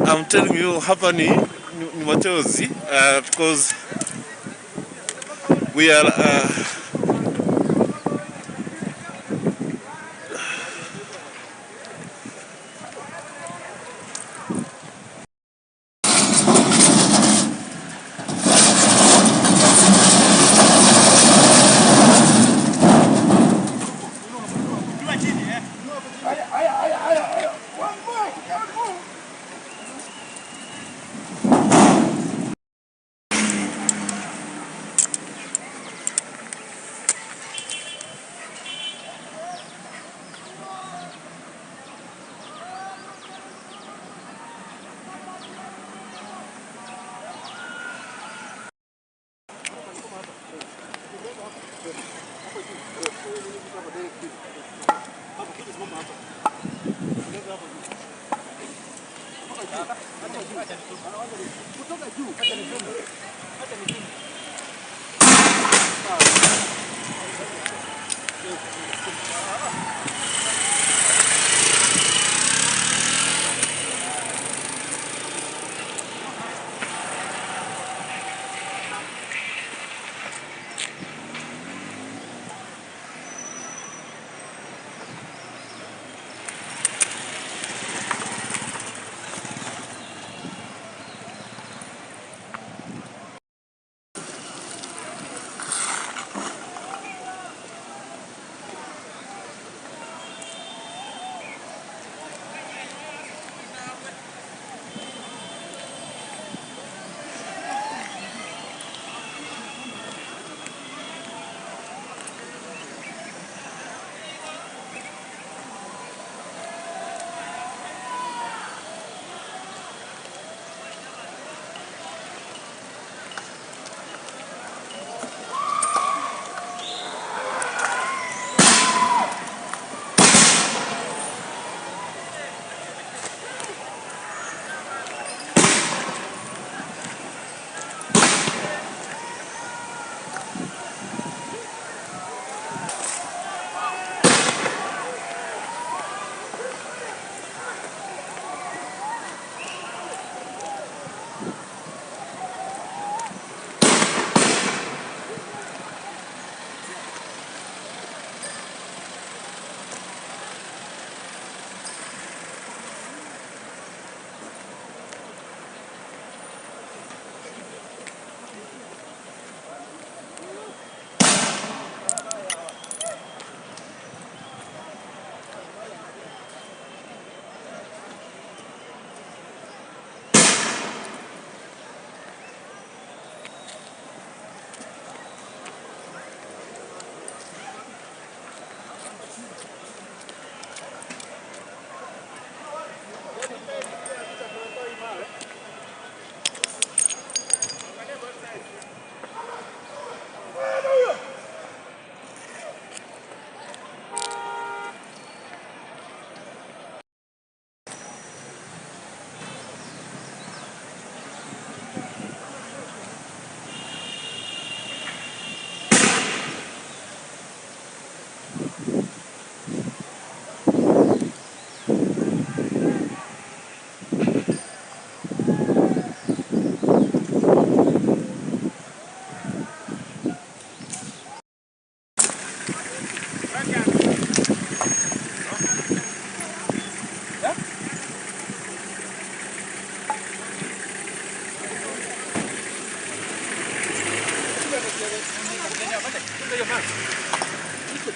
B: I'm telling you, hapa ni machozi, because we are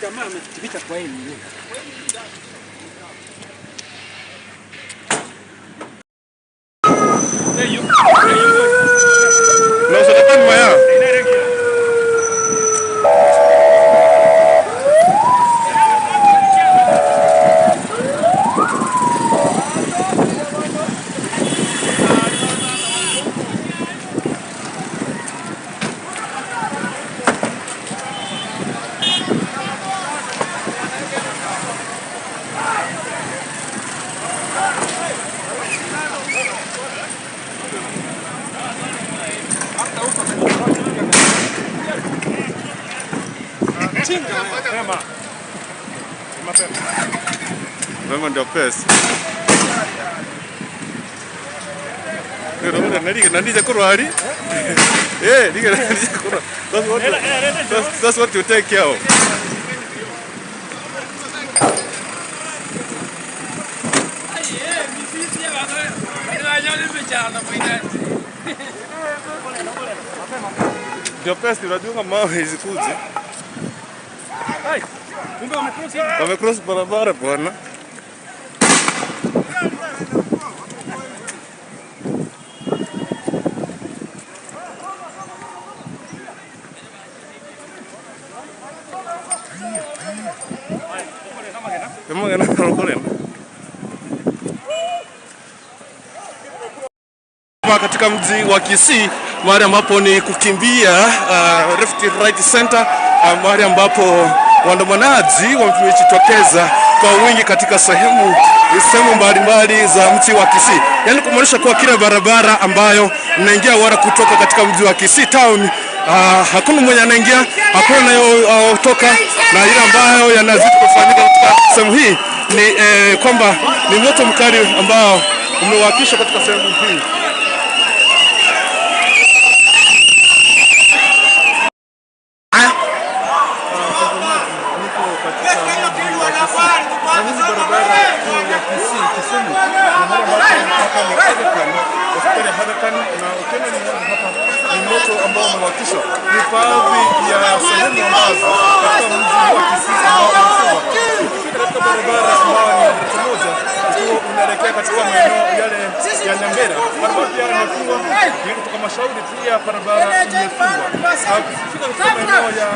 A: Jamaa amejificha kwa hii.
B: No, so that maya. Mema ndio pesa. That's what you take care of. Ndio pesa unajua mawe zikuje. Wamecross barabara bwana. Katika mji wa Kisii, mahali ambapo ni kukimbia left right center, mahali ambapo waandamanaji wamejitokeza kwa wingi katika sehemu mbalimbali za mji wa Kisii. Yaani kumaanisha kuwa kila barabara ambayo mnaingia wala kutoka katika mji wa Kisii town, hakuna mwenye anaingia, hakuna anayotoka, na ile ambayo yanazidi kufanyika katika sehemu hii ni kwamba ni moto mkali ambao umewakishwa katika sehemu hii.
F: Ni baadhi ya sehemu ambazo katika mji wa Kisii ambao ukifika katika barabara ambayo ni ya moja ukiwa unaelekea katika maeneo yale ya Nyambera, barabara pia imefungwa, kutoka Mashauri pia barabara imefungwa. Ukifika katika maeneo ya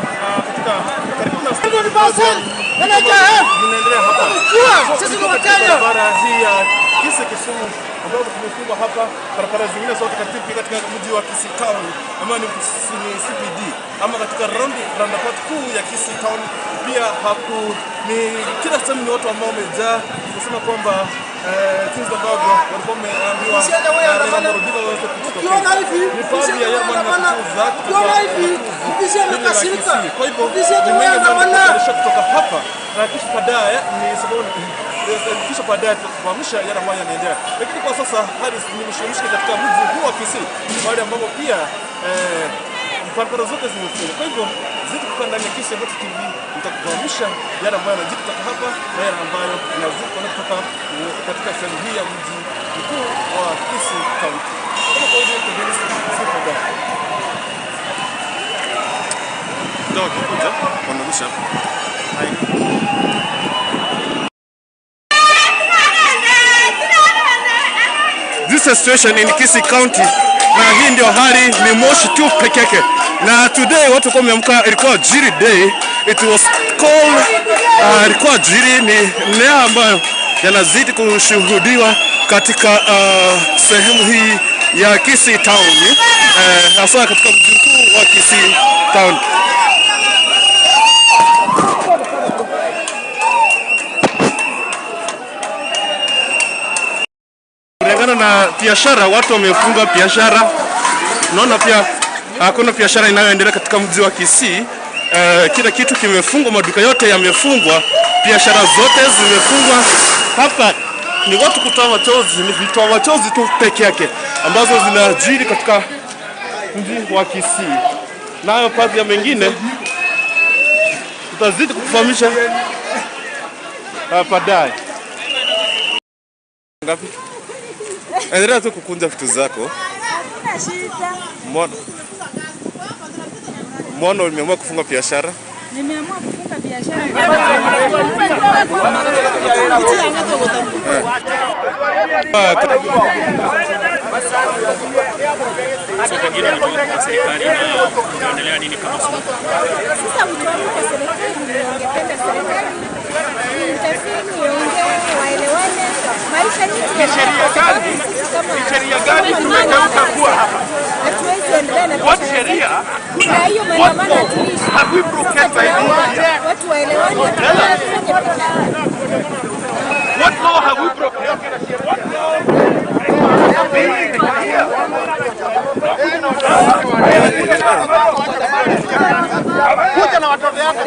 F: katika karibu na inaendelea hapa. Sisi ni Wakenya. Barabara hii ya Kisii Kisumu ambapo tumefungwa hapa, barabara zingine zote katika mji wa Kisii Town ama ni CBD ama katika roundabout kuu ya Kisii Town pia haku ni kila sehemu ni watu ambao wamejaa kusema kwamba jinsi ambavyo walikuwa wameambiwa
A: Ukiona hivi ukiona hivi ofisi amekasirika, ofisi tumeandamana
F: kutoka hapa na kisha baadaye ni sababu kisha baadaye tutafahamisha yale ambayo yanaendelea, lakini kwa sasa hali ni mshike katika mji huu wa Kisii, mahali ambapo pia barabara zote zimefungwa. Kwa hivyo zidi kukaa ndani ya Kisii Vote TV, nitakufahamisha yale ambayo yanajiri kutoka hapa na yale ambayo yanazidi kutoka katika sehemu hii ya mji mkuu wa Kisii County. Kama kawaida sipo
B: Ndio kikuja wanarusha. This is situation in Kisii County. Na hii ndio hali, ni moshi tu peke yake. Na today watu kwa wameamka, ilikuwa Jiri day. It was called ilikuwa Jiri, ni leo ambayo yanazidi kushuhudiwa katika sehemu hii ya Kisii Town, hasa katika mji mkuu wa Kisii Town. Kulingana na biashara, watu wamefunga biashara. Naona pia hakuna biashara inayoendelea katika mji wa Kisii. Kila kitu kimefungwa, maduka yote yamefungwa, biashara zote zimefungwa. Hapa ni watu kutoa machozi, ni vitoa machozi tu peke yake ambazo zinajiri katika mji wa Kisii. Nayo baadhi ya mengine tutazidi kukufahamisha baadaye. Ngapi? Endelea tu kukunja vitu zako.
C: Hakuna shida.
B: Mbona umeamua kufunga biashara?
C: Nimeamua kufunga biashara.
E: So pengine wito wako kwa serikali na ungeonelea nini kama suluhu?
D: Sasa wito wangu kwa serikali, ningependa serikali intervene, iongee, waelewane, maisha yetu
J: Sheria gani? Sheria gani tumegeuka kuwa hapa?
D: Hatuwezi endelea na
J: What sheria?
D: na hiyo maandamano hatuishi.
J: Have we broken by being here?
D: Watu waelewane, tufanye biashara.
J: What law have we broken? What law being here?
I: Kuja na watoto yako.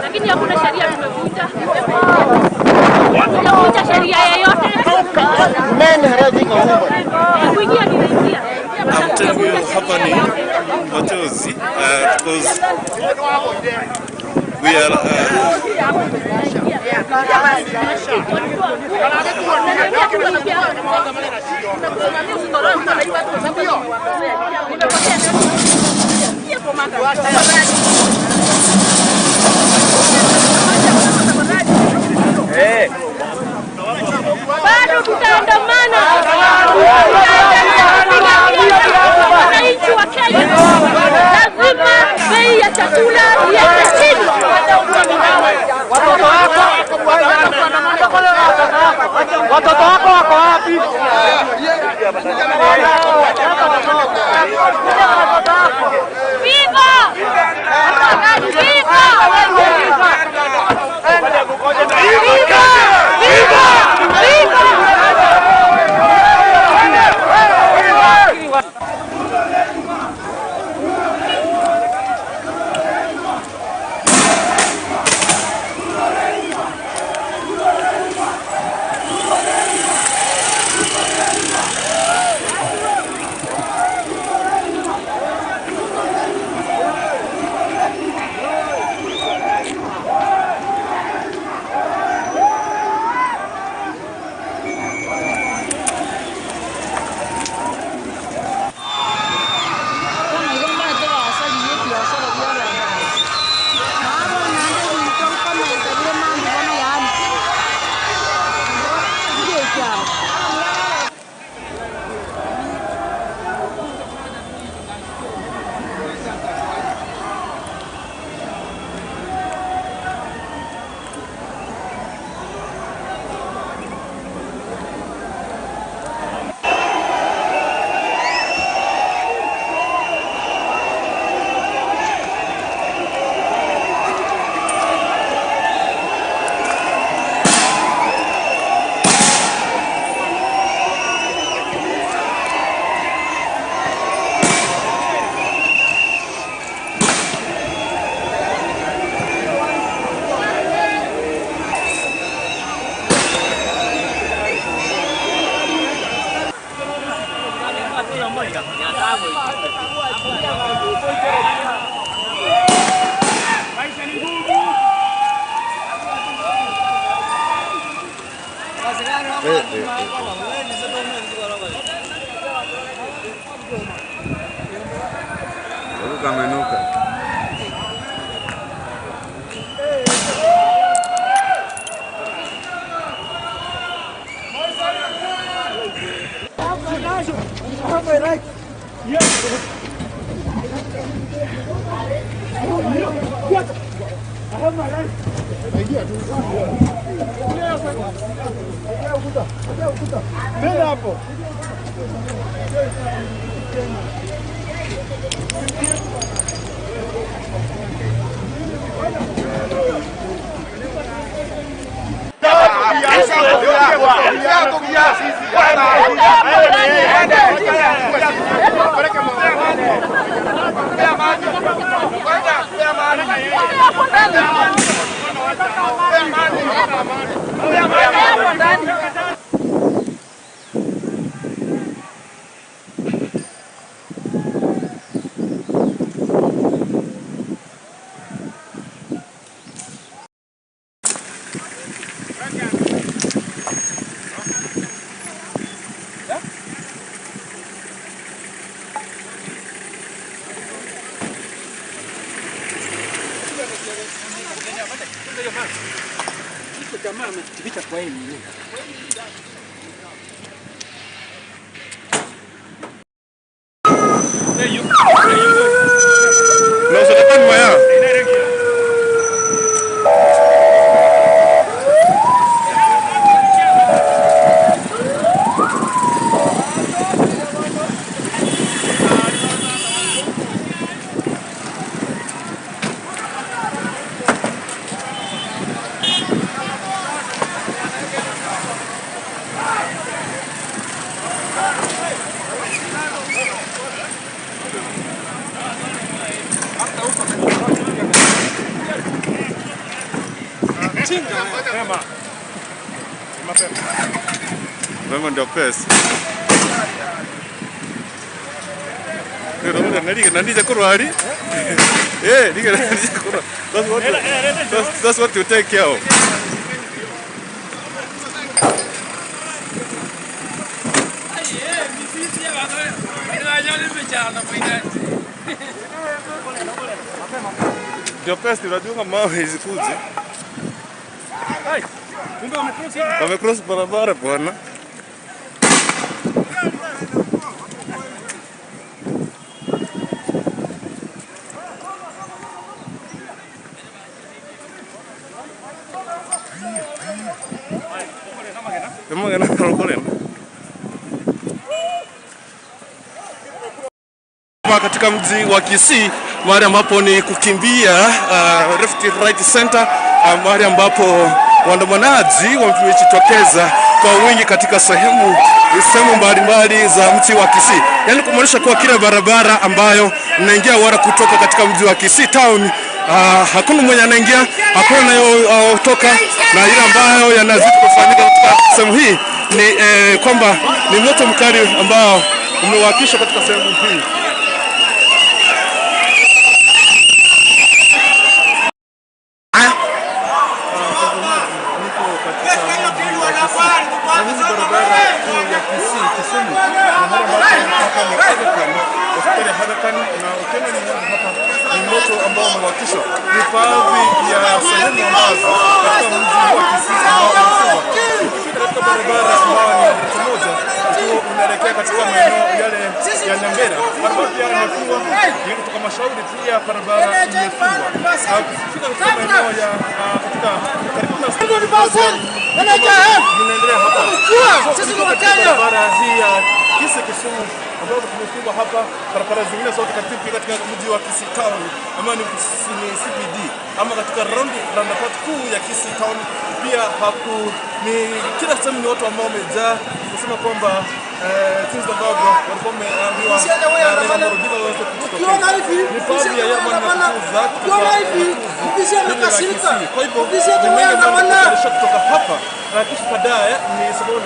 K: Lakini hakuna sheria tumevunja. Hatujavunja sheria yoyote.
I: Men harassing a woman.
K: Kuingia nimeingia.
B: I'm telling you, hapa ni machozi because we are
K: Bado tutaandamana. Wananchi wa Kenya, lazima bei ya chakula iende chini.
I: Watoto wako wako wapi?
K: Viva! Viva! Viva! Viva!
H: Kamenuka.
I: Tena hapo.
A: Jamaa ametuficha kwa hii nini?
B: No, se le maya. Mema ndio pesa. That's what you take care of. Ndio pesa unajua mawe zikuje. Wamecross barabara bwana. Katika mji wa Kisii mahali ambapo ni kukimbia left right center, mahali ambapo waandamanaji wamejitokeza kwa wingi katika sehemu mbalimbali za mji wa Kisii. Yaani kumaanisha kuwa kila barabara ambayo inaingia wala kutoka katika mji wa Kisii town, hakuna mwenye anaingia, hakuna anayotoka, na ile ambayo yanazidi kufanyika katika sehemu hii ni kwamba ni moto mkali ambao umewakishwa katika sehemu hii.
F: Ni baadhi ya sehemu ambazo katika mji wa Kisii ambao ukifika katika barabara ambayo ni daraja moja ukiwa unaelekea katika maeneo yale ya Nyambera, barabara pia imefungwa, ni kutoka Mashauri pia barabara imefungwa. Ukifika katika maeneo ya katika karibu na inaendelea hapa.
A: Sisi ni Wakenya.
F: Barabara hii ya Kisii Kisumu ambayo tumefungwa hapa, barabara zingine zote katika mji wa Kisii town ama ni CBD ama katika roundabout kuu ya Kisii town pia haku ni kila sehemu ni watu ambao wamejaa kusema kwamba jinsi ambavyo walikuwa wameambiwa na Raila waweze kujitokeza. Ni baadhi ya yale ambayo amekasirika. Kwa hivyo ni mengi ambayo kutoka hapa na kisha baadaye ni sababu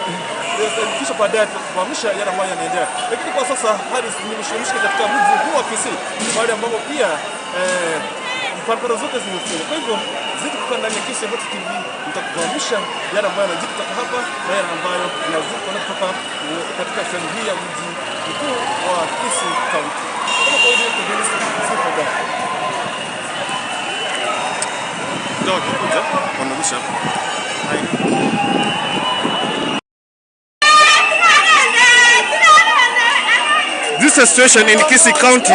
F: kisha baadaye tutakufahamisha yale ambayo yanaendelea. Lakini kwa sasa hali ni mshike katika mji huu wa Kisii, mahali ambapo pia barabara zote zimefungwa. Kwa hivyo zidi kukaa ndani ya Kisii Hot TV, nitakufahamisha yale ambayo yanajiri kutoka hapa na yale ambayo yanazidi kutoka katika sehemu hii ya mji mkuu wa Kisii County. Kama kawaida tunaendelea.
B: Ndio kuja wanarusha. This is situation in Kisii County.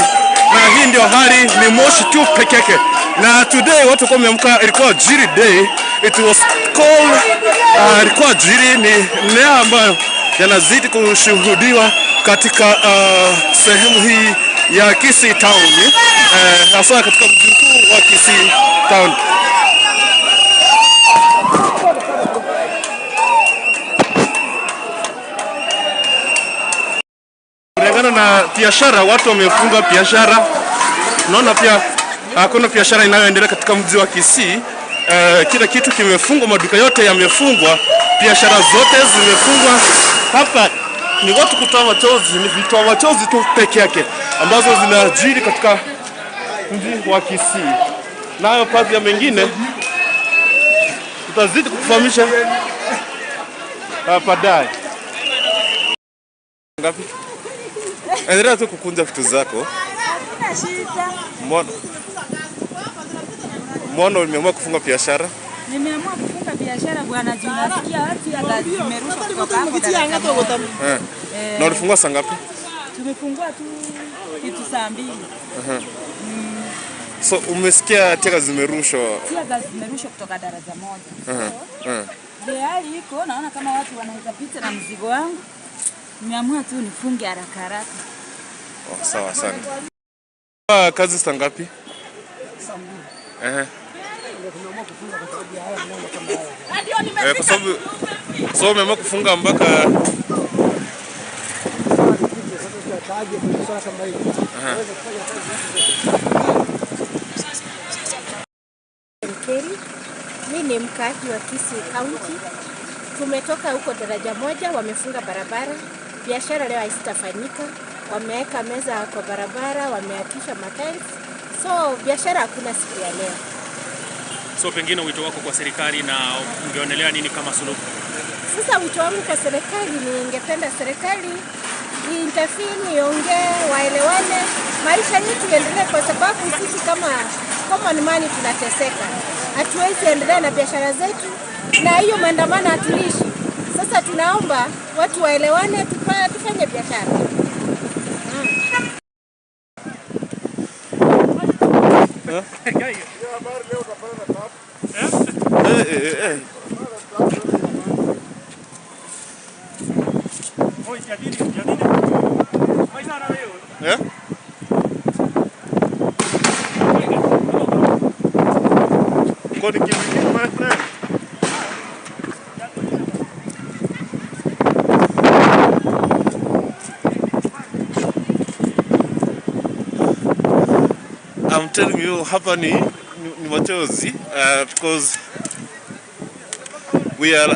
B: Na hii ndio hali, ni moshi tu peke yake. Na today watu kwa wameamka, ilikuwa Jiri day. It was called ilikuwa Jiri, ni leo ambayo yanazidi kushuhudiwa katika sehemu hii ya Kisii town, hasa katika mji mkuu wa Kisii town. Kulingana na biashara, watu wamefunga biashara. Naona pia hakuna biashara inayoendelea katika mji wa Kisii. Kila kitu kimefungwa, maduka yote yamefungwa, biashara zote zimefungwa. Hapa ni watu kutoa machozi, ni vitoa machozi tu peke yake ambazo zinajiri katika mji wa Kisii. Nayo baadhi ya mengine tutazidi kukufahamisha baadaye. Ngapi? Endelea tu kukunja vitu zako.
C: Hakuna shida.
B: Mbona umeamua kufunga biashara?
C: Nimeamua kufunga biashara. biashara bwana, juu nasikia watu ya zimerushwa kutoka hapo daraja moja.
B: Na ulifungua saa ngapi?
C: Tumefungua tu kitu saa 2.
B: So umesikia tear gas zimerushwa?
C: Tear gas zimerushwa kutoka daraja moja. Vile hali iko, naona kama watu wanaweza pita na mzigo wangu. Nimeamua tu nifunge haraka haraka.
B: Oh, sawa sana. Kazi saa ngapi?
A: Saa 2. Ndio tumeamua kufunga kwa sababu ya haya mambo kama haya.
B: Kwa sababu so umeamua kufunga mpaka
D: Mkeri, mimi ni mkaaji wa Kisii County. Tumetoka huko daraja moja, wamefunga barabara. Biashara leo haitafanyika. Wameweka meza kwa barabara, wameakisha matiles. So biashara hakuna siku ya leo.
E: So pengine wito wako kwa serikali na ungeonelea nini kama suluhu?
D: Sasa wito wangu kwa serikali, ningependa serikali intervene, iongee, waelewane, maisha yetu yaendelee, kwa sababu sisi kama common man tunateseka. Hatuwezi endelea na biashara zetu na hiyo maandamano hatuishi. Sasa tunaomba watu waelewane, tufanye biashara.
B: My friend. I'm telling you, hapa ni machozi, because we are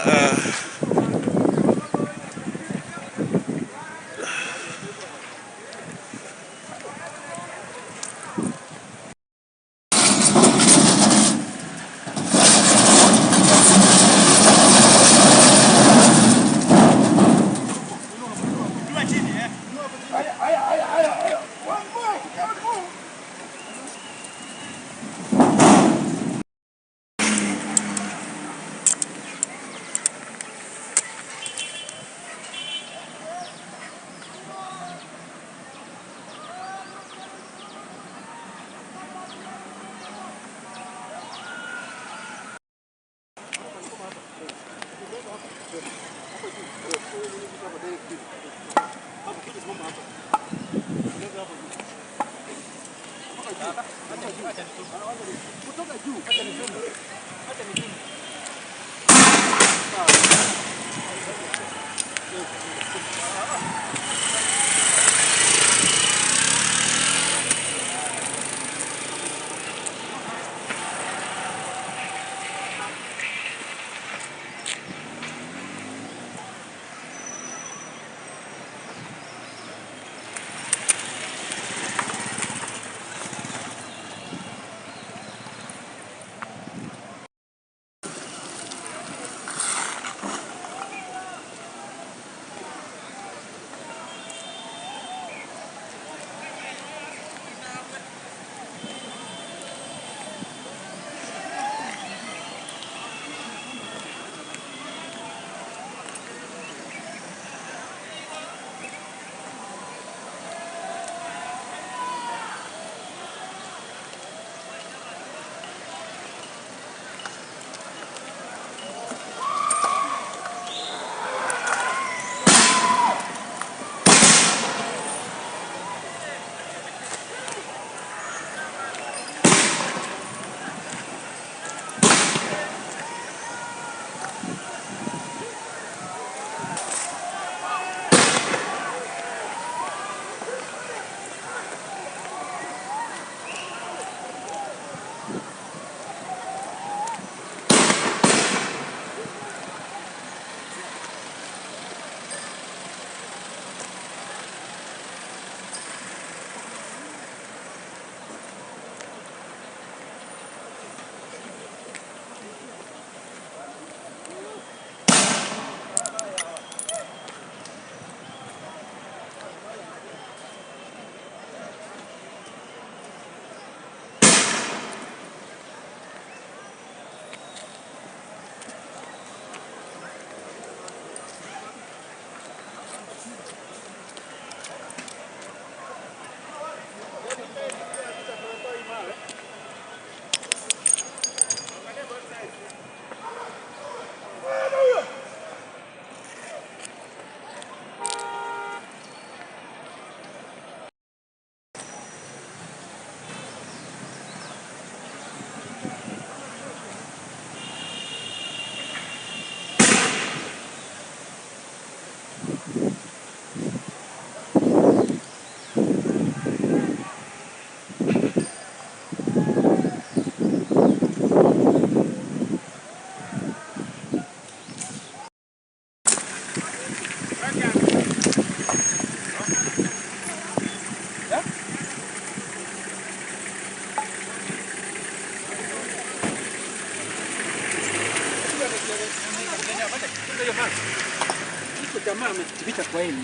A: Wametuficha kwa hili.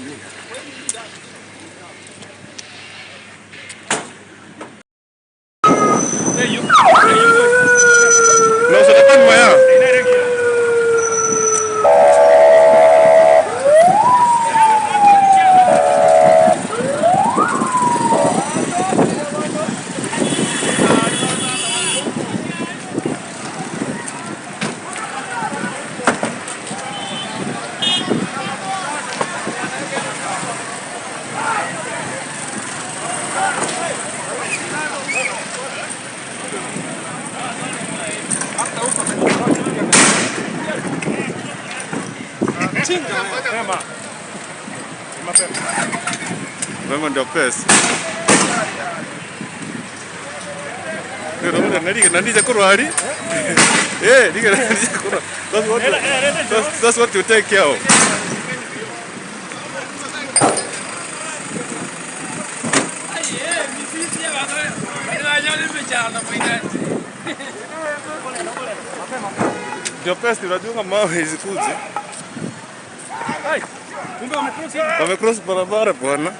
B: No, se la maya. Mema ndio pesa. That's what you take care of. Ndio pesa unajua mawe zikuje. Wamecross barabara bwana.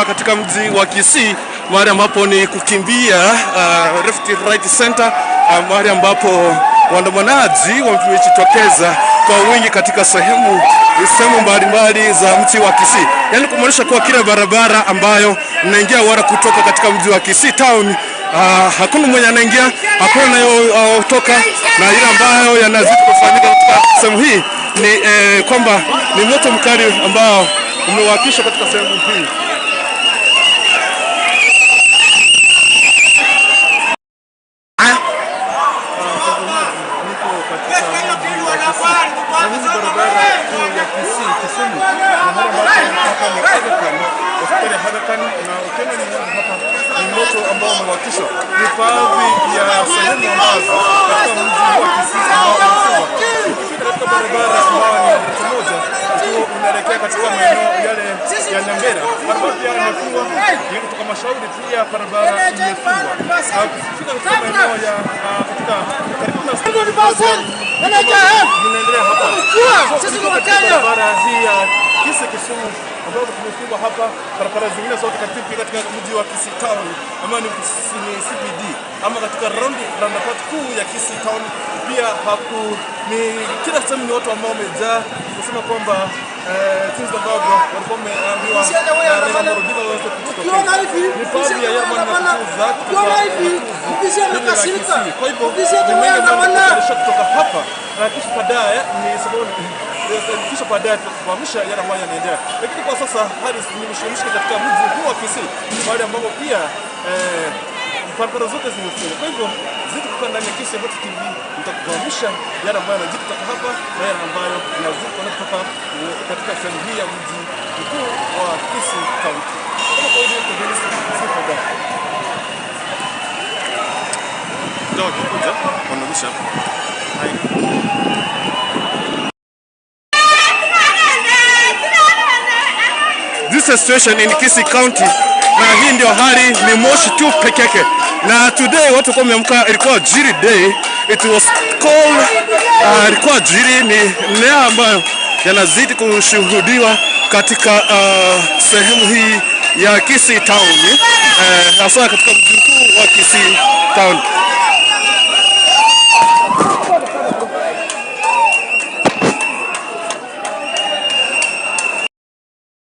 B: Katika mji wa Kisii, mahali ambapo ni kukimbia left right center, mahali ambapo waandamanaji wamejitokeza kwa wingi katika sehemu mbalimbali za mji wa Kisii. Yaani kumaanisha kuwa kila barabara ambayo mnaingia wala kutoka katika mji wa Kisii town, hakuna mwenye anaingia, hakuna anayotoka, na ile ambayo yanazidi kufanyika katika sehemu hii ni kwamba ni moto mkali ambao umewakishwa katika sehemu hii.
F: Ni baadhi ya sehemu ambazo katika mji wa Kisii ambao ukifika katika barabara ambayo ni daraja moja ukiwa unaelekea katika maeneo yale ya Nyambera, barabara pia imefungwa, ni kutoka Mashauri pia barabara imefungwa. Ukifika katika maeneo ya katika karibu na inaendelea hapa.
A: Sisi ni Wakenya.
F: Barabara hii ya Kisii Kisumu ambapo tumefungwa hapa, barabara zingine zote katika mji wa Kisii town ama ni CBD ama katika roundabout kuu ya Kisii town pia haku ni kila sehemu ni watu ambao wamejaa kusema kwamba jinsi ambavyo walikuwa wameambiwa na Raila Amolo Odinga waweze kujitokeza. Ni baadhi ya yale ambayo
A: Ukiona hivi amekasirika.
F: Kwa hivyo ni mengi ambayo kutoka hapa na kisha baadaye ni sababu kisha baadaye tutakufahamisha yale ambayo yanaendelea. Lakini kwa sasa hali ni mshike katika mji huu wa Kisii, mahali ambapo pia barabara zote zimefungwa. Kwa hivyo zidi kukaa ndani ya Kisii Hot TV, nitakufahamisha yale ambayo yanajiri kutoka hapa na yale ambayo yanazidi kutoka katika sehemu hii ya mji mkuu wa Kisii County. Kama kawaida kwa
B: Ndio kuja wanarusha. This is situation in Kisii County. Na hii ndio hali, ni moshi tu peke yake. Na today watu kwa wameamka, ilikuwa Jiri day. It was called ilikuwa Jiri, ni leo ambayo yanazidi kushuhudiwa katika sehemu hii ya Kisii town, hasa katika mji mkuu wa Kisii town.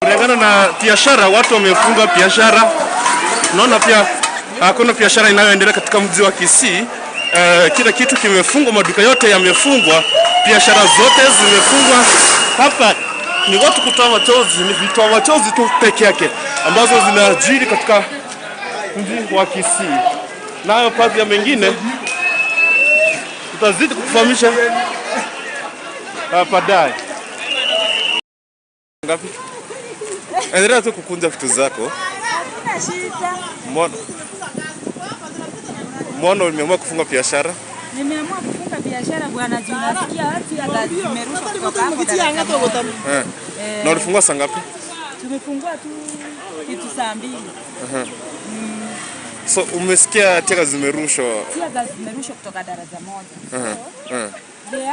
B: Kulingana na biashara, watu wamefunga biashara. Naona pia hakuna biashara inayoendelea katika mji wa Kisii. Kila kitu kimefungwa, maduka yote yamefungwa, biashara zote zimefungwa. Hapa ni watu kutoa machozi, ni vitoa machozi tu peke yake ambazo zinajiri katika mji wa Kisii. Nayo baadhi ya mengine tutazidi kukufahamisha baadaye. Ngapi? Endelea tu kukunja vitu zako.
C: Hakuna shida.
B: Mbona umeamua kufunga biashara?
C: Nimeamua kufunga biashara. biashara bwana, juu nasikia watu ya zimerushwa kutoka hapo daraja moja.
B: Na ulifungua saa ngapi?
C: Tumefungua tu kitu saa 2.
B: So umesikia tear gas zimerushwa?
C: Tear gas zimerushwa kutoka daraja moja.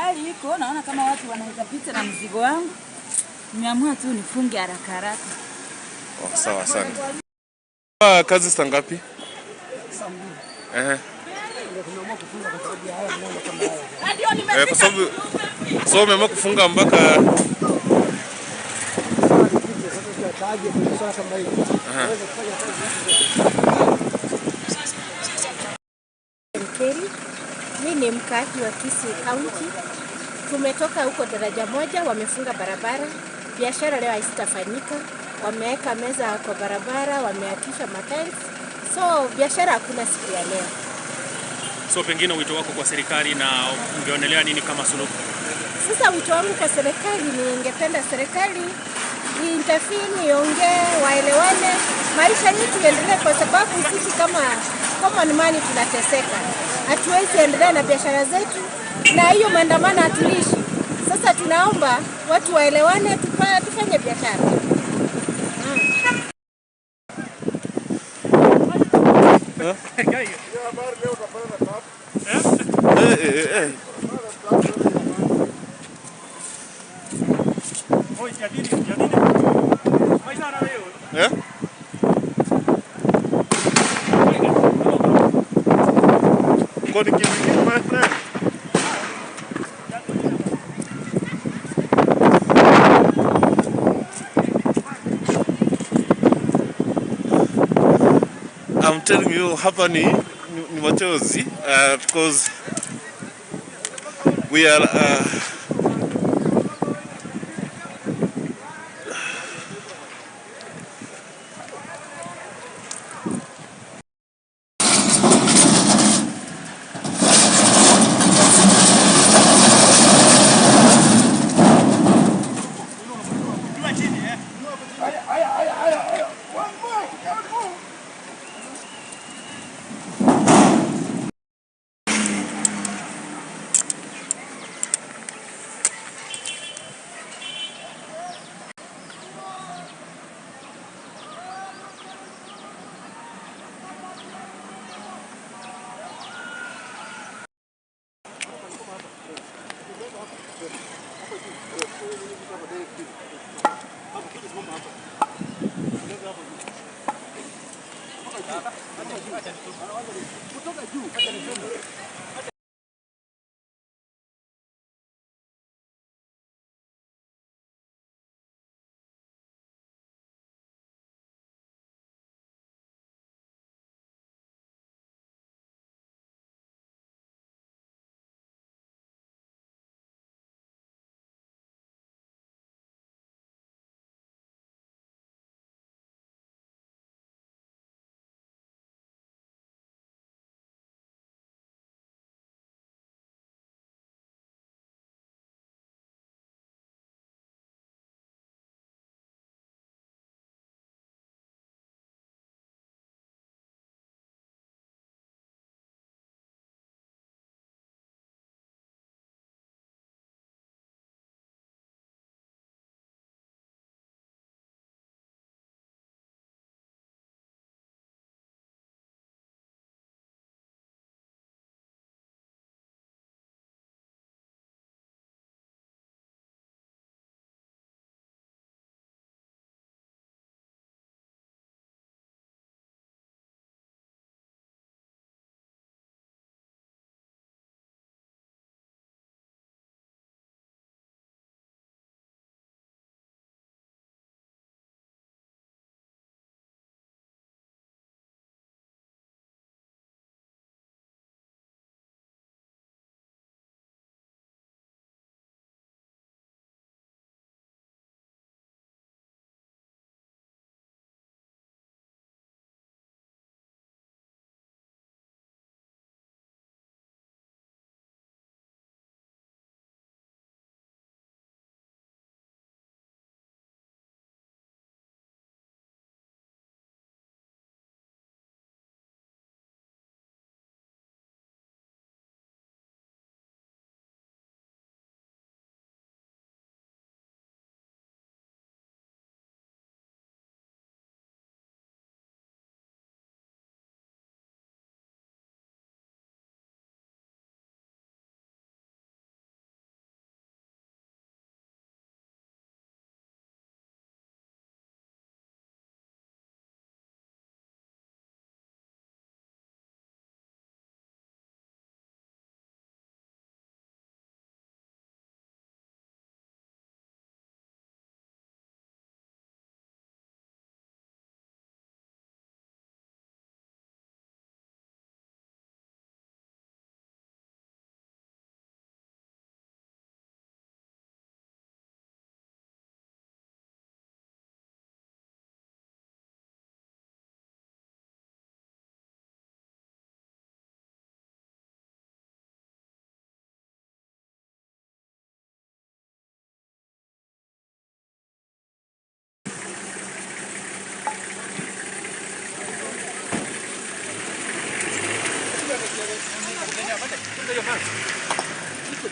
C: Hali iko, naona kama watu wanaweza pita na mzigo wangu. Nimeamua tu nifunge haraka haraka.
B: Oh, sawa sana. Kazi saa ngapi?
A: Saa 2. Tumeamua kufunga kwa sababu ya haya mambo kama haya.
B: Kwa sababu so umeamua kufunga mpaka
D: Mimi ni mkaaji wa Kisii County. Tumetoka huko daraja moja, wamefunga barabara. Biashara leo haitafanyika. Wameweka meza kwa barabara, wameakisha matairi. So biashara hakuna siku ya leo.
E: So pengine wito wako kwa serikali na ungeonelea nini kama suluhu?
D: Sasa wito wangu kwa serikali, ningependa serikali intervene, iongee, waelewane, maisha yetu yaendelee, kwa sababu sisi kama common man tunateseka. Hatuwezi endelea na biashara zetu na hiyo maandamano hatuishi. Sasa tunaomba watu waelewane, tufanye biashara.
B: My friend. I'm telling you, hapa ni machozi, because we are
A: Kutoka juu.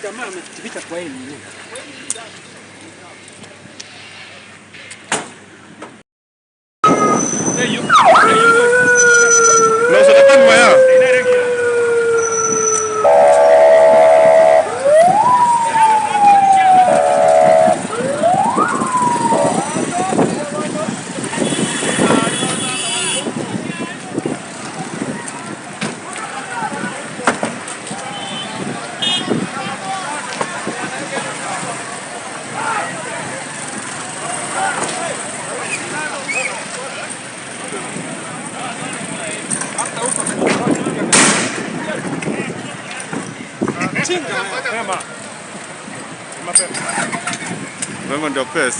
A: Jamaa ametuficha kwa hili.
B: No, se la maya. Mema ndio pesa.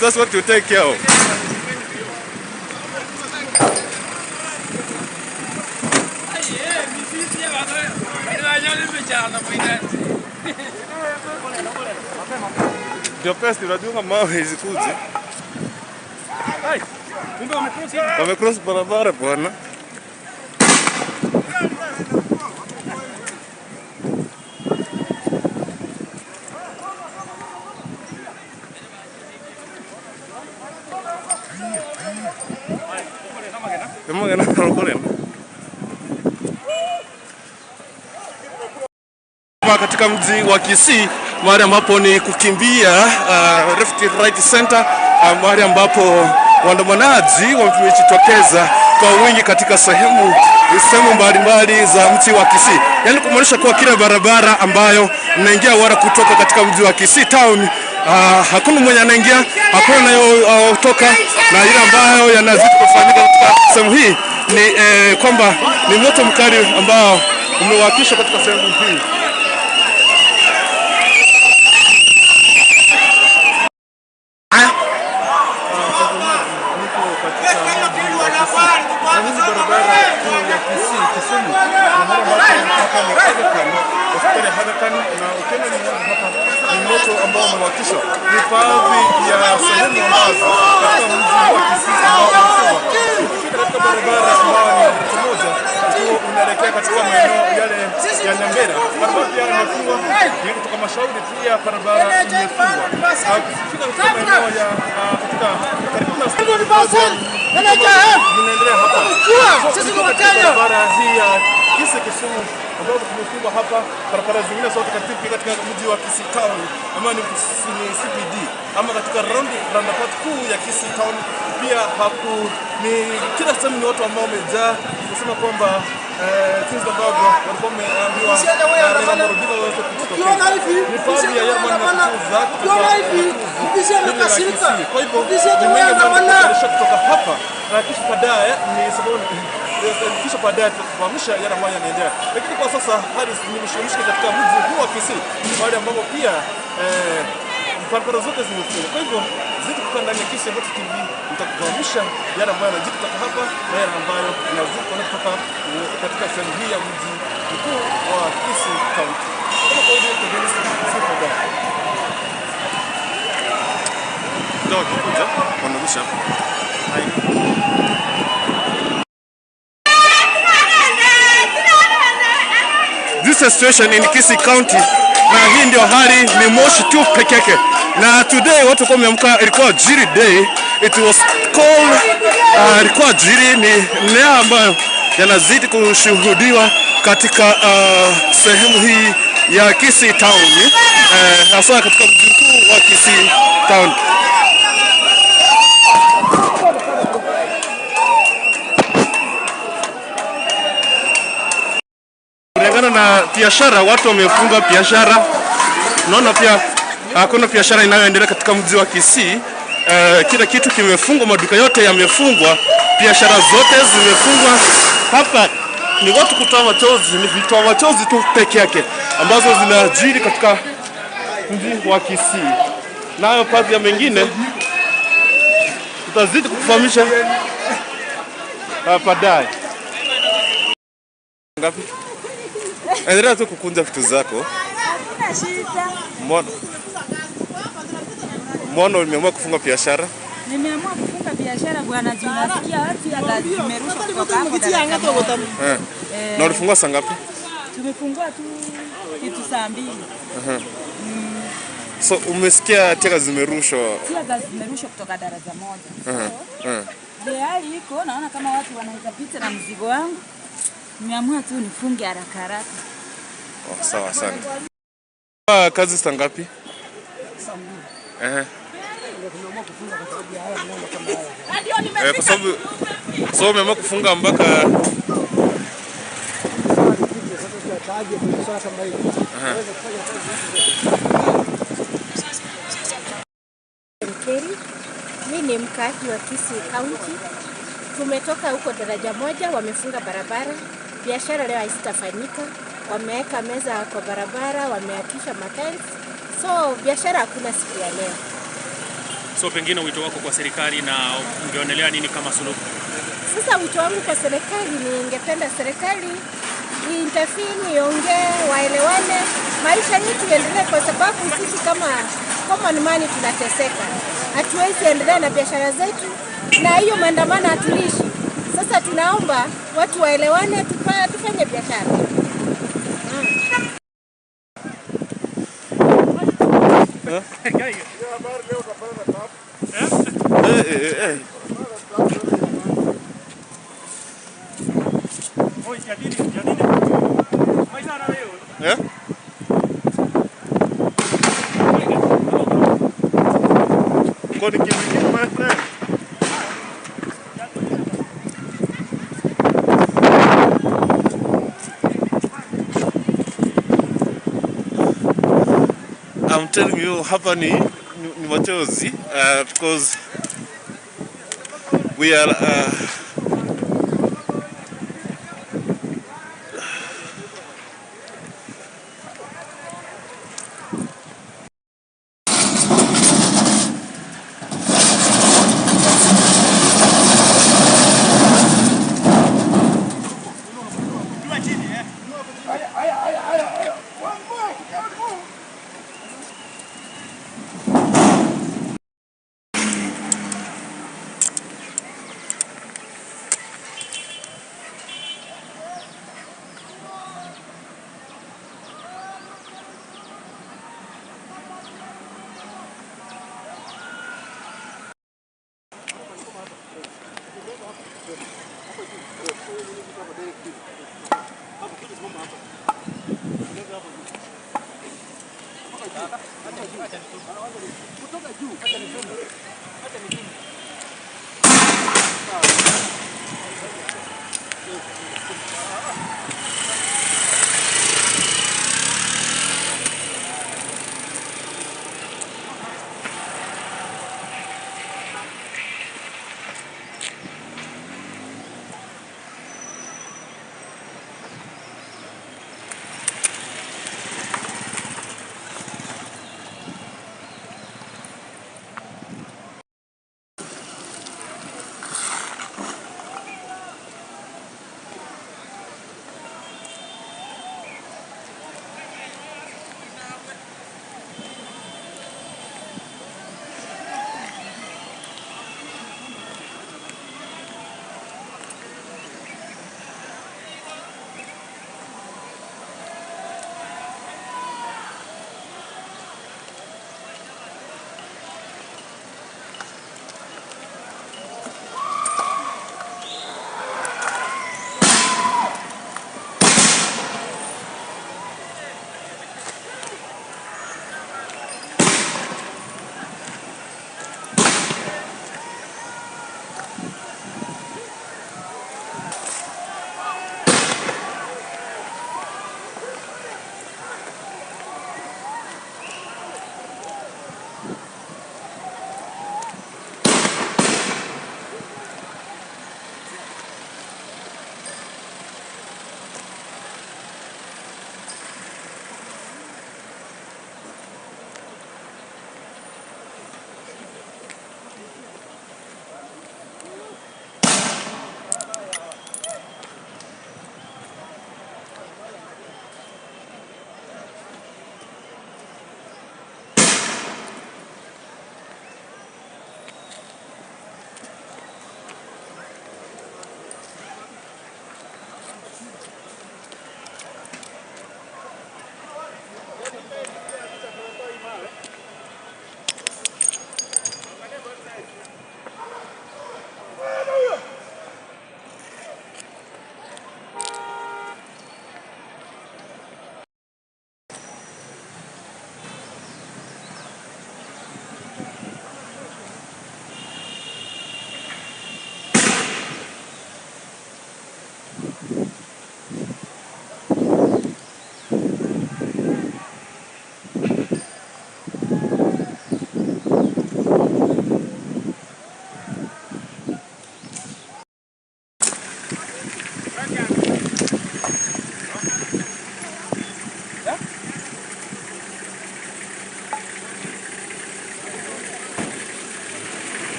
B: That's what you take care of. Ndio pesa unajua mawe zikuje. Wamecross barabara bwana. Katika mji wa Kisii, mahali ambapo ni kukimbia left right center, mahali ambapo waandamanaji wamejitokeza kwa wingi katika sehemu mbalimbali za mji wa Kisii. Yaani kumaanisha kuwa kila barabara ambayo mnaingia wala kutoka katika mji wa Kisii town, hakuna mwenye anaingia, hakuna anayotoka, na ile ambayo yanazidi kufanyika katika sehemu hii ni kwamba ni moto mkali ambao umewakishwa katika sehemu hii.
F: Ni moto ambao umewakishwa. Ni baadhi ya sehemu ambazo katika mji wa Kisii ambao umefungwa. Ukifika katika barabara ambayo ni mtu mmoja ukiwa unaelekea katika maeneo yale ya Nyambera, barabara pia imefungwa. Ni kutoka Mashauri pia barabara imefungwa. Ukifika katika maeneo ya katika karibu na inaendelea hapa.
A: Sisi ni Wakenya.
F: Barabara hii ya Kisii Kisumu ambapo tumefungwa hapa, barabara zingine zote katika mji wa Kisii town ama ni CBD ama katika roundabout kuu ya Kisii town pia haku ni kila sehemu ni watu ambao wamejaa kusema kwamba jinsi ambavyo walikuwa wameambiwa na Odinga waweze kujitokeza. Ni baadhi ya yale ambayo
A: Ukiona hivi amekasirika.
F: Kwa hivyo ni mengi ambayo kutoka hapa na kisha baadaye ni sababu kisha baadaye tutakufahamisha yale ambayo yanaendelea. Lakini kwa sasa hali ni mshike katika mji huu wa Kisii, mahali ambapo pia barabara zote zimefungwa. Kwa hivyo zidi kukaa ndani ya Kisii Vote TV, nitakufahamisha yale ambayo yanajiri kutoka hapa na yale ambayo yanazidi kutoka katika sehemu hii ya mji mkuu wa Kisii County. Kama kawaida kwa
B: Ndio kuja wanarusha. This is situation in Kisii County. Na hii ndio hali, ni moshi tu peke yake. Na today watu kwa wameamka, ilikuwa Jiri day. It was called ilikuwa Jiri, ni leo ambayo yanazidi kushuhudiwa katika sehemu hii ya Kisii town, hasa katika mji mkuu wa Kisii town. Kulingana na biashara, watu wamefunga biashara. Naona pia hakuna biashara inayoendelea katika mji wa Kisii. Kila kitu kimefungwa, maduka yote yamefungwa, biashara zote zimefungwa. Hapa ni watu kutoa machozi, ni vitoa machozi tu peke yake ambazo zinajiri katika mji wa Kisii. Nayo baadhi ya mengine tutazidi kukufahamisha baadaye. Ngapi? Endelea tu kukunja vitu zako.
C: Hakuna shida.
B: Mbona umeamua kufunga biashara?
C: Nimeamua kufunga biashara bwana, juu nasikia watu ya gazi zimerushwa kutoka hapo daraja moja.
B: Na ulifungua saa ngapi?
C: Tumefungua tu kitu saa 2.
B: So umesikia tear gas zimerushwa?
C: Tear gas zimerushwa kutoka daraja moja. So, hali iko, naona kama watu wanaweza pita na mzigo wangu. Nimeamua tu nifunge haraka haraka.
B: Oh, sawa sana. Kazi saa ngapi?
A: Saa 2. Tumeamua kufunga kwa sababu ya haya mambo kama haya.
B: Kwa sababu so umeamua kufunga mpaka
D: Mimi ni mkaaji wa Kisii County. Tumetoka huko daraja moja, wamefunga barabara. Biashara leo haitafanyika. Wameweka meza kwa barabara, wameakisha matiles. So biashara hakuna siku ya leo.
E: So pengine wito wako kwa serikali na ungeonelea nini kama suluhu?
D: Sasa wito wangu kwa serikali, ningependa serikali intervene, iongee, waelewane, maisha yetu yaendelee, kwa sababu sisi kama common man tunateseka. Hatuwezi endelea na biashara zetu na hiyo maandamano hatulishi. Sasa tunaomba watu waelewane, tufanye biashara.
B: My friend. I'm telling you, hapa ni machozi, because we are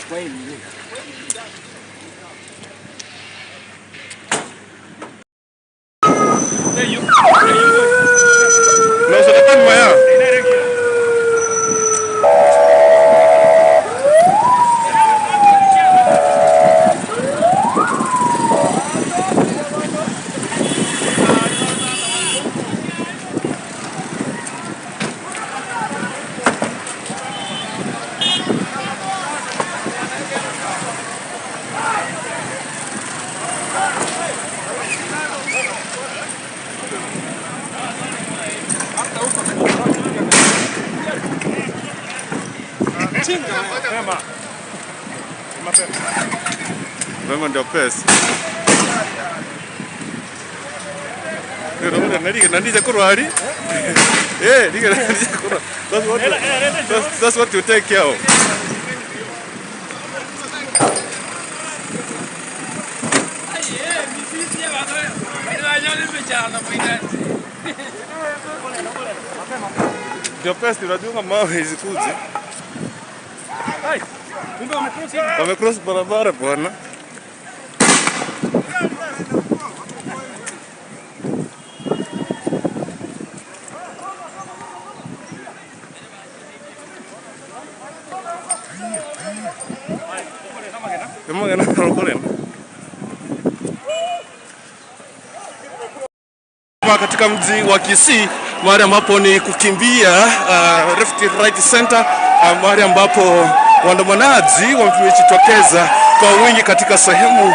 A: Kwa hili.
B: No, so that maya. Mema ndio pesa. That's what you take care of. Ndio pesa unajua mawe zikuje. Wamecross barabara bwana. Katika mji wa Kisii, mahali ambapo ni kukimbia left right center, mahali ambapo waandamanaji wamejitokeza kwa wingi katika sehemu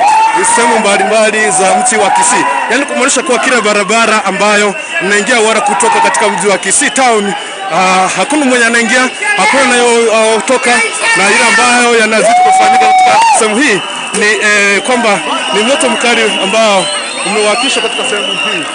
B: mbalimbali za mji wa Kisii. Yaani kumaanisha kuwa kila barabara ambayo mnaingia wala kutoka katika mji wa Kisii town, hakuna mwenye anaingia, hakuna anayotoka, na ile ambayo yanazidi kufanyika katika sehemu hii ni kwamba ni moto mkali ambao umewakishwa katika sehemu hii.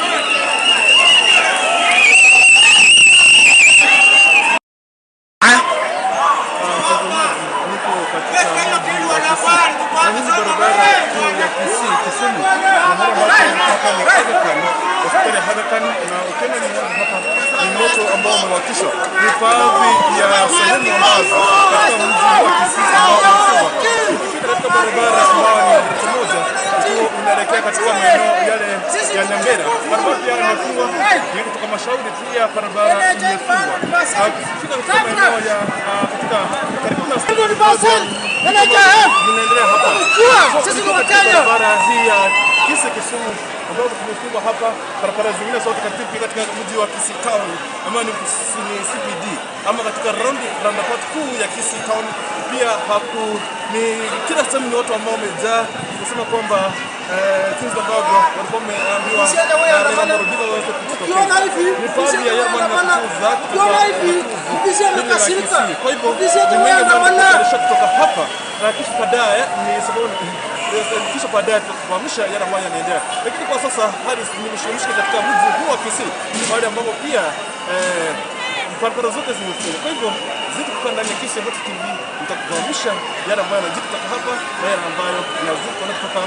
F: Ni moto ambao umewakishwa. Ni baadhi ya sehemu ambazo katika mji wa Kisii ambao umefungwa. Ukifika katika barabara ambayo ni daraja moja ukiwa unaelekea katika maeneo yale ya Nyambera, barabara pia imefungwa. Ni kutoka Mashauri pia barabara imefungwa. Ukifika katika maeneo ya katika karibu na inaendelea hapa.
A: Sisi ni Wakenya.
F: Barabara hii ya Kisii Kisumu ambapo tumefungwa hapa, barabara zingine zote katika mji wa Kisii Town ama ni CBD ama katika roundabout kuu ya Kisii Town pia haku ni kila sehemu ni watu ambao wamejaa kusema kwamba jinsi ambavyo walikuwa wameambiwa
A: Ukiona hivi ukiona hivi ofisi amekasirika, ofisi
F: ameandamana kutoka hapa na kisha baadaye ni sababu kisha baadaye tutakufahamisha yale ambayo yanaendelea. Lakini kwa sasa hali ni mshike katika mji huu wa Kisii, mahali ambapo pia barabara zote zimefungwa. Kwa hivyo zidi kukaa ndani ya Kisii Hot TV, nitakufahamisha yale ambayo yanajiri kutoka hapa na yale ambayo yanazidi kutoka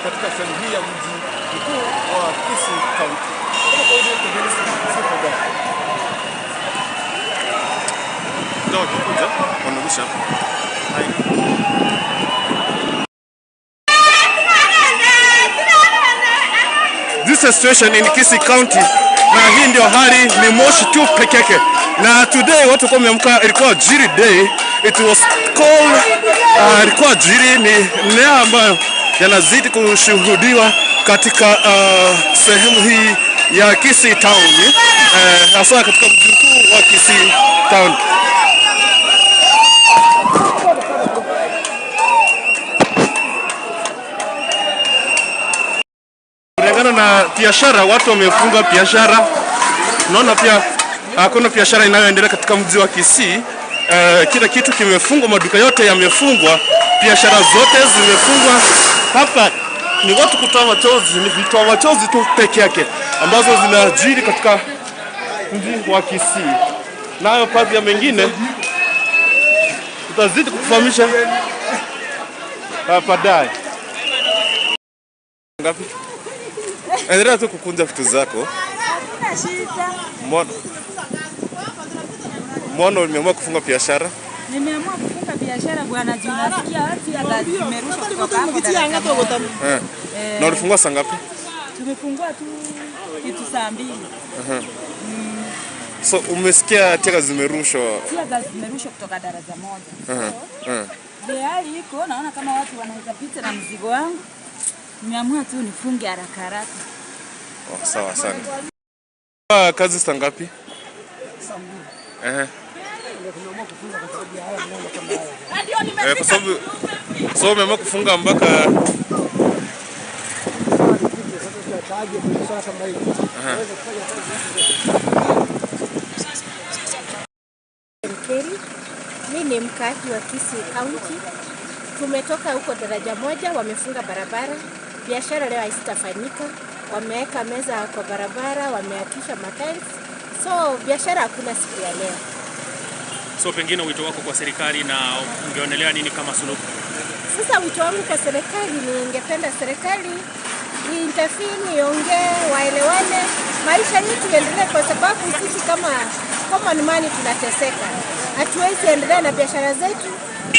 F: katika sehemu hii ya mji mkuu wa Kisii County. Kama kawaida tuendelee.
B: Ndio kikuja wanarusha hapa. This is situation in Kisii County, na hii ndio hali, ni moshi tu peke yake. Na today watu kwa wameamka, ilikuwa Jiri day, it was called ilikuwa Jiri, ni leo ambayo yanazidi kushuhudiwa katika sehemu hii ya Kisii Town, hasa katika mji mkuu wa Kisii Town. Kulingana na biashara, watu wamefunga biashara. Unaona pia hakuna biashara inayoendelea katika mji wa Kisii. Kila kitu kimefungwa, maduka yote yamefungwa, biashara zote zimefungwa. Hapa ni watu kutoa machozi, ni vitoa machozi tu peke yake ambazo zinajiri katika mji wa Kisii. Nayo baadhi ya mengine tutazidi kukufahamisha baadaye. Ngapi? Endelea tu kukunja vitu zako.
C: Hakuna shida.
B: Mbona umeamua kufunga biashara?
C: Nimeamua kufunga Nimefunga biashara bwana, juu nasikia watu ya gazi zimerushwa kutoka hapo daraja moja.
B: Na ulifungua saa ngapi?
C: Tumefungua tu kitu saa 2.
B: So umesikia tear zimerushwa?
C: Tear gas zimerushwa kutoka daraja moja. So hali iko, naona kama watu wanaweza pita na mzigo wangu. Nimeamua tu nifunge haraka haraka.
B: Oh, sawa sana. Kazi saa ngapi?
A: Saa 2. Tumeamua kufunga kwa sababu ya haya mambo kama haya.
B: Kwa sababu so umeamua kufunga mpaka
D: Mimi ni mkaaji wa Kisii County. Tumetoka huko daraja moja, wamefunga barabara. Biashara leo haitafanyika. Wameweka meza kwa barabara, wameakisha matairi. So biashara hakuna siku ya leo.
E: So pengine wito wako kwa serikali na ungeonelea nini kama suluhu?
D: Sasa wito wangu kwa serikali, ningependa serikali intervene, iongee, waelewane, maisha yetu yaendelee, kwa sababu sisi kama common man tunateseka. Hatuwezi endelea na biashara zetu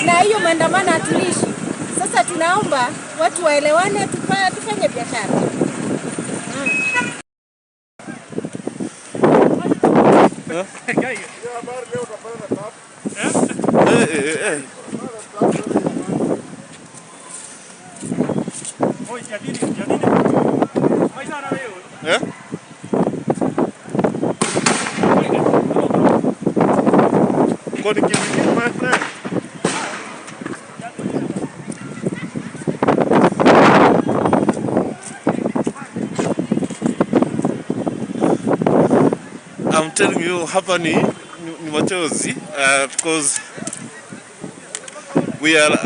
D: na hiyo maandamano hatulishi. Sasa tunaomba watu waelewane, tufanye biashara.
B: My friend. I'm telling you, hapa ni machozi, because we are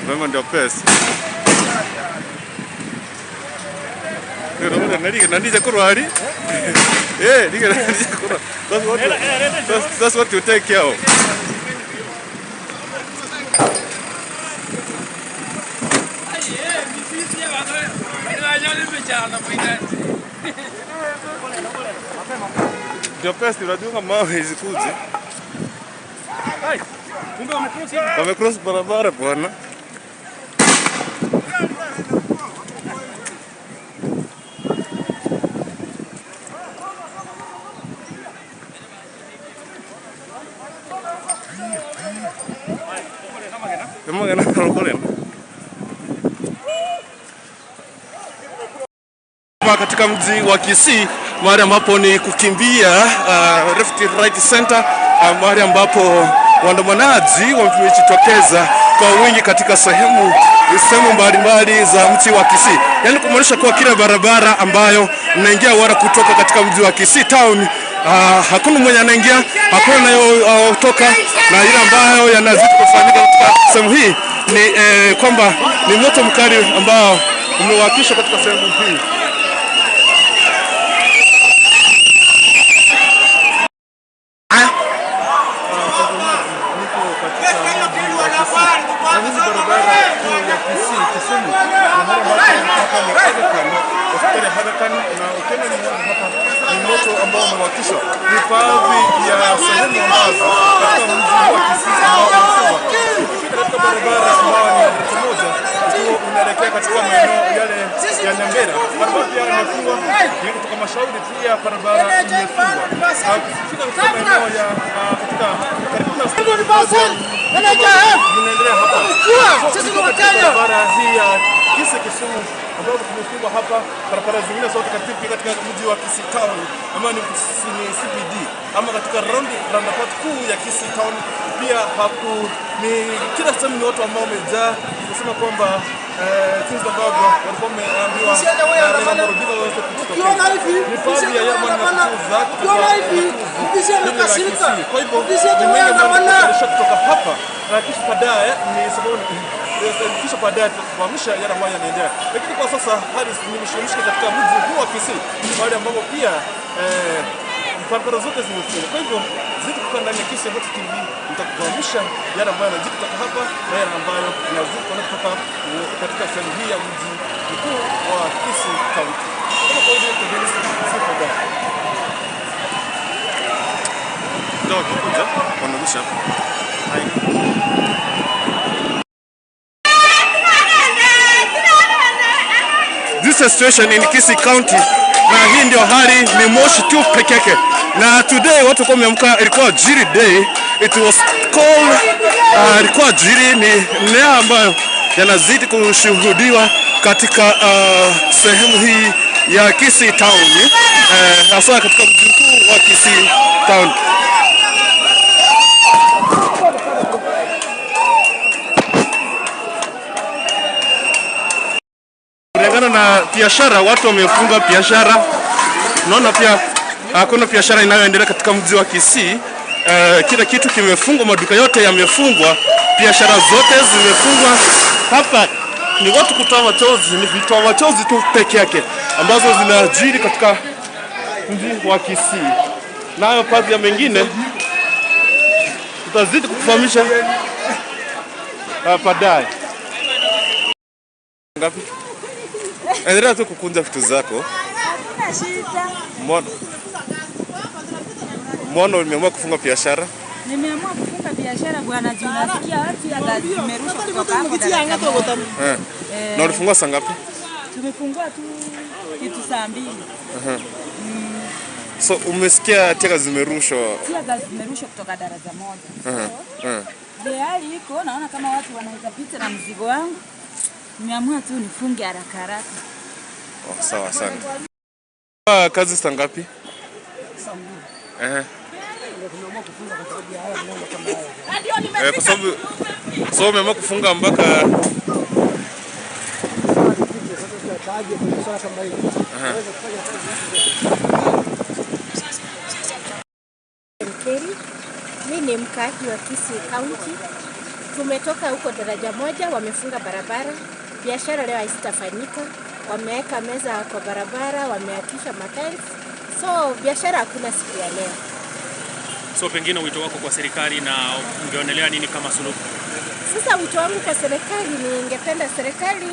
B: Mapema ndio pesa. That's what you take care of. Ndio pesa unajua mawe izikuje. Wamecross barabara bwana. Katika mji wa Kisii, mahali ambapo ni kukimbia left right center, mahali ambapo waandamanaji wamejitokeza kwa wingi katika sehemu mbalimbali za mji wa Kisii. Yaani kumaanisha kuwa kila barabara ambayo mnaingia wala kutoka katika mji wa Kisii town, hakuna mwenye anaingia, hakuna anayotoka, na ile ambayo yanazidi kufanyika katika sehemu hii ni kwamba ni moto mkali ambao umewakishwa katika sehemu hii.
F: Ni baadhi ya sehemu ambazo katika mji wa Kisii ambao ukifika katika barabara ambayo ni mtu mmoja ukiwa unaelekea katika maeneo yale ya Nyambera, barabara pia imefungwa, ni kutoka Mashauri pia barabara imefungwa. Ukifika katika maeneo ya katika karibu na inaendelea hapa.
A: Sisi ni Wakenya.
F: Barabara hii ya Kisii Kisumu ambapo tumefungwa hapa, barabara zingine zote katika mji wa Kisii town ama ni CBD ama katika roundabout kuu ya Kisii town pia haku ni kila sehemu ni watu ambao wamejaa kusema kwamba jinsi ambavyo walikuwa wameambiwa
A: Ukiona hivi ukiona hivi ofisi amekasirika, ofisi
F: ameandamana kutoka hapa na kisha baadaye ni sababu kisha baadaye tutafahamisha yale ambayo yanaendelea. Lakini kwa sasa hali ni mshike katika mji huu wa Kisii, mahali ambapo pia barabara zote zimefungwa. Kwa hivyo zidi kukaa ndani ya Kisii Hot TV, nitakufahamisha yale ambayo yanajiri kutoka hapa na yale ambayo yanazidi kutoka katika sehemu hii ya mji mkuu wa Kisii County. Kama kawaida yetu Dennis Sifoda.
B: Ndio kikuja wanarusha hapa. This is situation in Kisii County, na hii ndio hali, ni moshi tu peke yake. Na today watu kwa wameamka, ilikuwa Jiri day, it was cold, ilikuwa Jiri, ni leo ambayo yanazidi kushuhudiwa katika sehemu hii ya Kisii town, hasa katika mji mkuu wa Kisii town. Kulingana na biashara, watu wamefunga biashara. Naona pia hakuna biashara inayoendelea katika mji wa Kisii. Kila kitu kimefungwa, maduka yote yamefungwa, biashara zote zimefungwa. Hapa ni watu kutoa machozi, ni vitoa machozi tu peke yake ambazo zinajiri katika mji wa Kisii. Nayo baadhi ya mengine tutazidi kukufahamisha baadaye. Ngapi? Endelea tu kukunja vitu zako.
C: Hakuna shida.
B: Mbona umeamua kufunga biashara?
C: Nimeamua kufunga biashara bwana, juu nasikia watu ya zimerushwa kutoka hapo daraja moja.
B: Na ulifungua saa ngapi?
C: Tumefungua tu kitu saa 2.
B: So umesikia tega zimerushwa?
C: Tear zimerushwa kutoka daraja moja. So hali iko, naona kama watu wanaweza pita na mzigo wangu. Nimeamua tu nifunge haraka haraka.
B: Oh, sawa sana. Kazi saa ngapi?
A: Saa 2. Tumeamua kufunga kwa sababu ya haya mambo kama haya.
B: Kwa sababu so umeamua kufunga mpaka
D: Mimi ni mkaaji wa Kisii County. Tumetoka huko daraja moja, wamefunga barabara. Biashara leo haitafanyika. Wameweka meza kwa barabara, wameakisha matairi. So biashara hakuna siku ya leo.
E: So pengine wito wako kwa serikali na ungeonelea nini kama suluhu?
D: Sasa wito wangu kwa serikali, ningependa serikali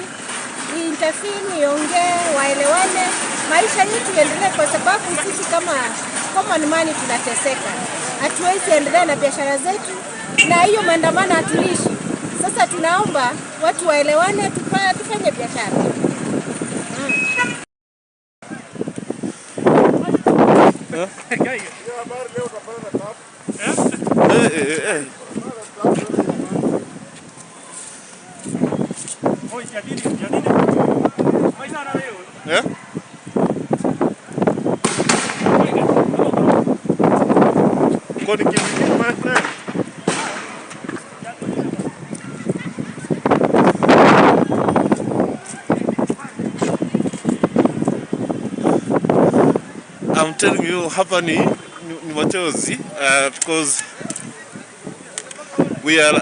D: intervene, iongee, waelewane, maisha yetu yaendelee, kwa sababu sisi kama common man tunateseka. Hatuwezi endelea na biashara zetu, na hiyo maandamano hatuishi. Sasa tunaomba watu waelewane, tufanye biashara.
B: My friend. I'm telling you, hapa ni machozi, because we are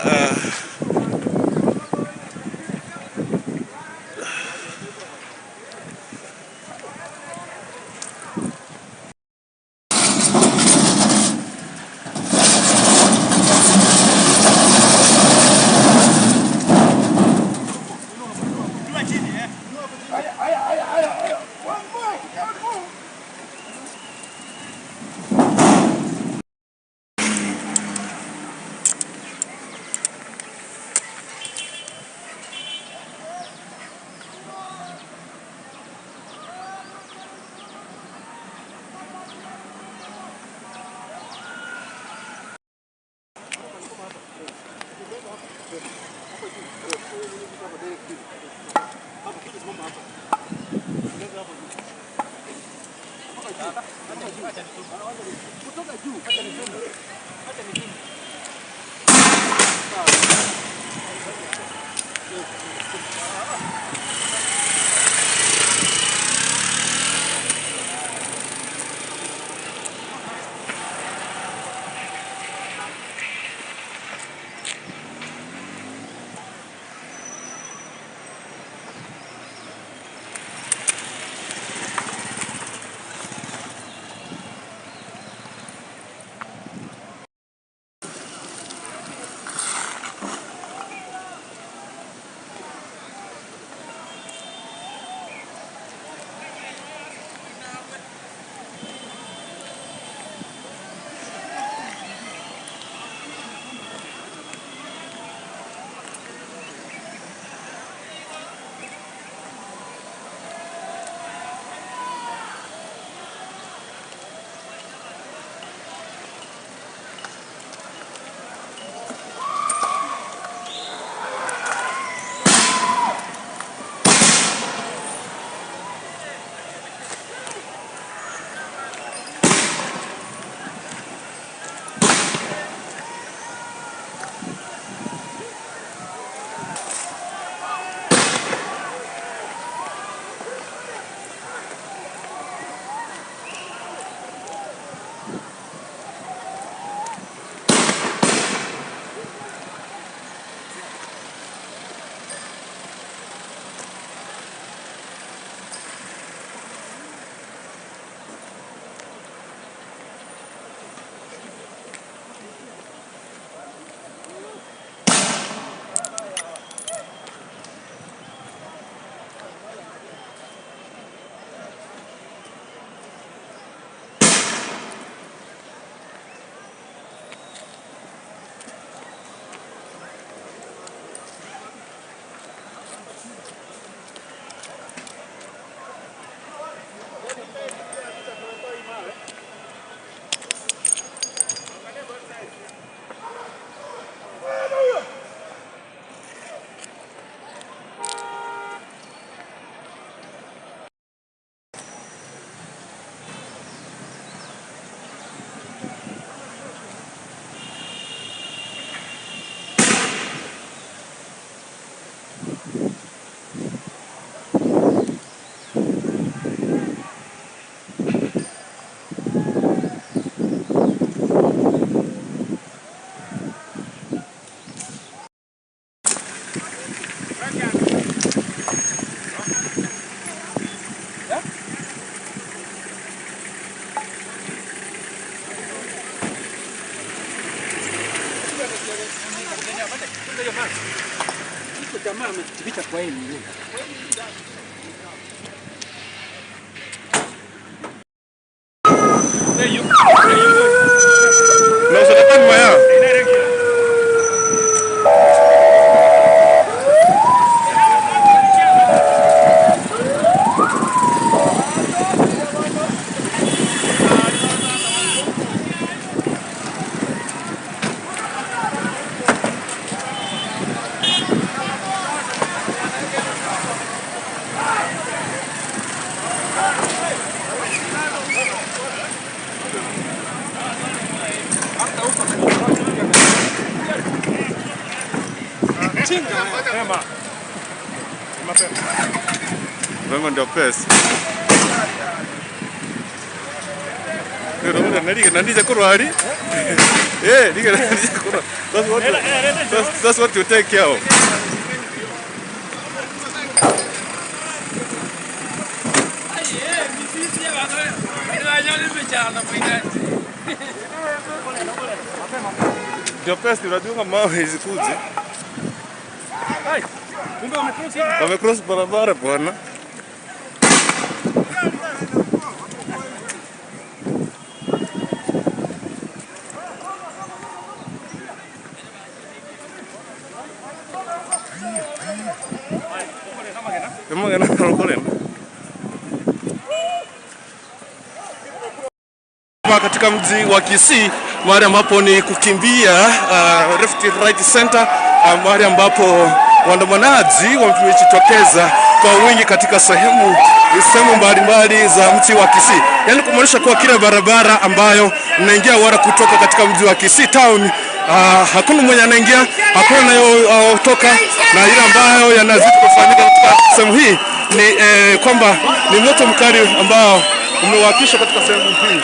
A: Jamaa amejificha kwa hii nini?
B: Na usadakani maya. Mapema ndio pesa. Nalija kurwari. Eh, nalija kurwa. That's what you take care of. Ndio pesa unadunga mawe isikuje. Wamecross barabara bwana. Katika mji wa Kisii, mahali ambapo ni kukimbia left right center, mahali ambapo waandamanaji wamejitokeza kwa wingi katika sehemu mbalimbali za mji wa Kisii. Yaani kumaanisha kuwa kila barabara ambayo mnaingia wala kutoka katika mji wa Kisii town, hakuna mwenye anaingia, hakuna anayotoka, na ile ambayo yanazidi kufanyika katika sehemu hii ni kwamba ni moto mkali ambao umewakishwa katika sehemu hii.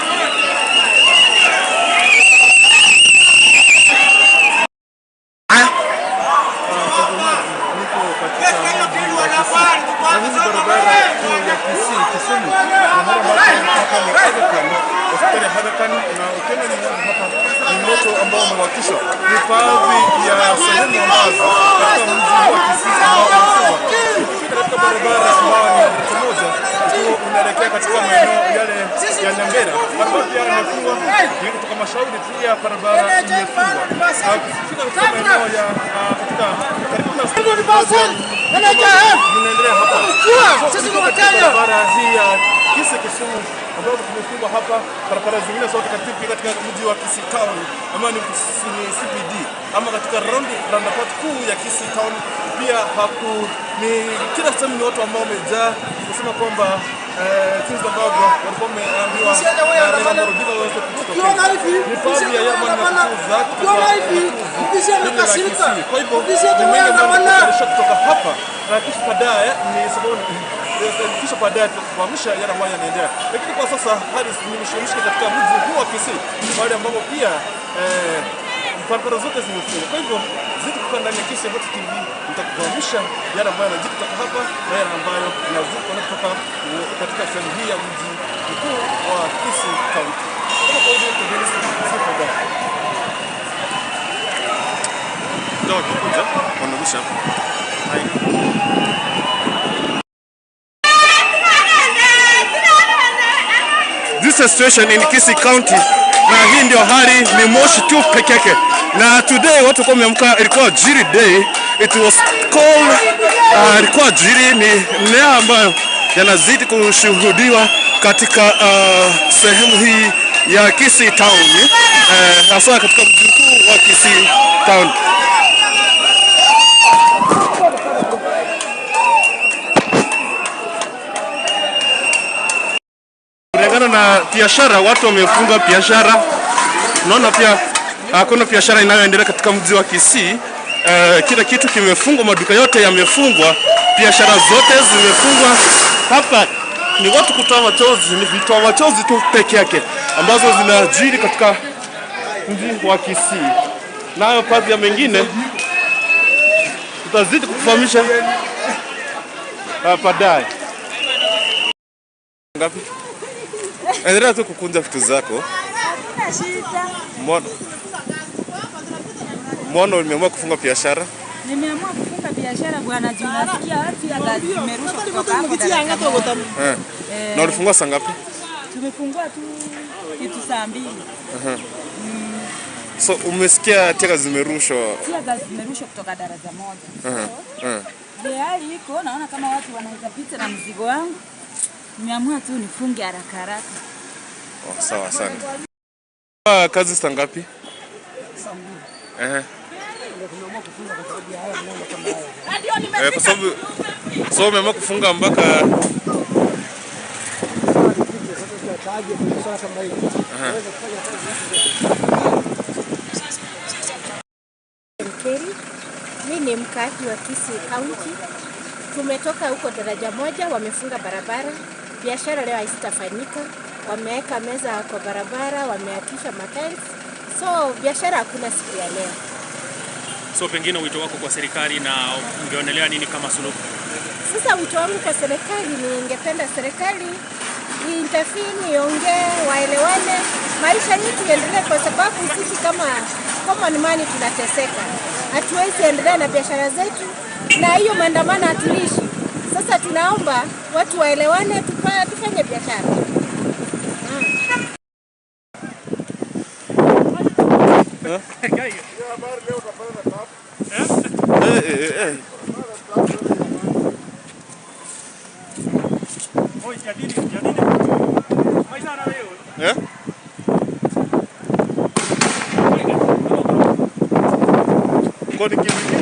F: Ni baadhi ya sehemu ambazo katika mji wa Kisii ambao ukifika katika barabara ambayo ni daraja moja ukiwa unaelekea katika maeneo yale ya Nyambera, barabara pia imefungwa. Ni kutoka Mashauri pia barabara imefungwa. Ukifika katika maeneo ya katika karibu na inaendelea hapa.
A: Sisi ni Wakenya.
F: Barabara hii ya Kisii Kisumu ambapo tumefungwa hapa, barabara zingine zote katika mji wa Kisii town ama ni CBD ama katika roundabout kuu ya Kisii town pia haku ni kila sehemu ni watu ambao wamejaa kusema kwamba jinsi ambavyo walikuwa wameambiwa na Odinga waweze kujitokeza. Ni baadhi ya yale ambayo
A: Amekasirika.
F: Kwa hivyo ni mengi ambayo kutoka hapa na kisha baadaye ni sababu kisha baadaye tutakufahamisha yale ambayo yanaendelea. Lakini kwa sasa hali ni mshike katika mji huu wa Kisii, mahali ambapo pia barabara zote zimefungwa. Kwa hivyo zidi kukaa ndani ya Kisii Hot TV, nitakufahamisha yale ambayo yanajiri kutoka hapa na yale ambayo yanazidi kutoka katika sehemu hii ya mji mkuu wa Kisii County. Kama kawaida kwa
B: Ndio kuja wanarusha hapa. This is situation in Kisii County. Na hii ndio hali, ni moshi tu peke yake. Na today watu kwa wameamka, ilikuwa Jiri day. It was called ilikuwa Jiri, ni leo ambayo yanazidi kushuhudiwa katika sehemu hii ya Kisii town, hasa katika mji mkuu wa Kisii town. Kulingana na biashara, watu wamefunga biashara. Unaona pia hakuna biashara inayoendelea katika mji wa Kisii. Kila kitu kimefungwa, maduka yote yamefungwa, biashara zote zimefungwa. Hapa ni watu kutoa machozi, ni vitoa machozi tu peke yake ambazo zinajiri katika mji wa Kisii. Nayo baadhi ya mengine tutazidi kukufahamisha baadaye. Ngapi? Endelea tu kukunja vitu zako.
C: Hakuna shida.
B: Mbona? Mbona umeamua kufunga biashara?
C: Nimeamua kufunga biashara bwana, juu nasikia watu ya gazi zimerushwa kutoka hapo daraja moja.
B: Na ulifungua saa ngapi?
C: Tumefungua tu kitu saa 2.
B: So umesikia tear gas zimerushwa?
C: Tear gas zimerushwa kutoka daraja moja. Hali iko, naona kama watu wanaweza pita na mzigo wangu. Nimeamua tu nifunge haraka haraka.
B: Oh, sawa sana. Kazi saa ngapi?
A: Saa 2. Tumeamua kufunga kwa sababu ya haya maneno kama haya.
B: Kwa sababu so umeamua kufunga mpaka
D: Mimi ni mkaaji wa Kisii County. Tumetoka huko daraja moja, wamefunga barabara. Biashara leo haitafanyika. Wameweka meza kwa barabara, wameakisha matents. So biashara hakuna siku ya leo.
E: So pengine wito wako kwa serikali na ungeonelea nini kama suluhu?
D: Sasa wito wangu kwa serikali, ningependa serikali intervene, iongee, waelewane, maisha yetu yaendelee, kwa sababu sisi kama common man tunateseka. Hatuwezi endelea na biashara zetu na hiyo maandamano hatuishi. Sasa tunaomba watu waelewane, tufanye biashara.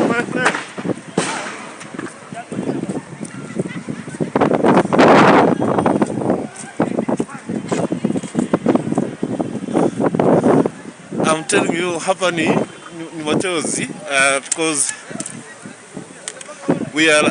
B: My friend. I'm telling you, hapa ni machozi, because we are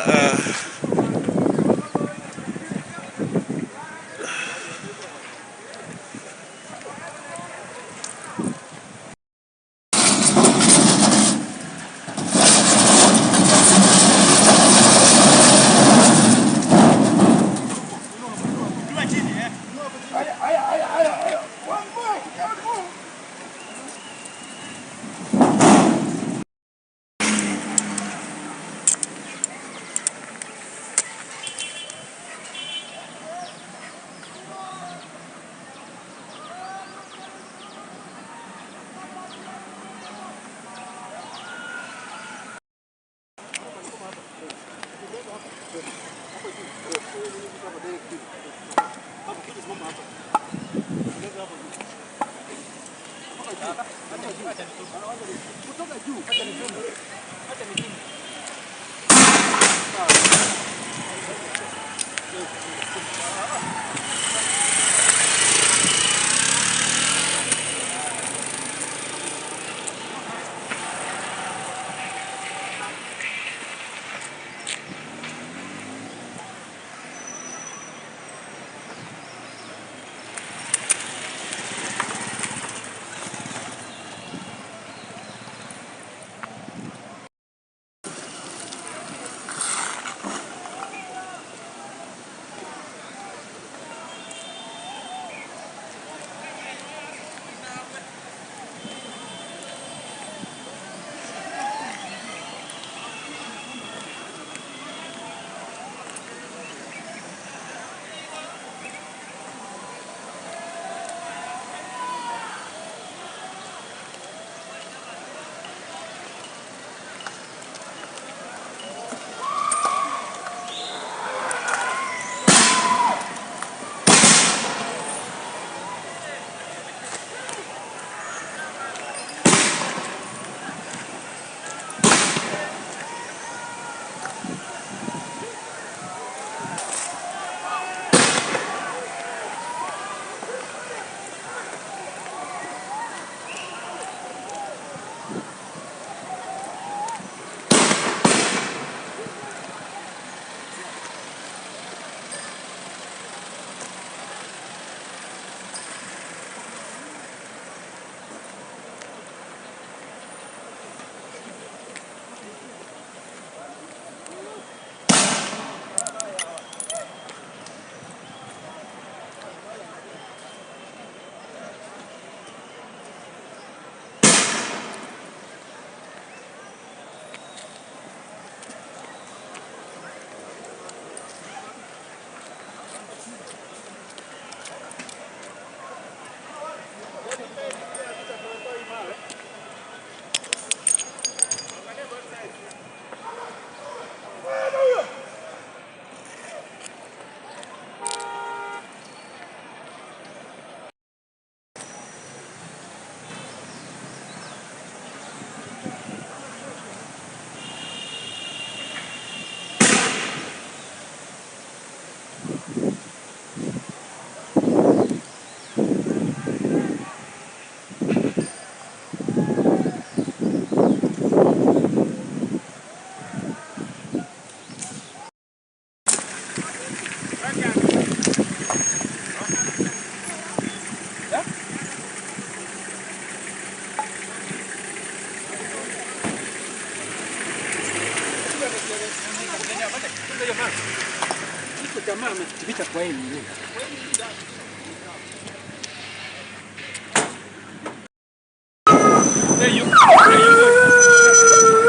A: Jamaa ametupita kwa hii nini?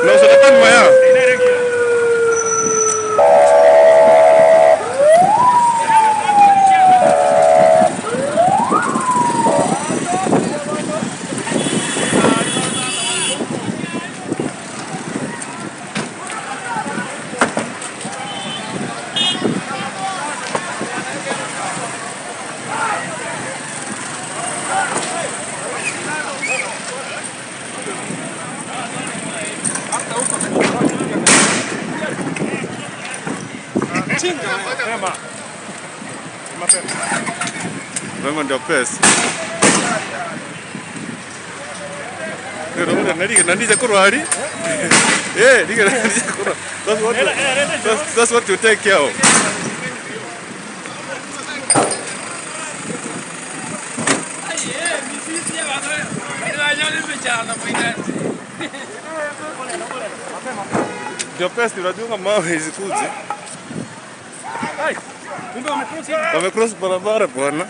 B: No, serikali maya. Mema ndio pesa. That's what you take care of. Ndio pesa unajua mawe zikuje. Wamecross barabara bwana.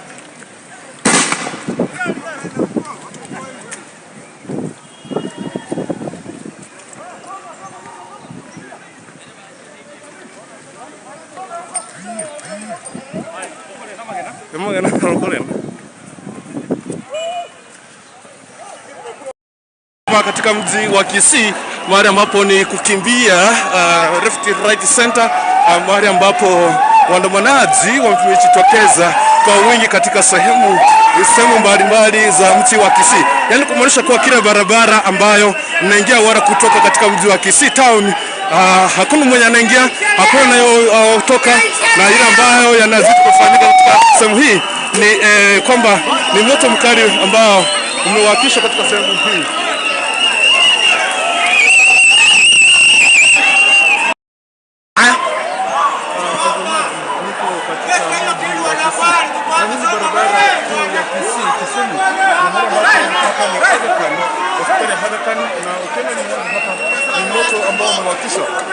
B: Katika mji wa Kisii, mahali ambapo ni kukimbia left right center, mahali ambapo waandamanaji wamejitokeza kwa wingi katika sehemu mbalimbali za mji wa Kisii. Yaani kumaanisha kuwa kila barabara ambayo mnaingia wala kutoka katika mji wa Kisii town, hakuna mwenye anaingia, hakuna anayotoka, na ile ambayo yanazidi kufanyika katika sehemu hii ni kwamba ni moto mkali ambao umewakishwa katika sehemu hii.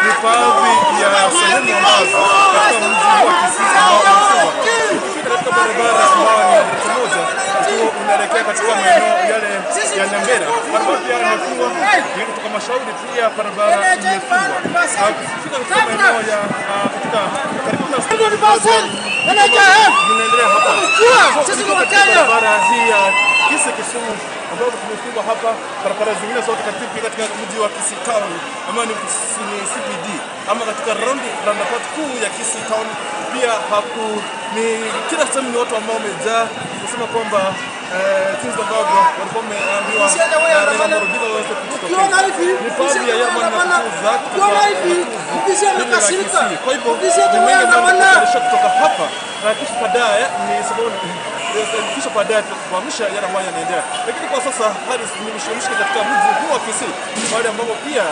F: Ni baadhi ya sehemu ambazo katika mji wa Kisii ambao ukifika katika barabara ambayo ni daraja moja ukiwa unaelekea katika maeneo yale ya Nyambera, barabara pia imefungwa, ni kutoka Mashauri pia barabara imefungwa. Ukifika katika maeneo ya katika karibu na inaendelea hapa.
A: Sisi ni Wakenya.
F: Barabara hii ya Kisii Kisumu ambapo tumefungwa hapa, barabara zingine zote katika mji wa Kisii town ama ni CBD ama katika roundabout kuu ya Kisii town pia haku ni kila sehemu ni watu ambao wamejaa kusema kwamba jinsi ambavyo walikuwa wameambiwa na Odinga waweze kujitokeza. Ni baadhi ya yale kuza
A: amekasirika.
F: Kwa hivyo ni mengi ambayo kutoka hapa na kisha baadaye ni sababu kisha baadaye tutakufahamisha yale ambayo yanaendelea. Lakini kwa sasa hali ni mshike katika mji huu wa Kisii, mahali ambapo pia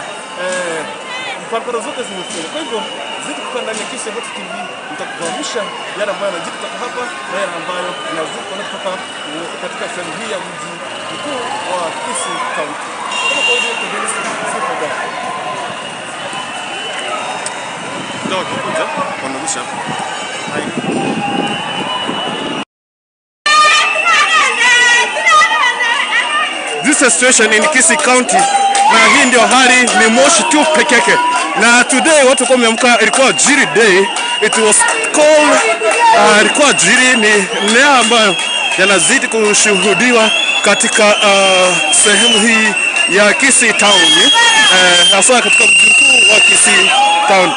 F: barabara zote zimefungwa. Kwa hivyo zidi kukaa ndani ya Kisii Vote TV, nitakufahamisha yale ambayo yanajiri kutoka hapa na yale ambayo yanazidi kutoka katika sehemu hii ya mji mkuu wa Kisii County. Kama kawaida tuendelee.
B: Ndio kukuja wanarusha. This is situation in Kisii County. Na hii ndio hali, ni moshi tu peke yake. Na today watu kwa wameamka, ilikuwa Jiri day. It was called ilikuwa Jiri, ni leo ambayo yanazidi kushuhudiwa katika sehemu hii ya Kisii town, hasa katika mji mkuu wa Kisii town.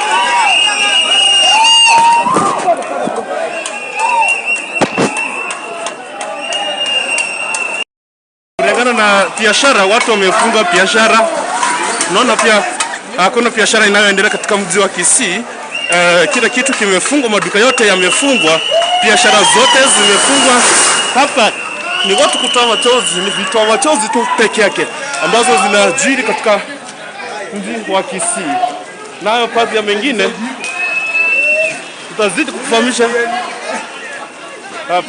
B: Kulingana na biashara, watu wamefunga biashara. Naona pia hakuna biashara inayoendelea katika mji wa Kisii. Kila kitu kimefungwa, maduka yote yamefungwa, biashara zote zimefungwa. Hapa ni watu kutoa machozi, ni vitoa machozi tu peke yake ambazo zinajiri katika mji wa Kisii. Nayo baadhi ya mengine tutazidi kukufahamisha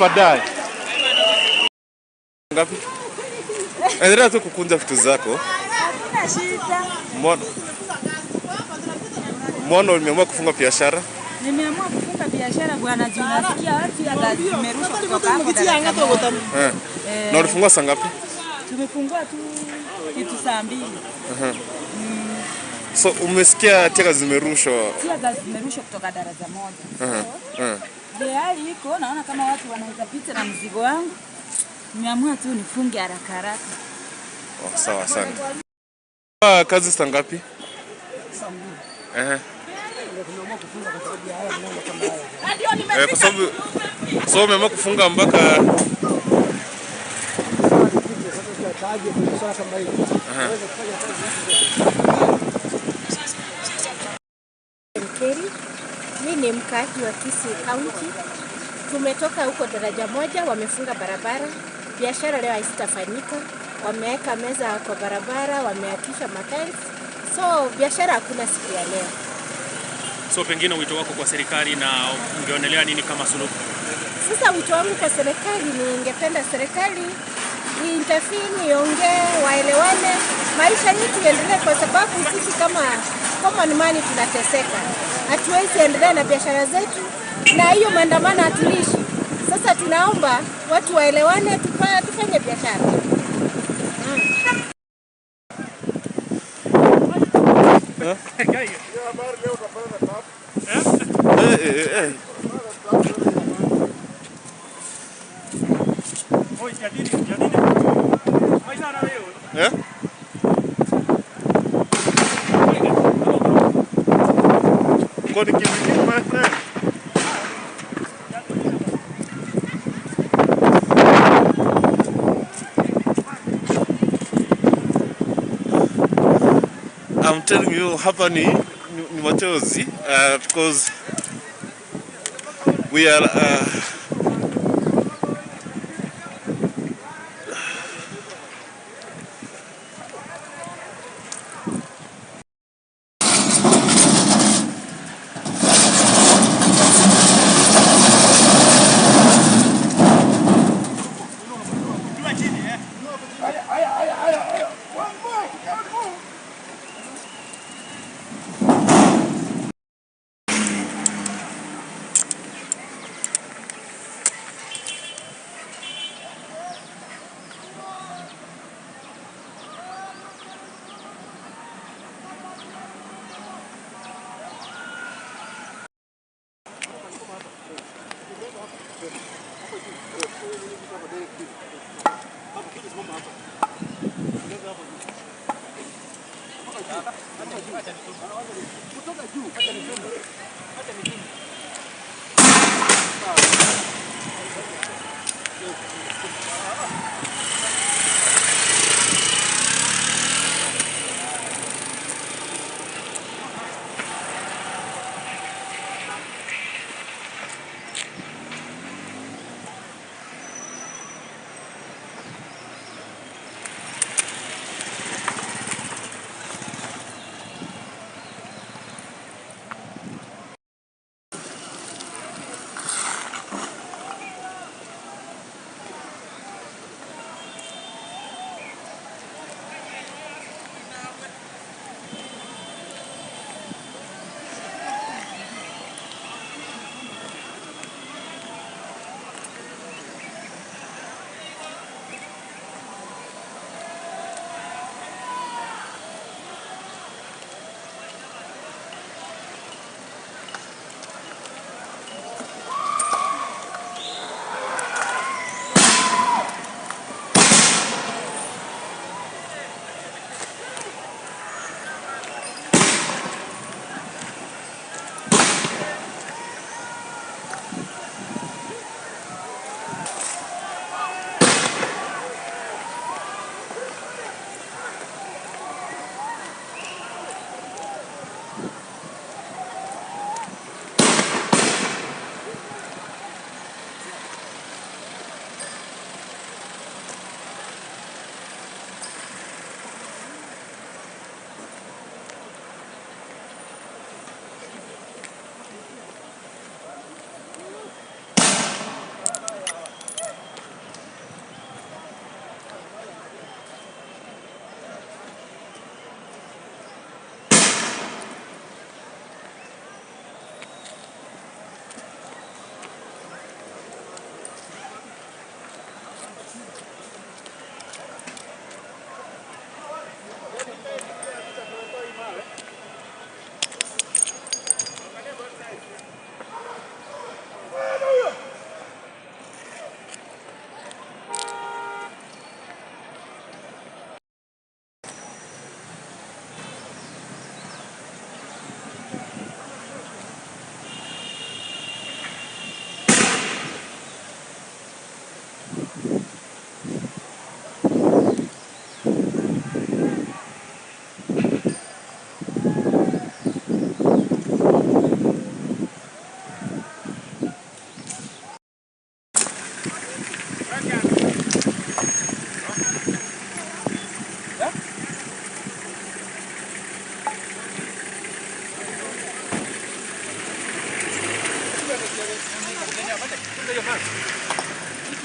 B: baadaye. Ngapi? Endelea tu kukunja vitu zako.
C: Hakuna shida.
B: Mbona umeamua kufunga biashara?
C: Nimeamua kufunga biashara bwana, juu nasikia watu ya gazi zimerushwa kutoka hapo daraja moja.
B: Na ulifungua saa ngapi?
C: Tumefungua tu kitu saa 2.
B: So umesikia tear gas zimerushwa?
C: Tear gas zimerushwa kutoka daraja moja. Vile hali iko, naona kama watu wanaweza pita na mzigo wangu. Nimeamua tu nifunge haraka haraka.
B: Oh, sawa sana. Kazi saa ngapi?
A: Saa 2. Tumeamua kufunga kwa sababu ya haya maneno kama haya.
B: Kwa sababu so umeamua kufunga mpaka
D: Mkeri, mimi ni mkaaji wa Kisii County. Tumetoka huko daraja moja, wamefunga barabara. Biashara leo haitafanyika. Wameweka meza kwa barabara, wameakisha matiles. So biashara hakuna siku ya leo.
E: So pengine wito wako kwa serikali na ungeonelea nini kama suluhu?
D: Sasa wito wangu kwa serikali, ningependa serikali intervene, iongee, waelewane, maisha yetu yaendelee, kwa sababu sisi kama common man tunateseka. Hatuwezi endelea na biashara zetu na hiyo maandamano hatulishi. Sasa tunaomba watu waelewane, tufanye biashara.
B: My friend. I'm telling you, hapa ni machozi, because we are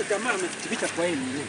A: Jamaa ametuficha kwa hii nini?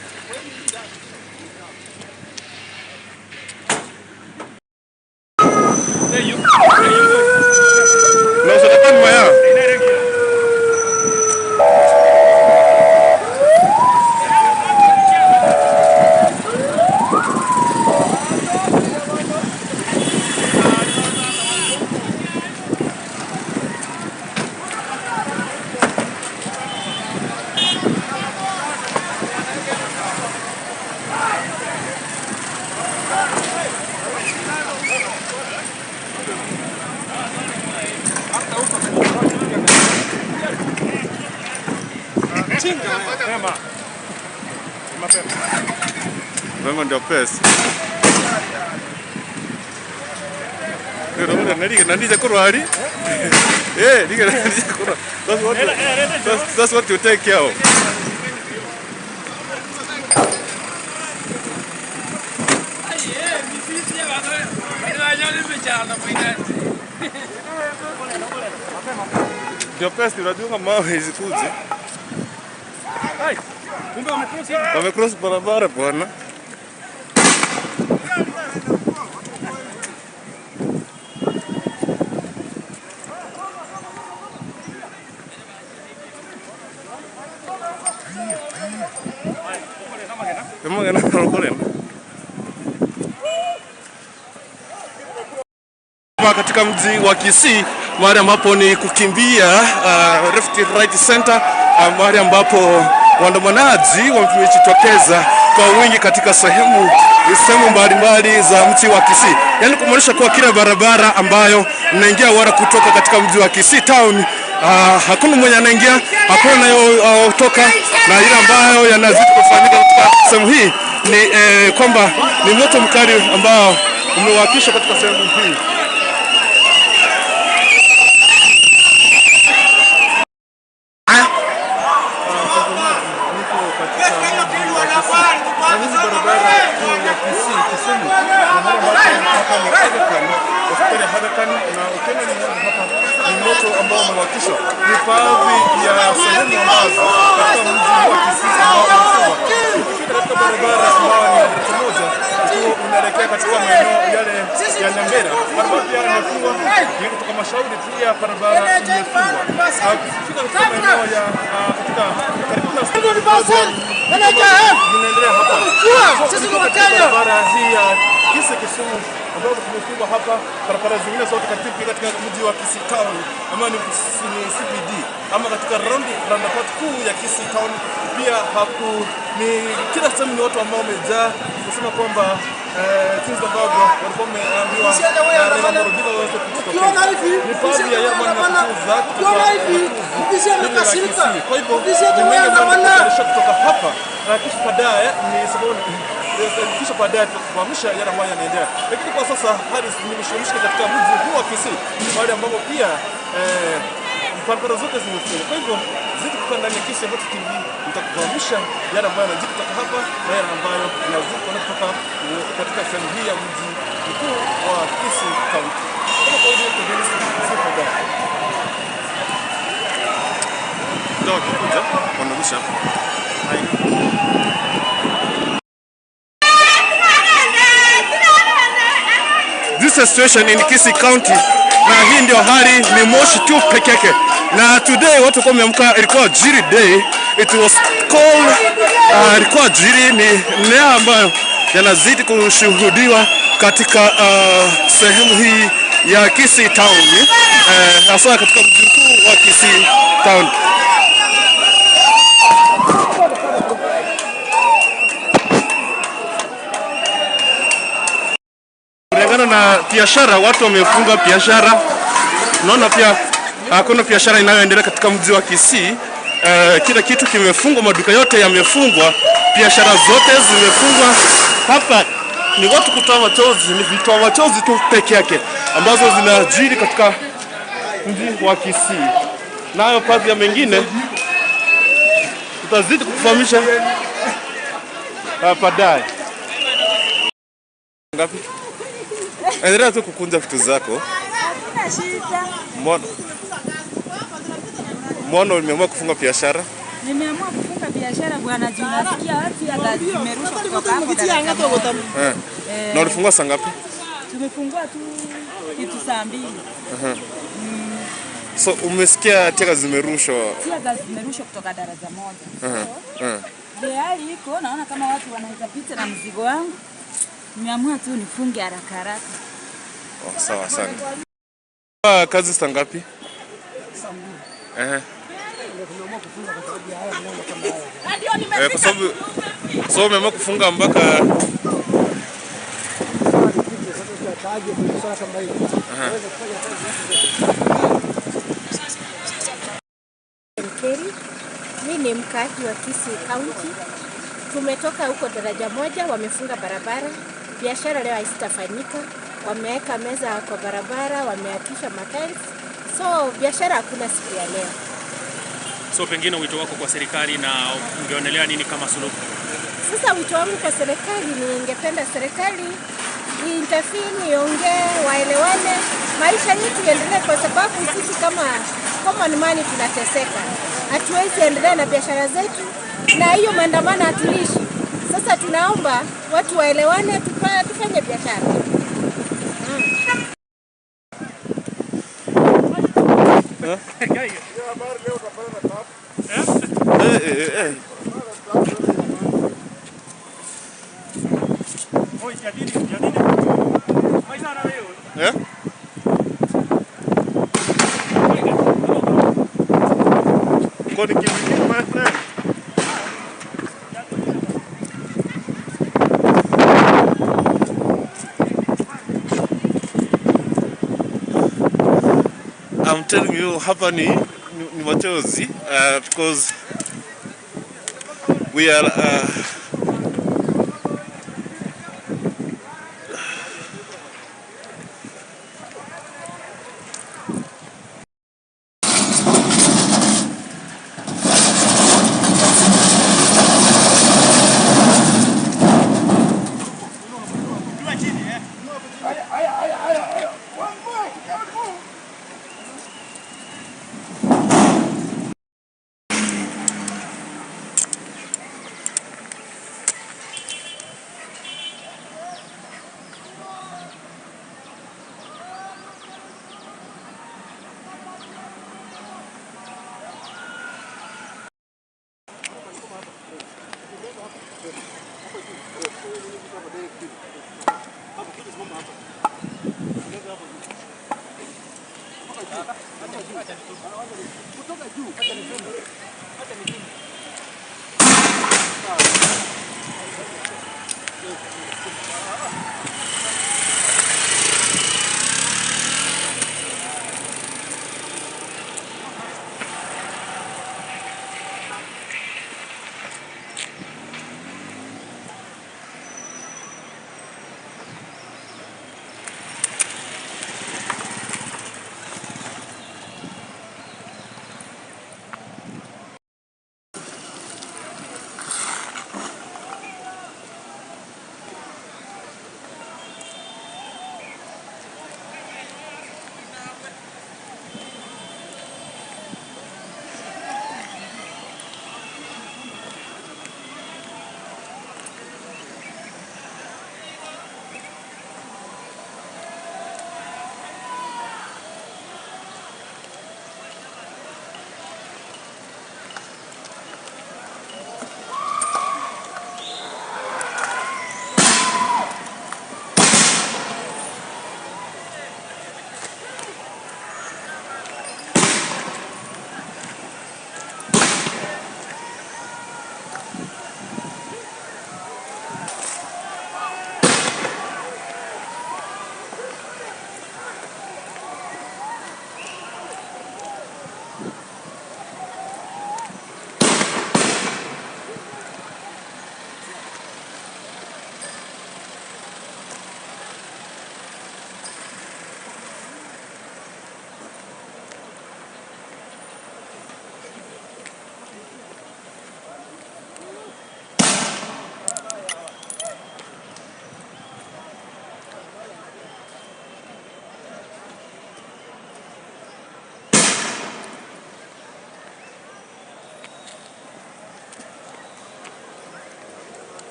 B: Mema ndio pesa. That's what you take care of. Ndio pesa unajua mawe zikuje. Wamecross barabara bwana. Katika mji wa Kisii, mahali ambapo ni kukimbia left right center, mahali ambapo waandamanaji wamejitokeza kwa wingi katika sehemu mbalimbali za mji wa Kisii. Yaani kumaanisha kuwa kila barabara ambayo mnaingia wala kutoka katika mji wa Kisii town, hakuna mwenye anaingia, hakuna anayotoka, na ile ambayo yanazidi kufanyika katika sehemu hii ni kwamba ni moto mkali ambao umewakishwa katika sehemu hii.
F: Ni baadhi ya sehemu ambazo katika mji wa Kisii ukifika katika barabara ambayo ni daraja moja ukiwa unaelekea katika maeneo yale ya Nyambera, barabara pia imefungwa. Kutoka Mashauri pia barabara imefungwa. Ukifika katika maeneo ya katika karibu na inaendelea hapa. Sisi ni Wakenya. Barabara hii ya Kisii Kisumu ambapo tumefungwa hapa, barabara zingine zote katika mji wa Kisii town ama ni CBD ama katika roundabout kuu ya Kisii town pia haku ni kila sehemu ni watu ambao wamejaa kusema kwamba jinsi ambavyo walikuwa wameambiwa na Odinga waweze kutokea. Ni baadhi ya yale yanayokuza
A: Ukiona hivi ofisi amekasirika.
F: Kwa hivyo
A: Ofisi yetu
F: kutoka hapa na kisha baadaye ni sababu kisha baadaye tutakufahamisha yale ambayo yanaendelea. Lakini kwa sasa hali ni mshike katika mji huu wa Kisii, mahali ambapo pia barabara zote zimefungwa. Kwa hivyo zidi kukaa ndani ya Kisii Hot TV, nitakufahamisha yale ambayo yanajiri kutoka hapa na yale ambayo yanazidi kutoka katika sehemu hii ya mji mkuu wa Kisii County. Kama kawaida yetu baadaye.
B: Ndio kikuja wanarusha hapa. This is situation in Kisii County, na hii ndio hali, ni moshi tu peke yake. Na today watu kwa wameamka, ilikuwa Jiri day, it was cold. Ilikuwa Jiri, ni nea ambayo yanazidi kushuhudiwa katika sehemu hii ya Kisii town, hasa katika mji mkuu wa Kisii town. Kulingana na biashara, watu wamefunga biashara. Unaona pia hakuna biashara inayoendelea katika mji wa Kisii. Kila kitu kimefungwa, maduka yote yamefungwa, biashara zote zimefungwa. Hapa ni watu kutoa machozi, ni vitoa machozi tu peke yake ambazo zinajiri katika mji wa Kisii. Nayo baadhi ya mengine tutazidi kukufahamisha baadaye. Ngapi? Endelea tu kukunja vitu zako.
C: Hakuna shida.
B: Mbona umeamua kufunga biashara?
C: Nimeamua kufunga Biashara bwana, juu nasikia watu ya zimerushwa kutoka hapo daraja moja.
B: Na ulifungua saa ngapi?
C: Tumefungua tu kitu saa 2.
B: So umesikia teargas zimerushwa?
C: Teargas zimerushwa kutoka daraja moja. Hali iko, naona kama watu wanaweza pita na mzigo wangu. Nimeamua tu nifunge haraka haraka.
B: Oh, sawa sana. Kazi saa ngapi?
A: Saa 2. Tumeamua kufunga kwa sababu ya haya mambo kama haya.
B: Kwa sababu so umeamua kufunga mpaka
D: Mimi ni mkaaji wa Kisii County. Tumetoka huko daraja moja, wamefunga barabara. Biashara leo haitafanyika. Wameweka meza kwa barabara, wameakisha matiles. So biashara hakuna siku ya leo.
E: So pengine wito wako kwa serikali na ungeonelea nini kama suluhu?
D: Sasa wito wangu kwa serikali, ningependa serikali intervene, iongee, waelewane, maisha yetu yaendelee, kwa sababu sisi kama common man tunateseka. Hatuwezi endelea na biashara zetu na hiyo maandamano hatuishi. Sasa tunaomba watu waelewane, tufanye biashara.
B: My friend. I'm telling you, hapa ni machozi, because we are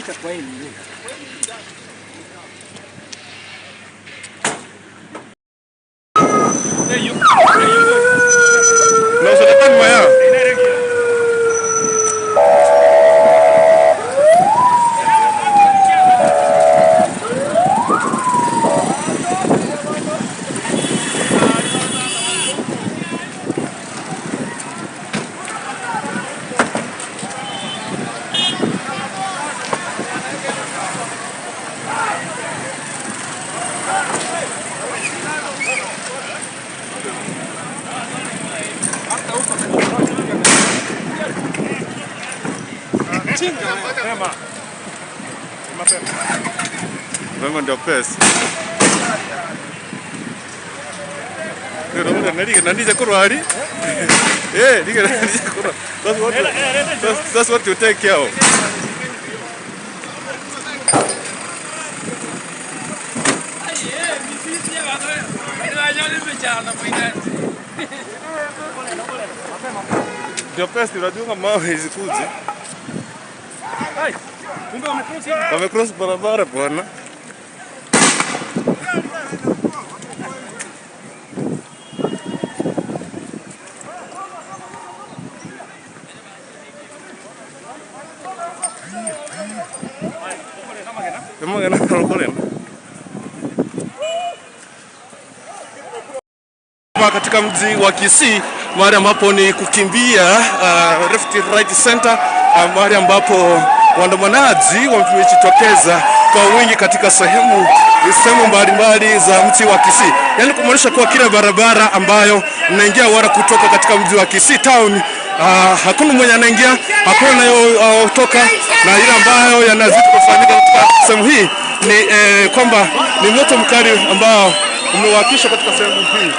A: Pita kwa hili.
B: No, se le maya. Mapema ndio pesa. That's what you take care of. Ndio pesa unajua mawe hizi kuzi. Wamecross barabara bwana. Katika mji wa Kisii mahali ambapo ni kukimbia left right center, mahali ambapo waandamanaji wamejitokeza kwa wingi katika sehemu mbalimbali za mji wa Kisii. Yaani kumaanisha kuwa kila barabara ambayo mnaingia wala kutoka katika mji wa Kisii town, hakuna mwenye anaingia, hakuna anayotoka, na ile ambayo yanazidi kufanyika katika sehemu hii ni kwamba ni moto mkali ambao umewakishwa katika sehemu hii.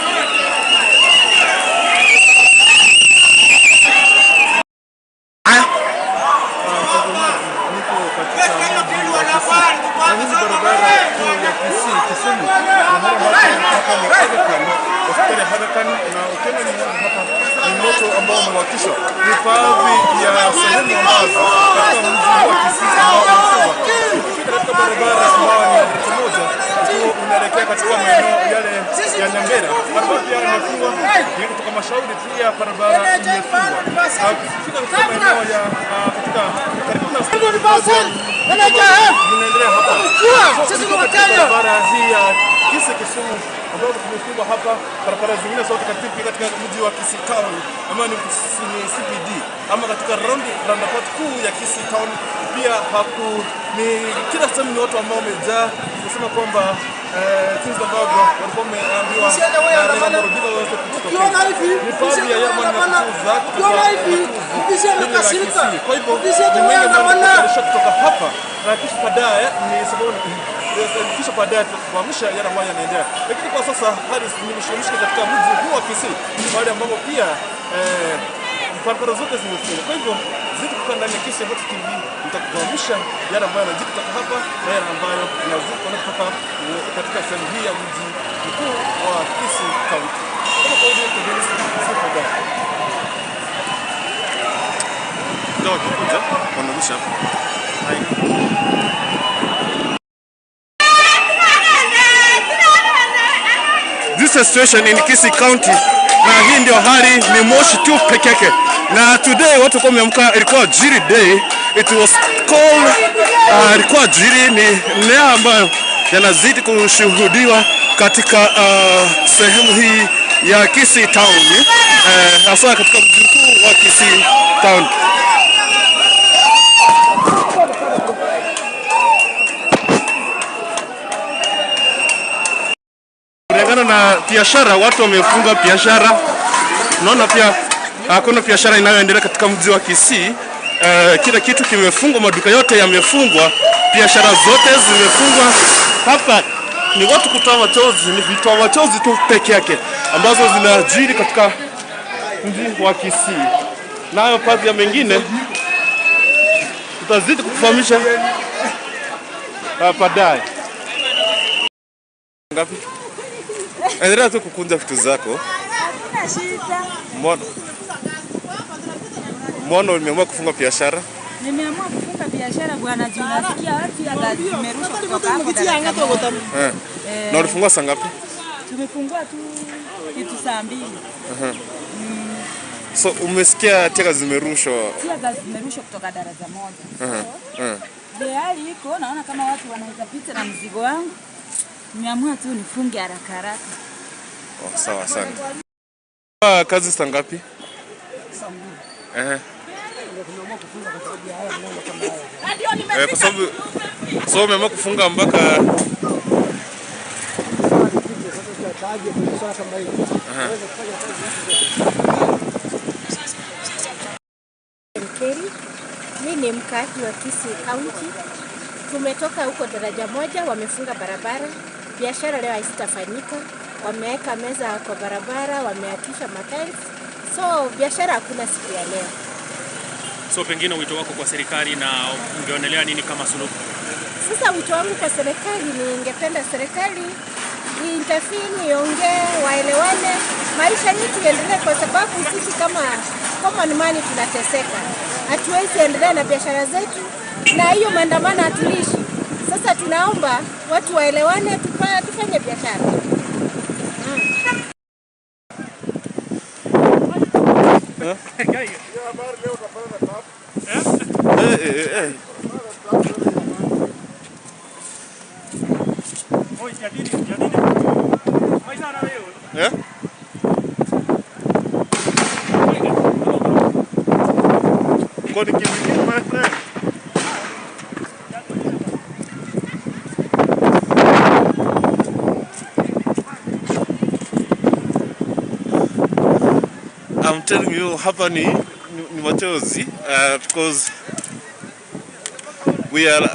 F: Ni baadhi ya sehemu ambazo katika mji wa Kisii ambao ukifika katika barabara ambayo ni mtu mmoja ukiwa unaelekea katika maeneo yale ya Nyambera, barabara pia imefungwa, ni kutoka Mashauri pia barabara imefungwa. Ukifika katika maeneo ya katika karibu na inaendelea hapa.
A: Sisi ni Wakenya.
F: Barabara hii ya Kisii Kisumu ambapo tumefungwa hapa, barabara zingine zote katika mji wa Kisii town ama ni CBD ama katika roundabout kuu ya Kisii town pia haku ni kila sehemu ni watu ambao wamejaa kusema kwamba jinsi ambavyo walikuwa wameambiwa na Odinga waweze kujitokeza. Ni baadhi ya yale yanayokuza kutoka. Kwa hivyo ni mengi ambayo kutoka hapa na kisha baadaye ni sababu kisha baadaye tutakufahamisha yale ambayo yanaendelea. Lakini kwa sasa hali ni mshike katika mji huu wa Kisii, mahali ambapo pia barabara zote zimefungwa. Kwa hivyo zidi kukaa ndani ya Kisii Hot TV, nitakufahamisha yale ambayo yanajiri kutoka hapa na yale ambayo yanazidi kutoka katika sehemu hii ya mji mkuu wa Kisii County. Kama kawaida yetu
B: Ndio wakikuja wanarusha hapa. This is situation in Kisii County. Na hii ndio hali, ni moshi tu peke yake. Na today watu kwa wameamka, ilikuwa Jiri day. It was cold. Ilikuwa Jiri, ni leo ambayo yanazidi kushuhudiwa katika sehemu hii ya Kisii town, hasa katika mji mkuu wa Kisii town. Kulingana na biashara, watu wamefunga biashara. Naona pia hakuna biashara inayoendelea katika mji wa Kisii. Kila kitu kimefungwa, maduka yote yamefungwa, biashara zote zimefungwa. Hapa ni watu kutoa machozi, ni vitoa machozi tu peke yake ambazo zinajiri katika mji wa Kisii. Nayo baadhi ya mengine tutazidi kukufahamisha baadaye. Ngapi? Endelea tu kukunja vitu zako.
C: Hakuna shida.
B: Mbona umeamua kufunga biashara?
C: Nimeamua kufunga biashara bwana, juu nasikia watu zimerushwa kutoka hapo daraja moja.
B: Na ulifungua saa ngapi?
C: Tumefungua tu kitu saa 2.
B: So umesikia teargas zimerushwa?
C: Teargas zimerushwa kutoka daraja moja. Hali iko, naona kama watu wanaweza pita na mzigo wangu. Nimeamua tu nifunge haraka haraka.
B: Oh, sawa sana. Kazi saa ngapi?
A: Saa 2. Tumeamua kufunga kwa sababu ya haya mambo kama haya.
B: Kwa sababu so umeamua kufunga mpaka
D: Mimi ni mkaaji wa Kisii County. Tumetoka huko daraja moja, wamefunga barabara. Biashara leo haitafanyika. Wameweka meza kwa barabara, wameatisha matiles. So biashara hakuna siku ya leo.
E: So pengine wito wako kwa serikali na ungeonelea nini kama suluhu?
D: Sasa wito wangu kwa serikali, ningependa serikali intervene, iongee, waelewane, maisha yetu yaendelee, kwa sababu sisi kama common man tunateseka. Hatuwezi endelea na biashara zetu na hiyo maandamano hatuishi. Sasa tunaomba watu waelewane, tufanye biashara.
B: My friend. I'm telling you, hapa ni machozi, because we are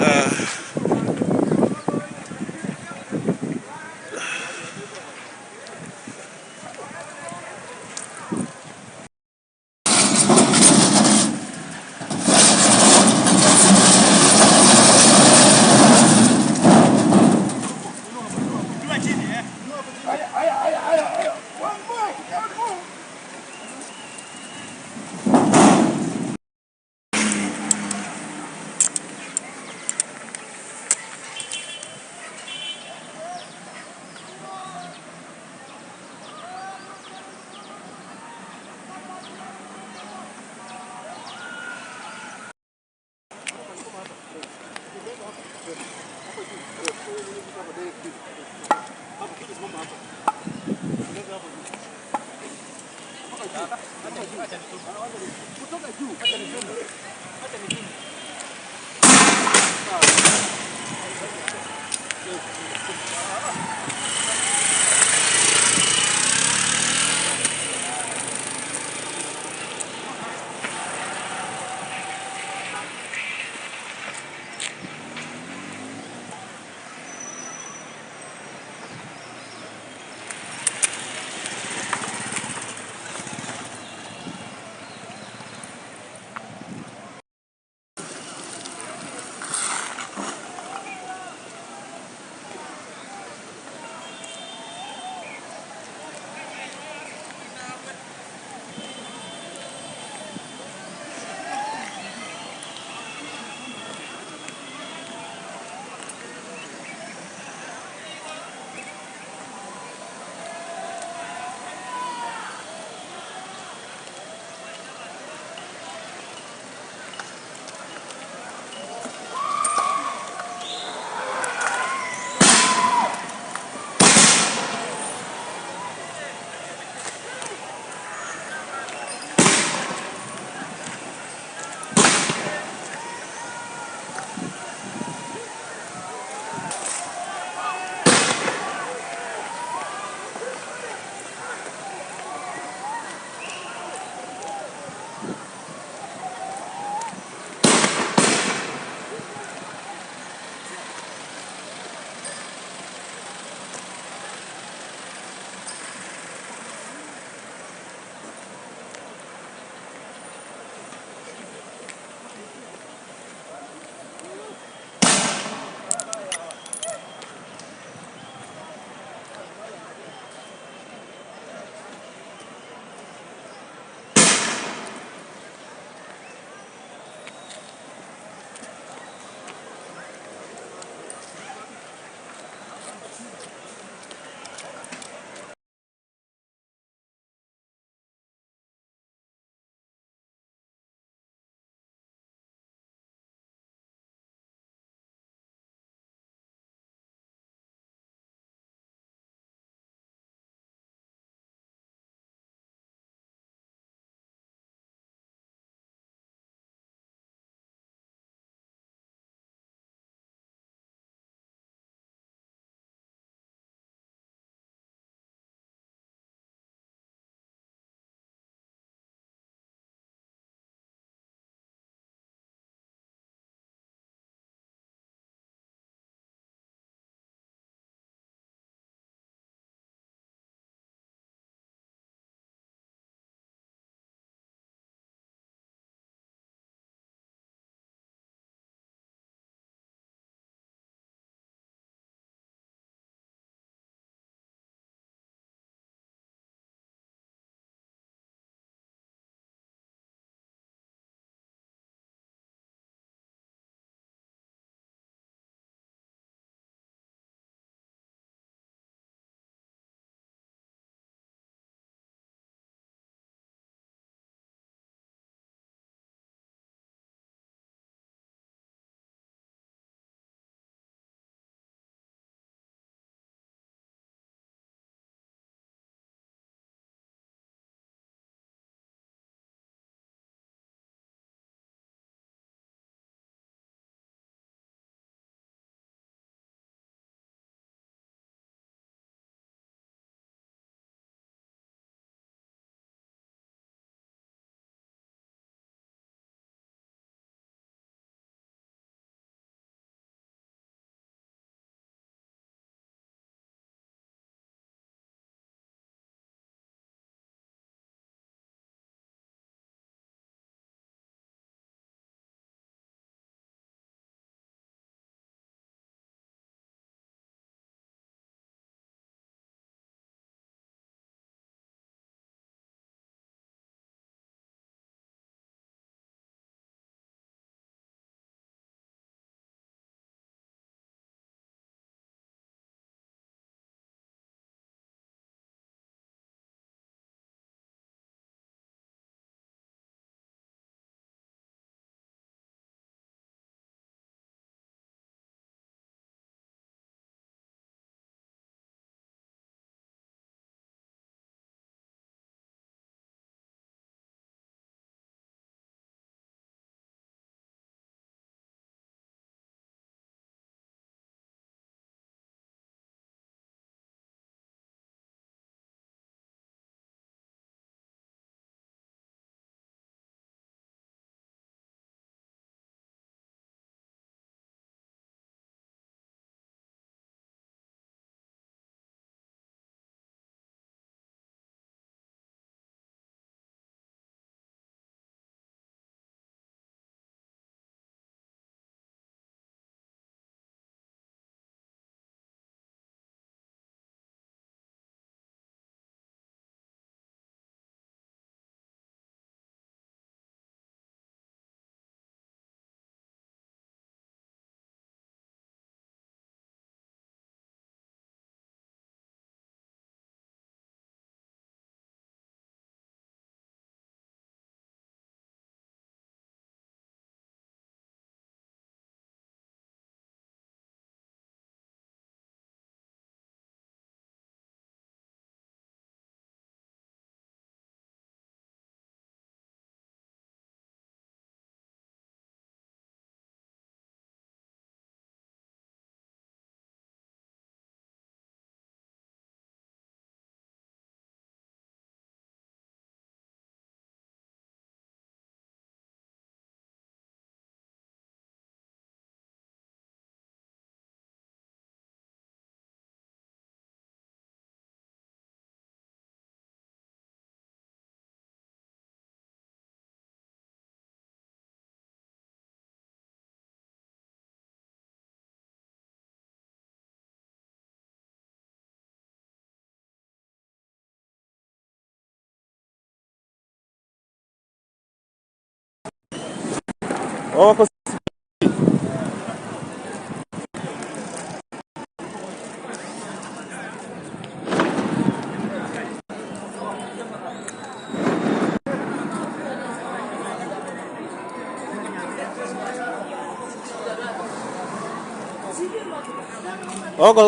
F: Wako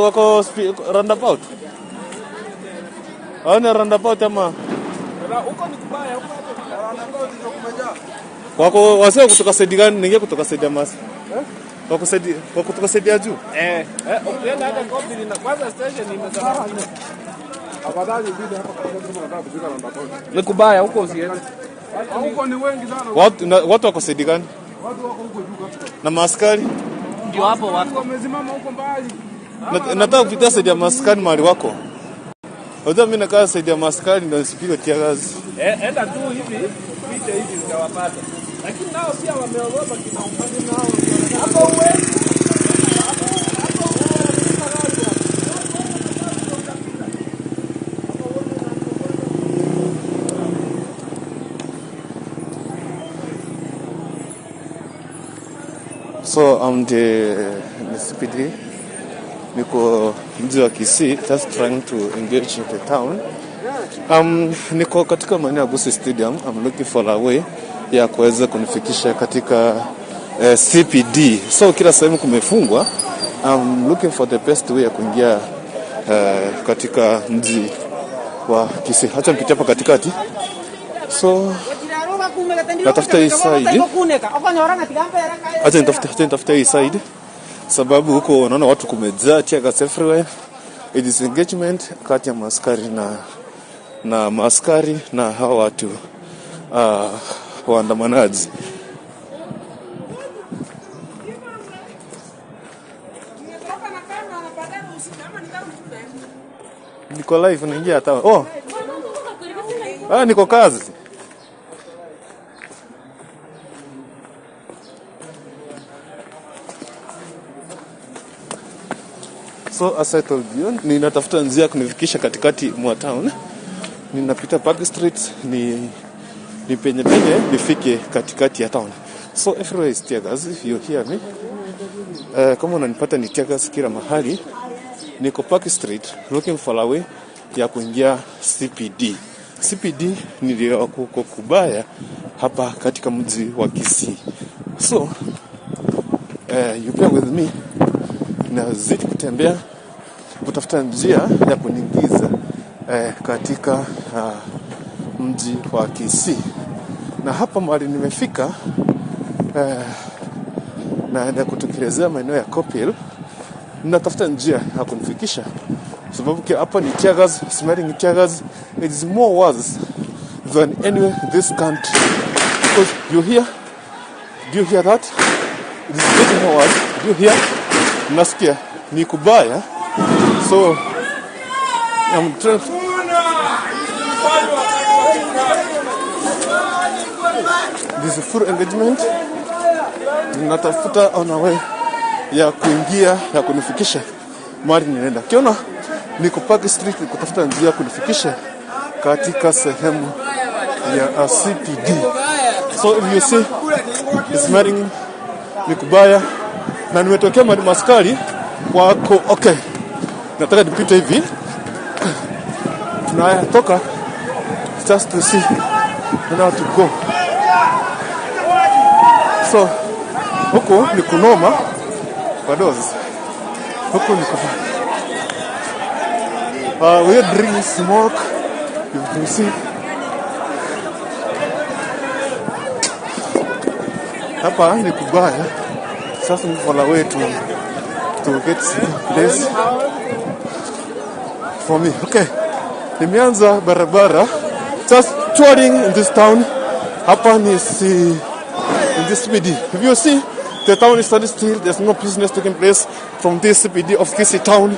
F: wako roundabout. Hawana roundabout ama
L: huko ni kubaya, huko roundabout ndio kumejaa.
F: Wako wasio kutoka side gani? Ningia kutoka side ya Masi. Wako side, wako kutoka side ya juu.
L: Ukienda hata Kobe na kwanza station imezama. Afadhali ubidi hapa kwa sababu unataka kufika roundabout.
G: Ni kubaya huko usiende.
L: Huko ni wengi sana.
F: Watu wako side gani?
L: Watu wako huko juu kabisa.
F: Na maaskari?
G: Ndio hapo watu
L: wamesimama huko mbali.
F: Nataka kupitia side ya maskani mahali wako. Unajua mimi nakaa side ya maskani ndio nisipigwe tear gas.
L: Enda tu hivi, pita hivi utawapata. Lakini nao pia wameogopa kina upande nao. Hapo uwe.
F: So I'm the CPD. Niko mji wa Kisii, just trying to engage in the town. Niko katika maeneo ya Gusii Stadium. I'm looking for a way ya kuweza kunifikisha katika CPD. So kila sehemu kumefungwa. I'm looking for the best way ya kuingia katika mji wa Kisii. Acha nipitie hapa katikati. So natafuta hii side. Acha nitafute hii side. Sababu huko unaona watu kumejaa, tear gas everywhere. It is engagement kati ya maaskari na maaskari na hawa watu waandamanaji. Niko live naingia hata. Oh. Niko kazi. So as I told you, ninatafuta njia kunifikisha katikati mwa town. Ninapita Park Street, ni penye penye nifike katikati ya town. So everywhere is tear gas, if you hear me. Kama unanipata ni tear gas kila mahali. Niko Park Street looking for a way ya kuingia CPD. CPD ndio kuko kubaya hapa katika mji wa Kisii. So you bear with me. Nazidi kutembea kutafuta njia ya kuniingiza katika mji wa Kisii. Na hapa mahali nimefika naenda kutekelezea maeneo ya Kopil. Natafuta njia ya kunifikisha sababu hapa ni tear gas, smelling tear gas. It is more worse than anywhere in this country. Because you hear, do you hear that? It is getting more worse. Do you hear? Nasikia ni kubaya. So I'm trying to... This is full engagement. Natafuta on a way ya kuingia ya kunifikisha mahali ninaenda. Kiona niko Park Street kutafuta njia ya kunifikisha katika sehemu ya CPD. So if you see it's smelling ni kubaya. Na nimetokea mahali maskari wako. Okay, nataka nipite hivi. Tunatoka just to see how to go. So huko ni kunoma kwa dozi. Huko ni kubaya. We are drinking smoke. You can see. Hapa ni kubaya. Sasa ni for a way to get place for me. Okay. Nimeanza barabara. Just touring in this town. Hapa ni si in this CBD. If you see, the town is standing still. There's no business taking place from this CBD of Kisii town.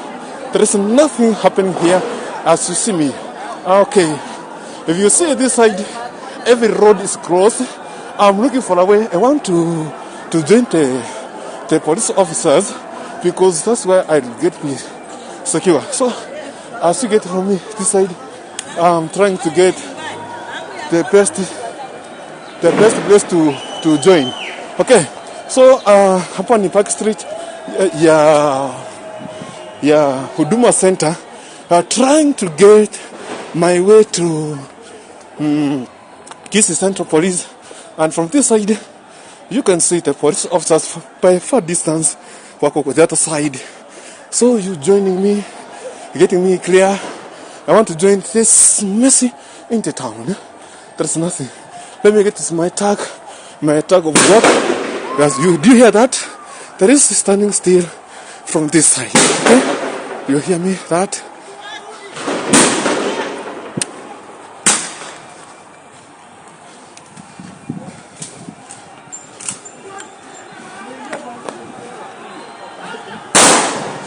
F: There is nothing happening here as you see me. Okay. If you see this side, every road is closed. I'm looking for a way. I want to join the police officers because that's where I'll get me secure. So as you get from me this side, I'm trying to get the best place to join.
B: Okay, so hapa ni Park Street ya Huduma Center. Trying to get my way to Kisii Central Police, and from this side you can see the police officers by far distance wako the other side. So you joining me, getting me clear. I want to join this messy in the town. There's nothing. Let me get this my tag of work. Yes, you do you hear that? There is standing still from this side. Okay? You hear me? That?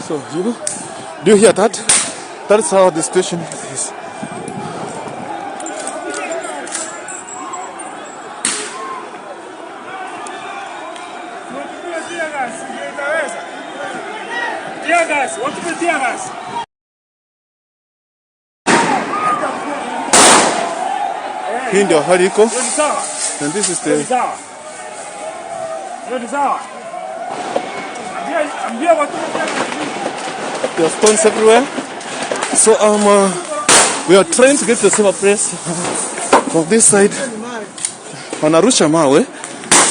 B: So you do you hear that? That's how the situation is. Hii ndio hali iko. And this is the there are stones everywhere. So we are trying to get to the safer place from this side. Wanarusha mawe.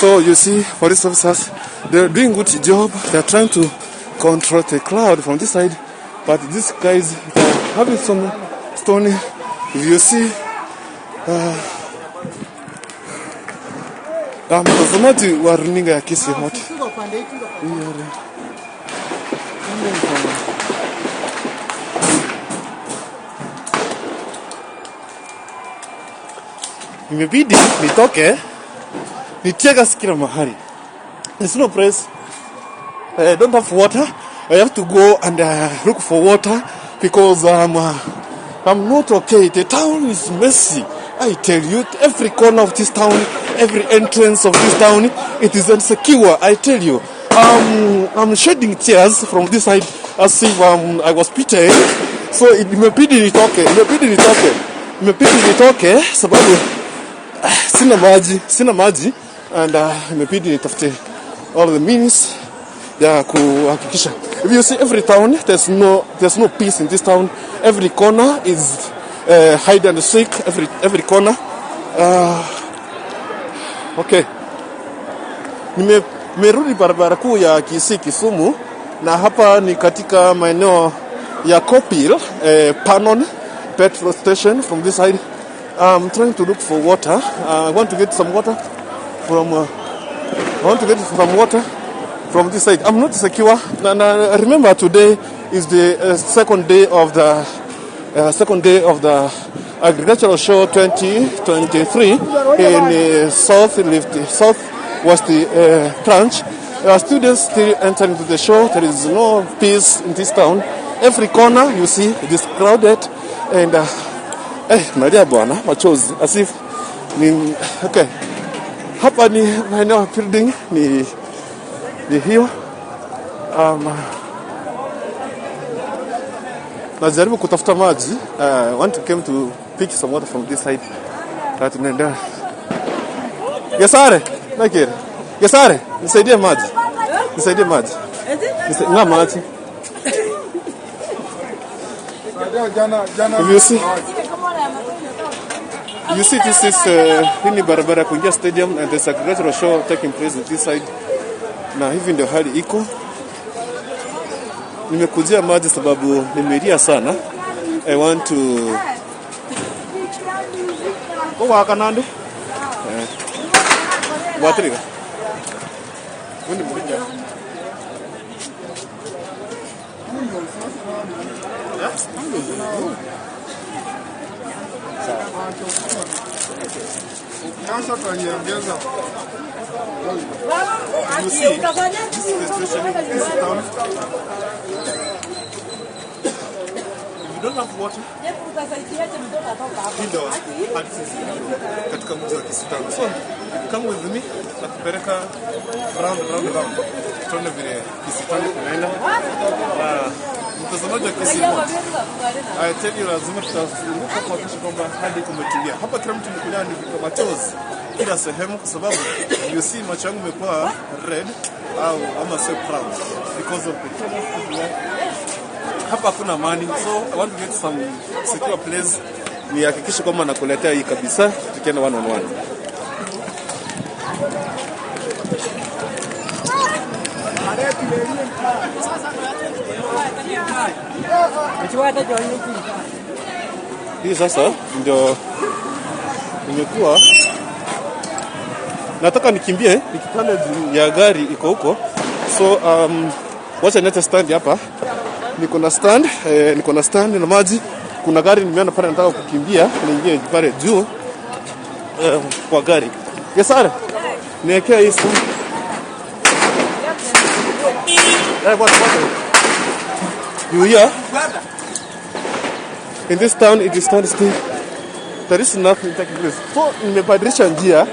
B: So you see police officers, they're doing good job. They're trying to control the crowd from this side, but these guys, they're having some stone. If you see mtazamaji wa runinga ya Kisii Hot, imebidi nitoke nitie gas kila mahali. There's no place. I don't have water. I have to go and look for water because I'm not okay. The town is messy. I tell you, every corner of this town, every entrance of this town, it is insecure. I tell you, I'm shedding tears from this side as if I was pitying. So imebidi nitoke, imebidi nitoke sababu sina maji and imebidi nitafute all the means ya kuhakikisha. If you see every town, there's no peace in this town. Every corner is hide and seek. Every corner. Okay. Nimerudi barabara kuu ya Kisii Kisumu, na hapa ni katika maeneo ya Kopil, Panon petrol station. From this side, I'm trying to look for water. I want to get some water from. I want to get some water from this side. I'm not secure. And remember, today is the second day of the agricultural show 2023 in Southwest branch. Students still entering into the show. There is no peace in this town. Every corner you see it is crowded, and nalia bwana machozi as if ni okay. Hapa ni maeneo ya building ni hiyo. Najaribu kutafuta maji. I want to came to pick some water from this side. Tunaenda. Gesare, nakiri. Gesare, nisaidie maji. Nisaidie maji. Nga maji. You see this is hii ni barabara kuingia stadium, and there's a agricultural show taking place at this side. Na hivi ndio hali iko. Nimekujia maji sababu nimelia sana. I want to go waka nando. Watrika. Wini mrija. You see, this is the situation in this town. If you don't have water, ndio hadi katika mji wa Kisii town. So come with me, nakupeleka round round round. Tuone vile Kisii town kunaenda. Mtazamaji wa Kisii Hot, I tell you, lazima tutazunguka kuhakikisha kwamba hadi kumetulia. Hapa kila mtu mkulia ni machozi.
F: kila sehemu, kwa sababu you see macho yangu imekuwa red au ama so proud because of the everywhere. Hapa hakuna amani, so I want to get some secure place, nihakikishe kwamba nakuletea hii kabisa, tukienda one on one. Hii sasa ndio nimekuwa nataka nikimbie nikipanda juu ya gari iko huko, so wacha niache stand hapa. Niko na stand, niko na stand na maji. Kuna gari nimeona pale, nataka kukimbia niingie pale juu kwa gari. Yes sir, niwekea hii stand. What? You hear? In this town it is stand still. There is nothing taking place. So nimebadilisha njia.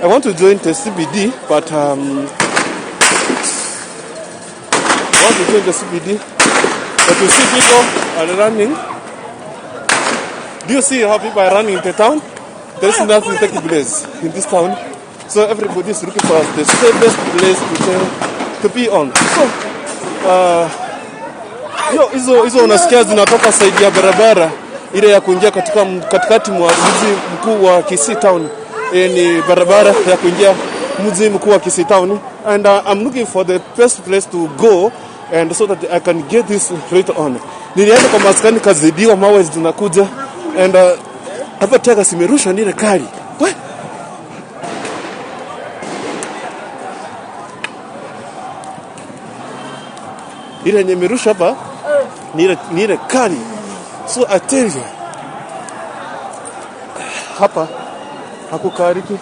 F: I want to join the CBD, but I want to join the CBD, but you see people are running. Do you see how people are running in the town? There is nothing taking place in this town. So everybody is looking for the safest place to be on. So hizo unasikia zinatoka side ya barabara ile ya kuingia katika katikati mwa mji mkuu wa Kisii town. Ni barabara ya kuingia mji mkuu wa Kisii town, and I'm looking for the best place to go and so that I can get this right on. Nilienda kwa maskani kazidiwa, mawe zinakuja and hapa tega simerusha nile kali. What? Ile yenye imerusha hapa ni ile kali. So I tell you, hapa hakukariki.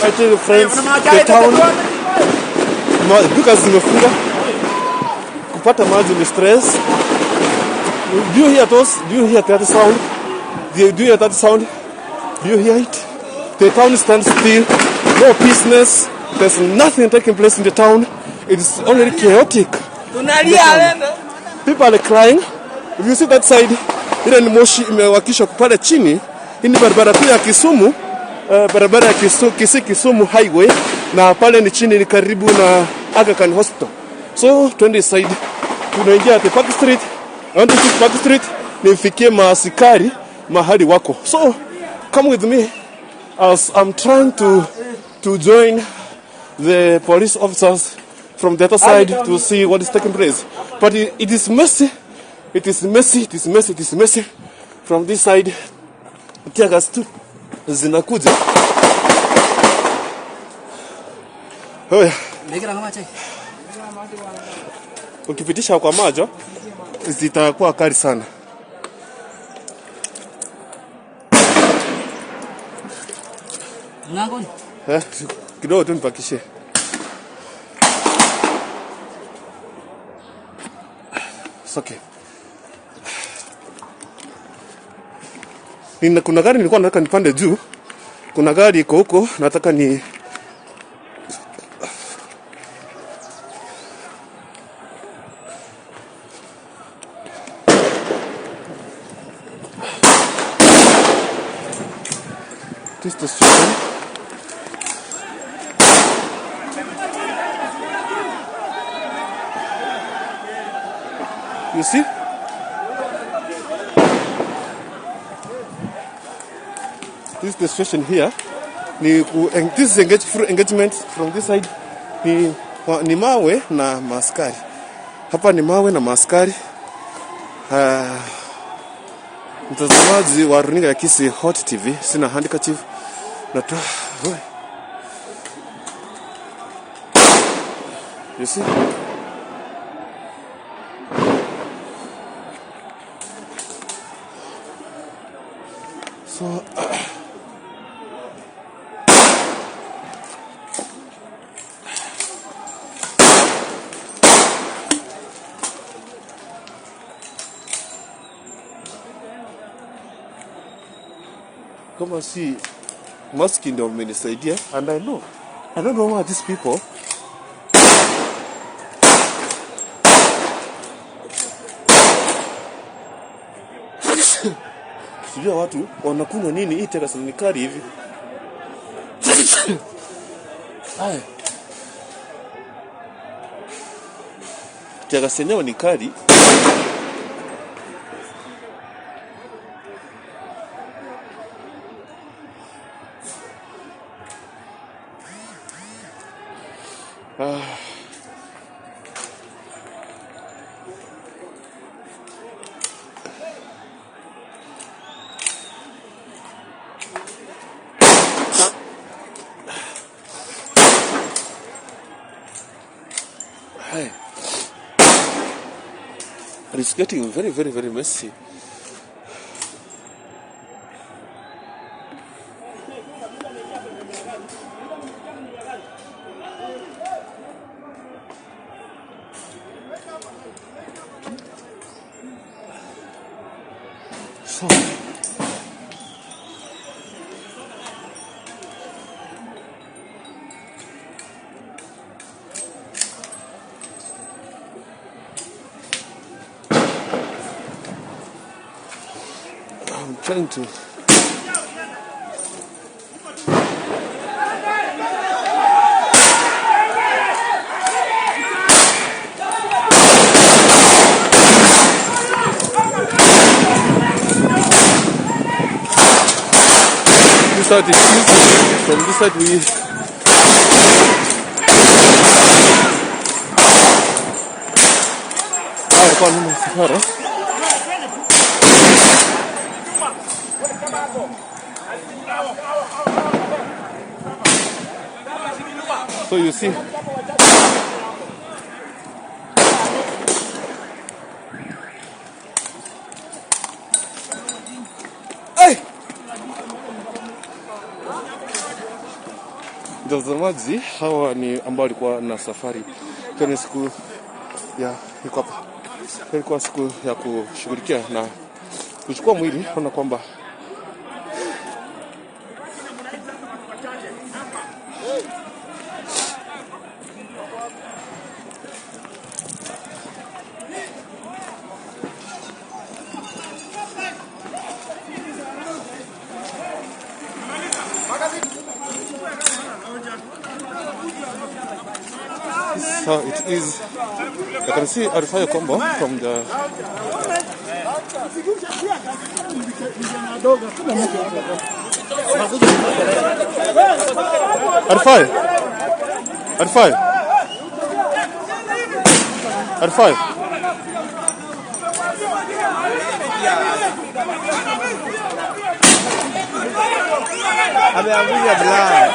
F: I tell you friends, the town duka zimefunga, kupata maji ni stress. Do you hear those? Do you hear that sound? Do you hear that sound? Do you hear it? The town stands still, no business, there's nothing taking place in the town. It's already chaotic. People are crying. If you see that side, ile ni moshi imewakishwa pale chini. Hii ni barabara kuu ya Kisumu, barabara ya Kisii Kisumu highway, na pale ni chini ni karibu na Aga Khan Hospital. So twende side, tunaingia at Park Street. I want to see Park Street, nifikie maaskari mahali wako. So come with me as I'm trying to join the police officers from the other side to see what is taking place. But it is messy. It is messy, it is messy, it is messy. From this side, tear gas tu zinakuja. Oh yeah. Ukipitisha kwa macho zitakuwa kali sana. Kidogo tu nipakishe. It's okay. Kuna gari nilikuwa nataka nipande juu. Kuna gari iko huko nataka ni This is the street. You see? This is the situation here. This is full engagement from this side. Ni mawe na maskari. Hapa ni mawe na maskari. Mtazamaji wa runinga ya Kisii Hot TV, sina handkerchief. Natoa. You see? So kama si maski ndio mmenisaidia, and I know I don't know why these people
B: Sijui watu wanakunywa nini, hii teargas ni kali hivi. Haya. Teargas yenyewe ni kali. Ah. Hey. And it's getting very, very, very messy. So I'm trying to this side is easy. From this side we kwa nyuma safara. So you see, hey! Mtazamaji, hawa ni ambao walikuwa na safari. Kwa siku ya iko hapa. Ilikuwa siku ya kushughulikia na kuchukua mwili, ona kwamba so it is. I can see Arifai Kombo from the Arifai. Arifai. Arifai.
H: Ameanguka blind.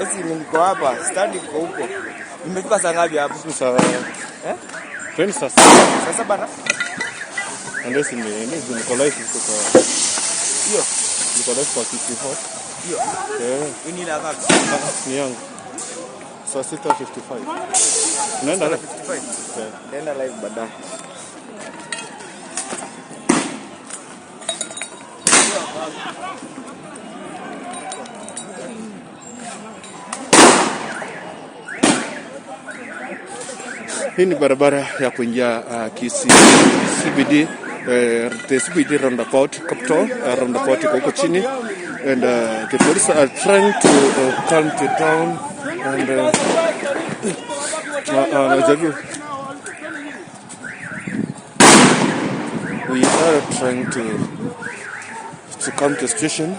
H: Sasa niko hapa, stand iko huko. Nimefika saa ngapi hapo?
B: Sasa eh? Twende sasa.
H: Sasa bana.
B: Ndio ni niko live huko kwa
H: hiyo.
B: Niko live kwa Kisii Hot.
H: Hiyo.
B: Eh.
H: Ni la ngapi?
B: Ni yangu. Saa 6:55. Unaenda live
H: 55? Eh. Nenda live baadaye.
B: Hii ni barabara ya kuingia Kisii CBD, the CBD roundabout, capital roundabout iko huko chini, and the police are trying to calm it down and we are trying to calm the situation.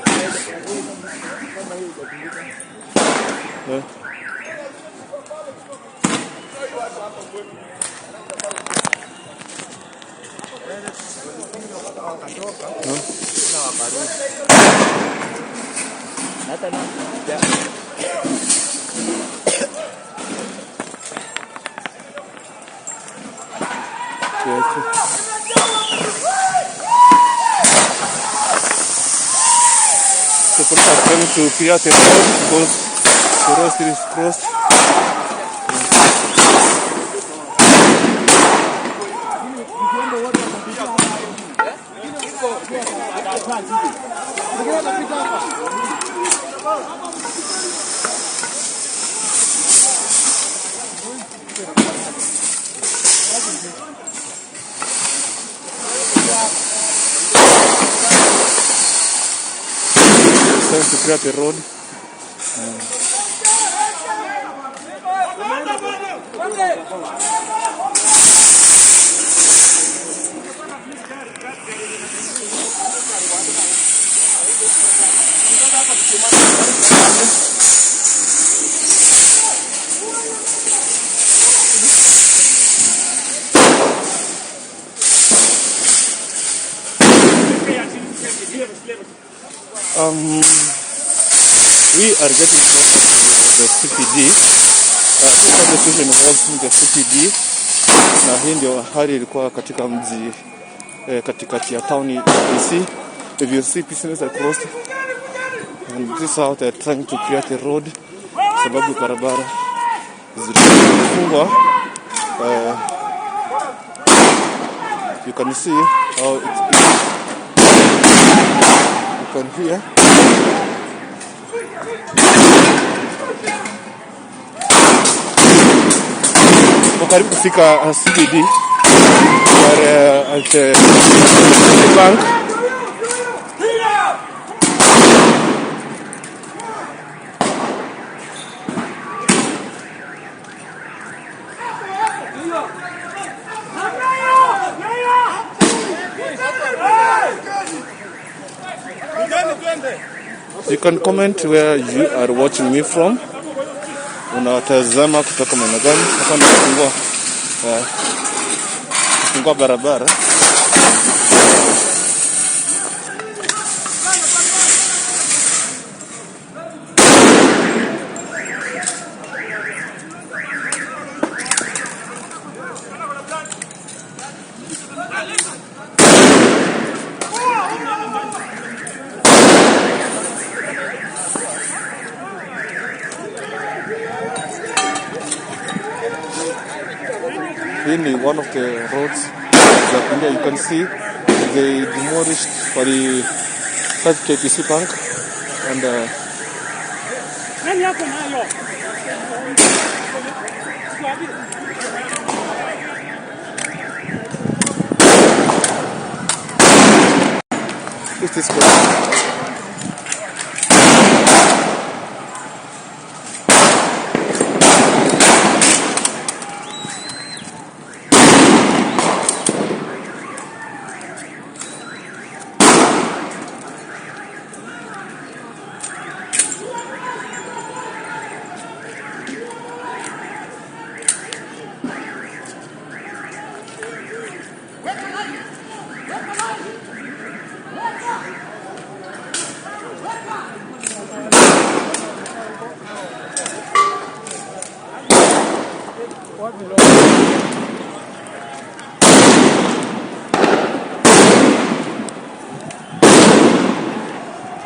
B: The police are trying to clear the road because The road still is closed. It's time to clear the road. We are getting closer to the CPD. This decision involves the CPD, na hii ndio hali ilikuwa katika mji katikati ya town ya Kisii. If you see, business are closed and this is how they are trying to create a road, sababu barabara zilifungwa. You can see how it is. You can hear. Tuko karibu kufika CBD. We are at the bank. You can comment where you are watching me from. Unatazama kutoka maeneo gani? Hapa nimefungua kufungua barabara. Hii ni one of the roads za kuingia. You can see they demolished for the KCB Bank and it is good.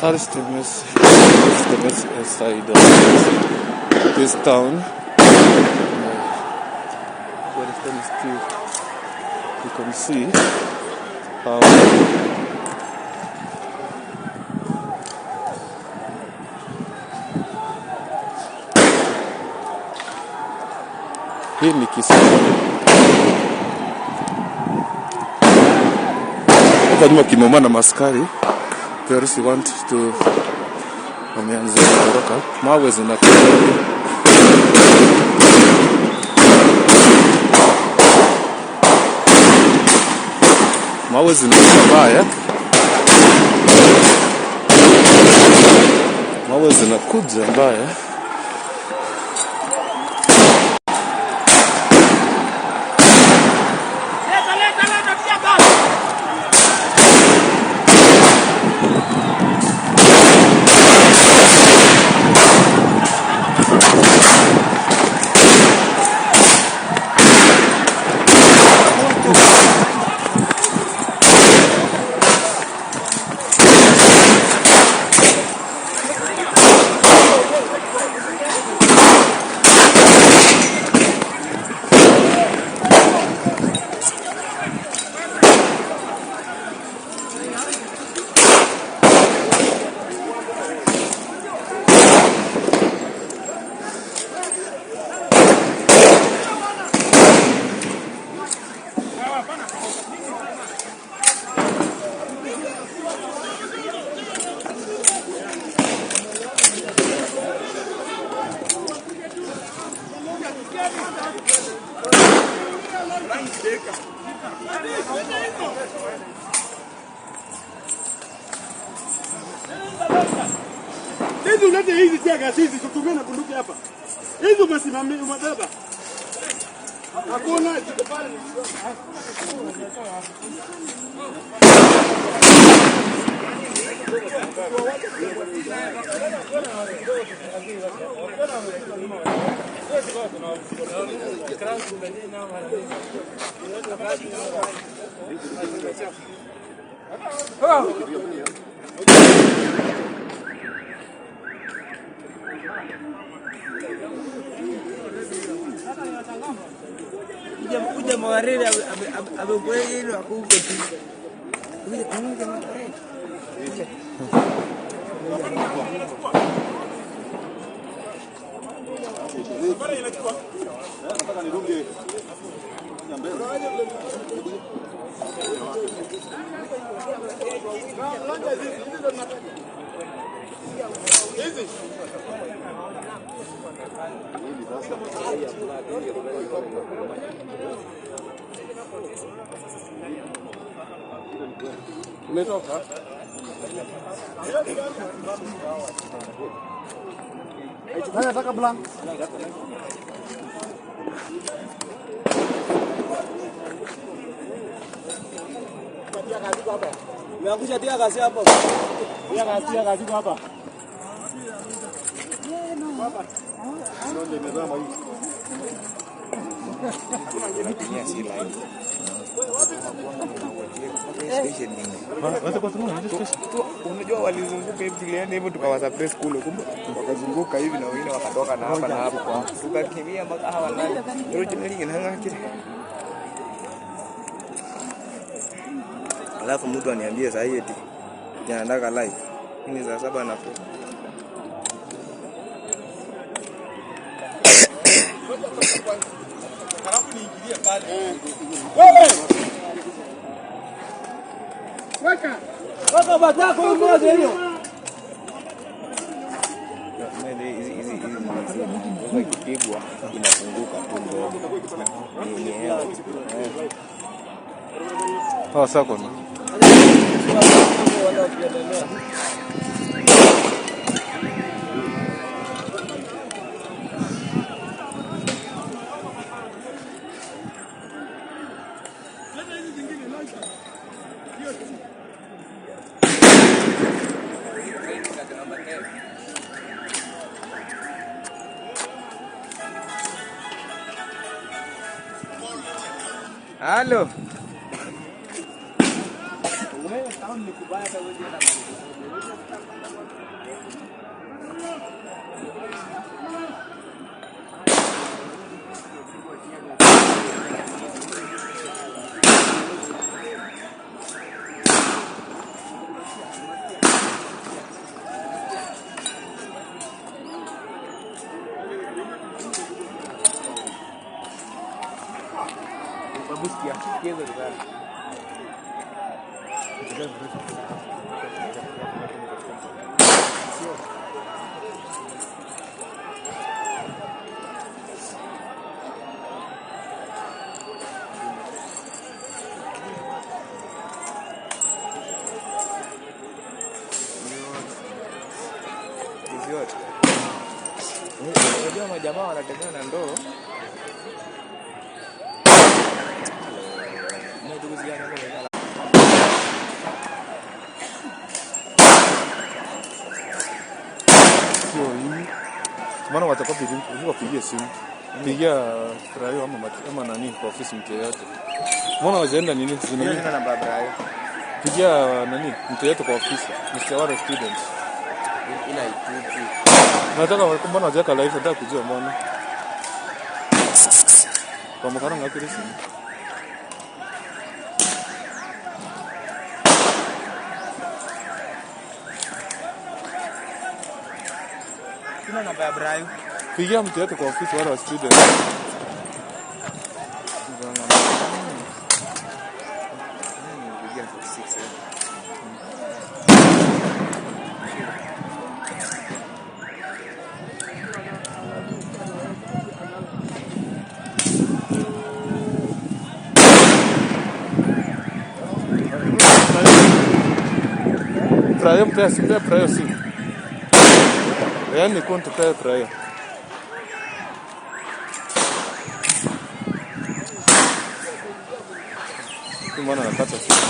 B: That is the mess, the mess side of this town. Where the is still, you can see how hii ni Kisii. Huko nyuma kimeumana na maskari. Terrorists want to wameanza kutoroka. Mawe zinakuja. Mawe zinakuja mbaya. Mawe zinakuja mbaya.
I: Hizi ulete hizi tia hizi tutumie na bunduki hapa. Hizi umesimamia umebeba. Hakuna ziko pale.
H: Kuja mawariri amekweli ili wakuko tu. Kuja mawariri.
F: Nataka nirunge mbele.
I: Hizi.
L: Umetoka?
I: Nani nataka blank?
H: Umeangusha tia kasi hapo.
I: Tia kazi hapa.
F: Ndio imezama hii.
H: Unajua walizunguka hivi tulienda hivyo tukawasuppress kule, kumbe wakazunguka hivi na wengine wakatoka na hapa na hapo, tukakimbia mpaka hawa nani originally inanga kile. Alafu mtu aniambie saa hii eti anataka live. Hii ni saa 7 na
I: Halafu niingilie pale. Wewe. Weka. Weka batako mmoja hiyo.
H: Hizi sasa ikipigwa inafunguka tu ndogo. Ni hewa.
F: Ah, sawa kwa.
H: Halo. Unajua majamaa wanatembea na ndoo.
F: Sio hii. Maana watakuwa wapigie simu. Pigia Brayo ama nani kwa ofisi mtu yeyote. Mbona wajaenda nini?
H: Sina namba Brayo.
F: Pigia nani mtu yeyote kwa ofisi. Mr. Wara students.
H: Ila ituti.
F: Nataka mbona wajaweka live, nataka kujua mbona. Kwa mkano ngakiri simu.
H: Sina namba ya Brayo.
F: Pigia mtu yeyote kwa ofisi wale wa students.
H: Pigia 46.
F: Prayo mpea Prayo simu. Yaani kuntu pea Prayo. Mbona nakata simu?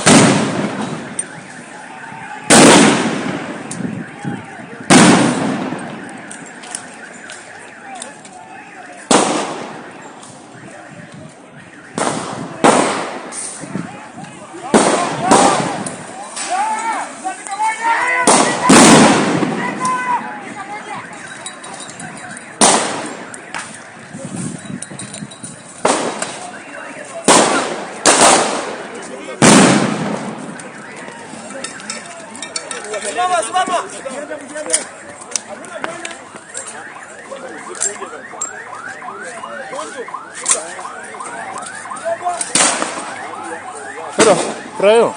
F: Pero, Prayo,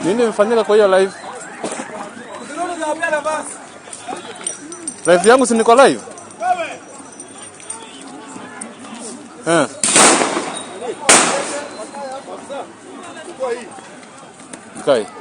F: nini imefanyika kwa hiyo live? Live yangu si niko live? Eh. Kai.